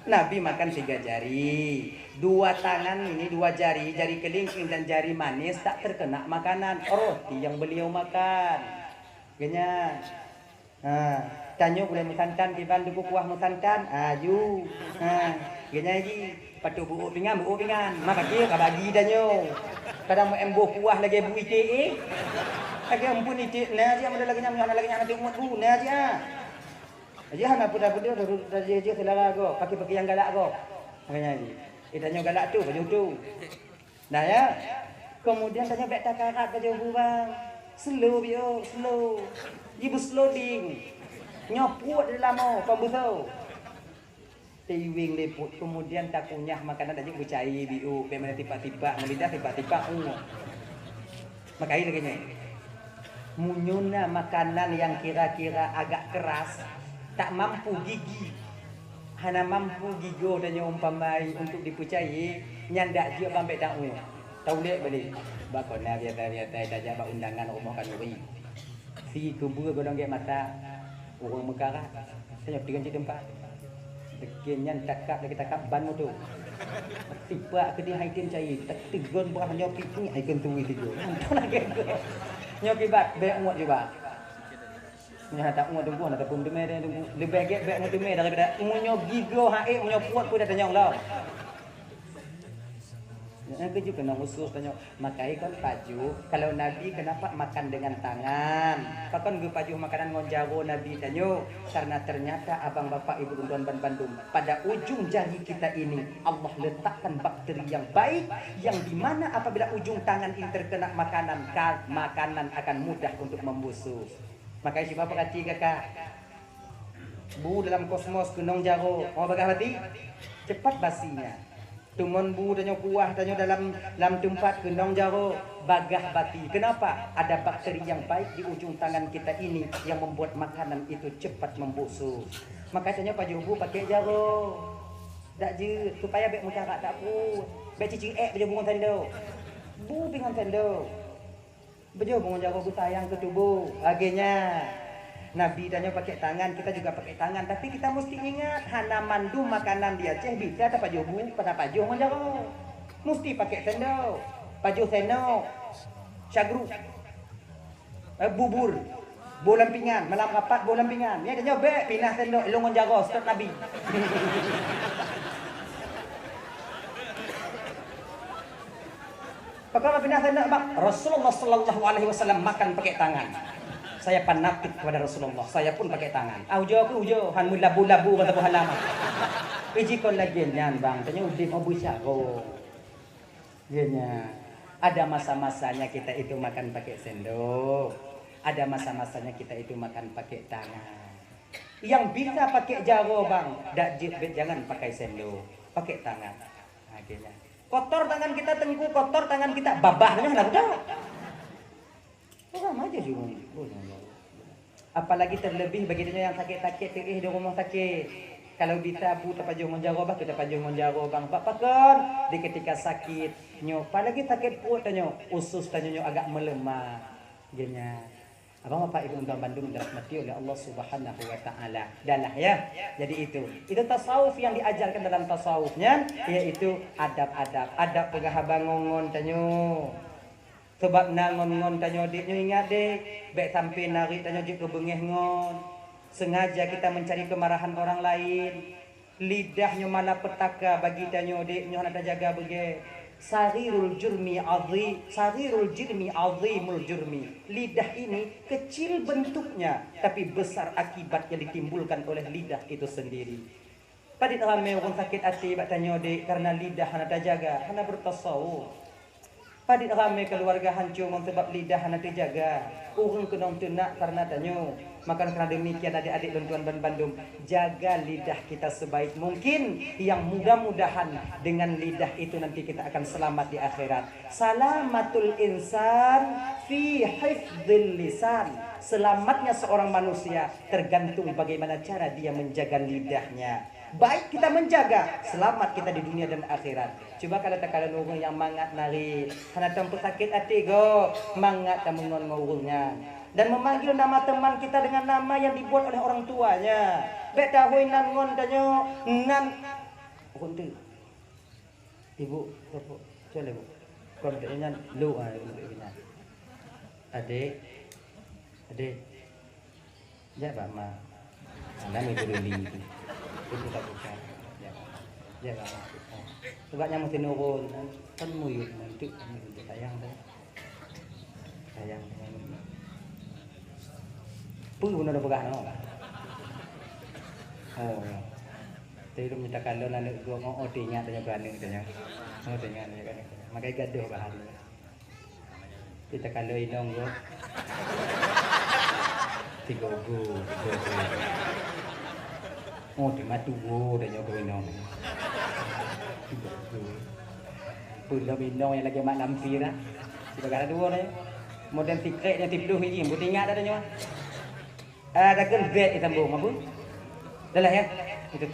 Nabi makan tiga jari. Dua tangan ini, dua jari, jari kelingking dan jari manis tak terkena makanan roti yang beliau makan. Geuh nyan. Ha, tanyoe gulèe meusantan, kiban duku kuah meusantan, aju. Ha, geuh nyan jih, patôt beuôk pingan, beuôk pingan. Maka keu ka bagi tanyoe. Kadang meu-, em boh kuah lagèe bu iték, eh. Lagèe ampôn iték, na jih, amun lagèe nyan, na lagèe nyan, nanti umat bu, na jih, ah. Aja hana peue-peue, dah, dah, dah, dah, selera gob, pakai-pakai nyang galak gob. Makanya jih. Eh, tanyoe galak tu, baju tu. Nah, ya. Kemudian tanyoe bèk takarat baju bu bang. Slow, biôh, slow. Ji bu slow ding. Nyoe puet di lamo, pembuso. Tiwing liput, kemudian takunyah makanan tajak beucai biôh, bèk mana tipak-tipak, meulidah tipak-tipak, uh. Makanya lagèe nyoe. Meunyoe na makanan nyang kira-kira agak keras, tak mampu gigi, hana mampu gigoe tanyoe umpamai untuk dipeucayai, nyan dak jeuet bang bèk taue. Taulèe balek. Bak kona biasa-biasa tajak bak undangan rumoh khanuri. Si keubeue golom gèt mata, ureueng meukarat. Tanyoe tinggai cit teumpat. Deukén nyan takab lagèe takab ban moto. Tipak keudéh hai tem cai, tak teugon beuh nyoe pih ngiek hai keuntui tigo. Mantong lagèe tu. Nyoe kibat, bèk uet juga. Nyoe tak uet teungku, na tapeuteumé deh teungku. Leubeh gèt bèk uet teumé daripada meunyoe gigoe hai, meunyoe puet pun dah tanyong lom. Nyang keujeuet keunoe khusus tanyoe. Makanya kan pajoh, kalau Nabi kenapa makan dengan tangan? Pakon geupajoh makanan ngon jaroe Nabi tanyoe? Karena ternyata abang bapak ibu dan tuan ban bandum, pada ujung jari kita ini Allah letakkan bakteri yang baik, yang dimana apabila ujung tangan ini terkena makanan, ka-, makanan akan mudah untuk membusuk. Makanya cuba perhati kakak, bu dalam kosmos keunong jaroe, mau bagah bati, cepat basinya. Teumon bu tanyoe kuah tanyoe dalam, lam teumpat keunong jaroe, bagah bati. Kenapa? Ada bakteri yang baik di ujung tangan kita ini yang membuat makanan itu cepat membusuk. Maka tanyoe pajoh bu pakai jaroe. Dak jeuet, supaya bèk meucarak dak pruet. Bèk cicing èk pajoh bu ngon sendok. Bu pih ngon sendok. Beujeuet meungon jaroe beusayang keu tuboh. Lagèe nyan. Nabi tanyoe pakai tangan, kita juga pakai tangan. Tapi kita mesti ingat, hana mandum makanan di Aceh bisa tapajoh bu, tapajoh ngon jaroe. Mesti pakai sendok. Pajoh sendok. Syagru. Eh, bubur. Boh lam pingan, malam rapat boh lam pingan. Nyan tanyoe bèk pinah sendok lôn ngon jaroe, stok Nabi. Pakon bak pinah sendok bak Rasulullah sallallahu alaihi wasallam makan pakai tangan. Saya fanatik kepada Rasulullah, saya pun pakai tangan. Ah, ujoe keuh ujoe, han meulabu-labu bak saboh halaman. Iji kon lagèe nyan bang, tanyoe udép mau beusyaro. Iya nyan. Ada masa-masanya kita itu makan pakai sendok. Ada masa-masanya kita itu makan pakai tangan. Yang bisa pakai jaroe bang, dak jeuet bèk jangan pakai sendok, pakai tangan. Akhirnya. Kotor tangan kita, Teungku, kotor tangan kita, babah nyoe hana beutôi. Orang aja juga. Apalagi terlebih bagi tanyoe nyang sakét-sakét teuéh di rumoh sakét. Kalau bisa bu tapajoh ngon jaroe, bah tapajoh ngon jaroe bang. Bak pakon di ketika sakét nyoe, apalagi sakét pruet tanyoe, usus tanyoe nyoe agak melemah. Geunya. Abang Bapak Ibu dan bandum dirahmati oleh Allah Subhanahu wa taala. Dah lah ya. Jadi itu. Itu tasawuf yang diajarkan dalam tasawuf nyan, yaitu adab-adab, adab peugah haba ngon-ngon tanyoe. Sabab na ngon-ngon tanyoe dek nyoe ingat dek, bèk sampai narik tanyoe jeuet keu beungèh ngon. Sengaja kita mencari kemarahan orang lain. Lidah nyoe malapetaka bagi tanyoe dek nyoe hana tajaga beugèt. Saghirul jurmi azim, saghirul jurmi azimul jurmi. Lidah ini kecil bentuknya, tapi besar akibat yang ditimbulkan oleh lidah itu sendiri. Padit ramé ureuëng sakét até bak tanyoe dek, karena lidah hana tajaga, hana bertasawuf. Padit ramé keluarga hancô ngon sabab lidah hana tajaga. Ureuëng keunong teunak karena tanyoe. Maka karena demikian, adik-adik lôn tuan ban bandum, jaga lidah kita sebaik mungkin, yang mudah-mudahan dengan lidah itu nanti kita akan selamat di akhirat. Salamatul insan fi hifdzil lisan. Selamatnya seorang manusia tergantung bagaimana cara dia menjaga lidahnya. Baik kita menjaga, selamat kita di dunia dan akhirat. Cuba kalau takalon ureuëng nyang mangat nari, hana tapeusakét até gob, mangat tameungon ngon ureuëng nyan. Dan memanggil nama teman kita dengan nama yang dibuat oleh orang tuanya. Bék tahôi nan ngon tanyoe, nan ureuëng tu. Ibu, telepon. Cuba, Ibu. Kon nyan lu, ah, ibu nyan. Adik. Adik. Jak bak ma. Nah, ni peduli tu. Itu tak bukan. Jak. Jak bak ma. Sebab nyang mesti nurun. Kan muyup, muyup, muyup sayang tu. Sayang dengan peue guna dah peugah noh. Oh. Tapi lôn minta kalon aneuk gob, oh, oh, teuingat tanyoe keu aneuk tanyoe. Oh, teuingat tanyoe keu aneuk tanyoe. Makai gadoh bah hari nyoe. Kita kalon inong gob. Tiga go, tiga go. Oh, teuma tuwo tanyoe keu inong. Tiga go. Peulom inong nyang lagèe mak lampir ah. Sibagai dua ni. Model sikrek nyang siploh biji, beutingat dah nyoe. Ah, dah kan bet disambung apa? Dah lah ya. Itu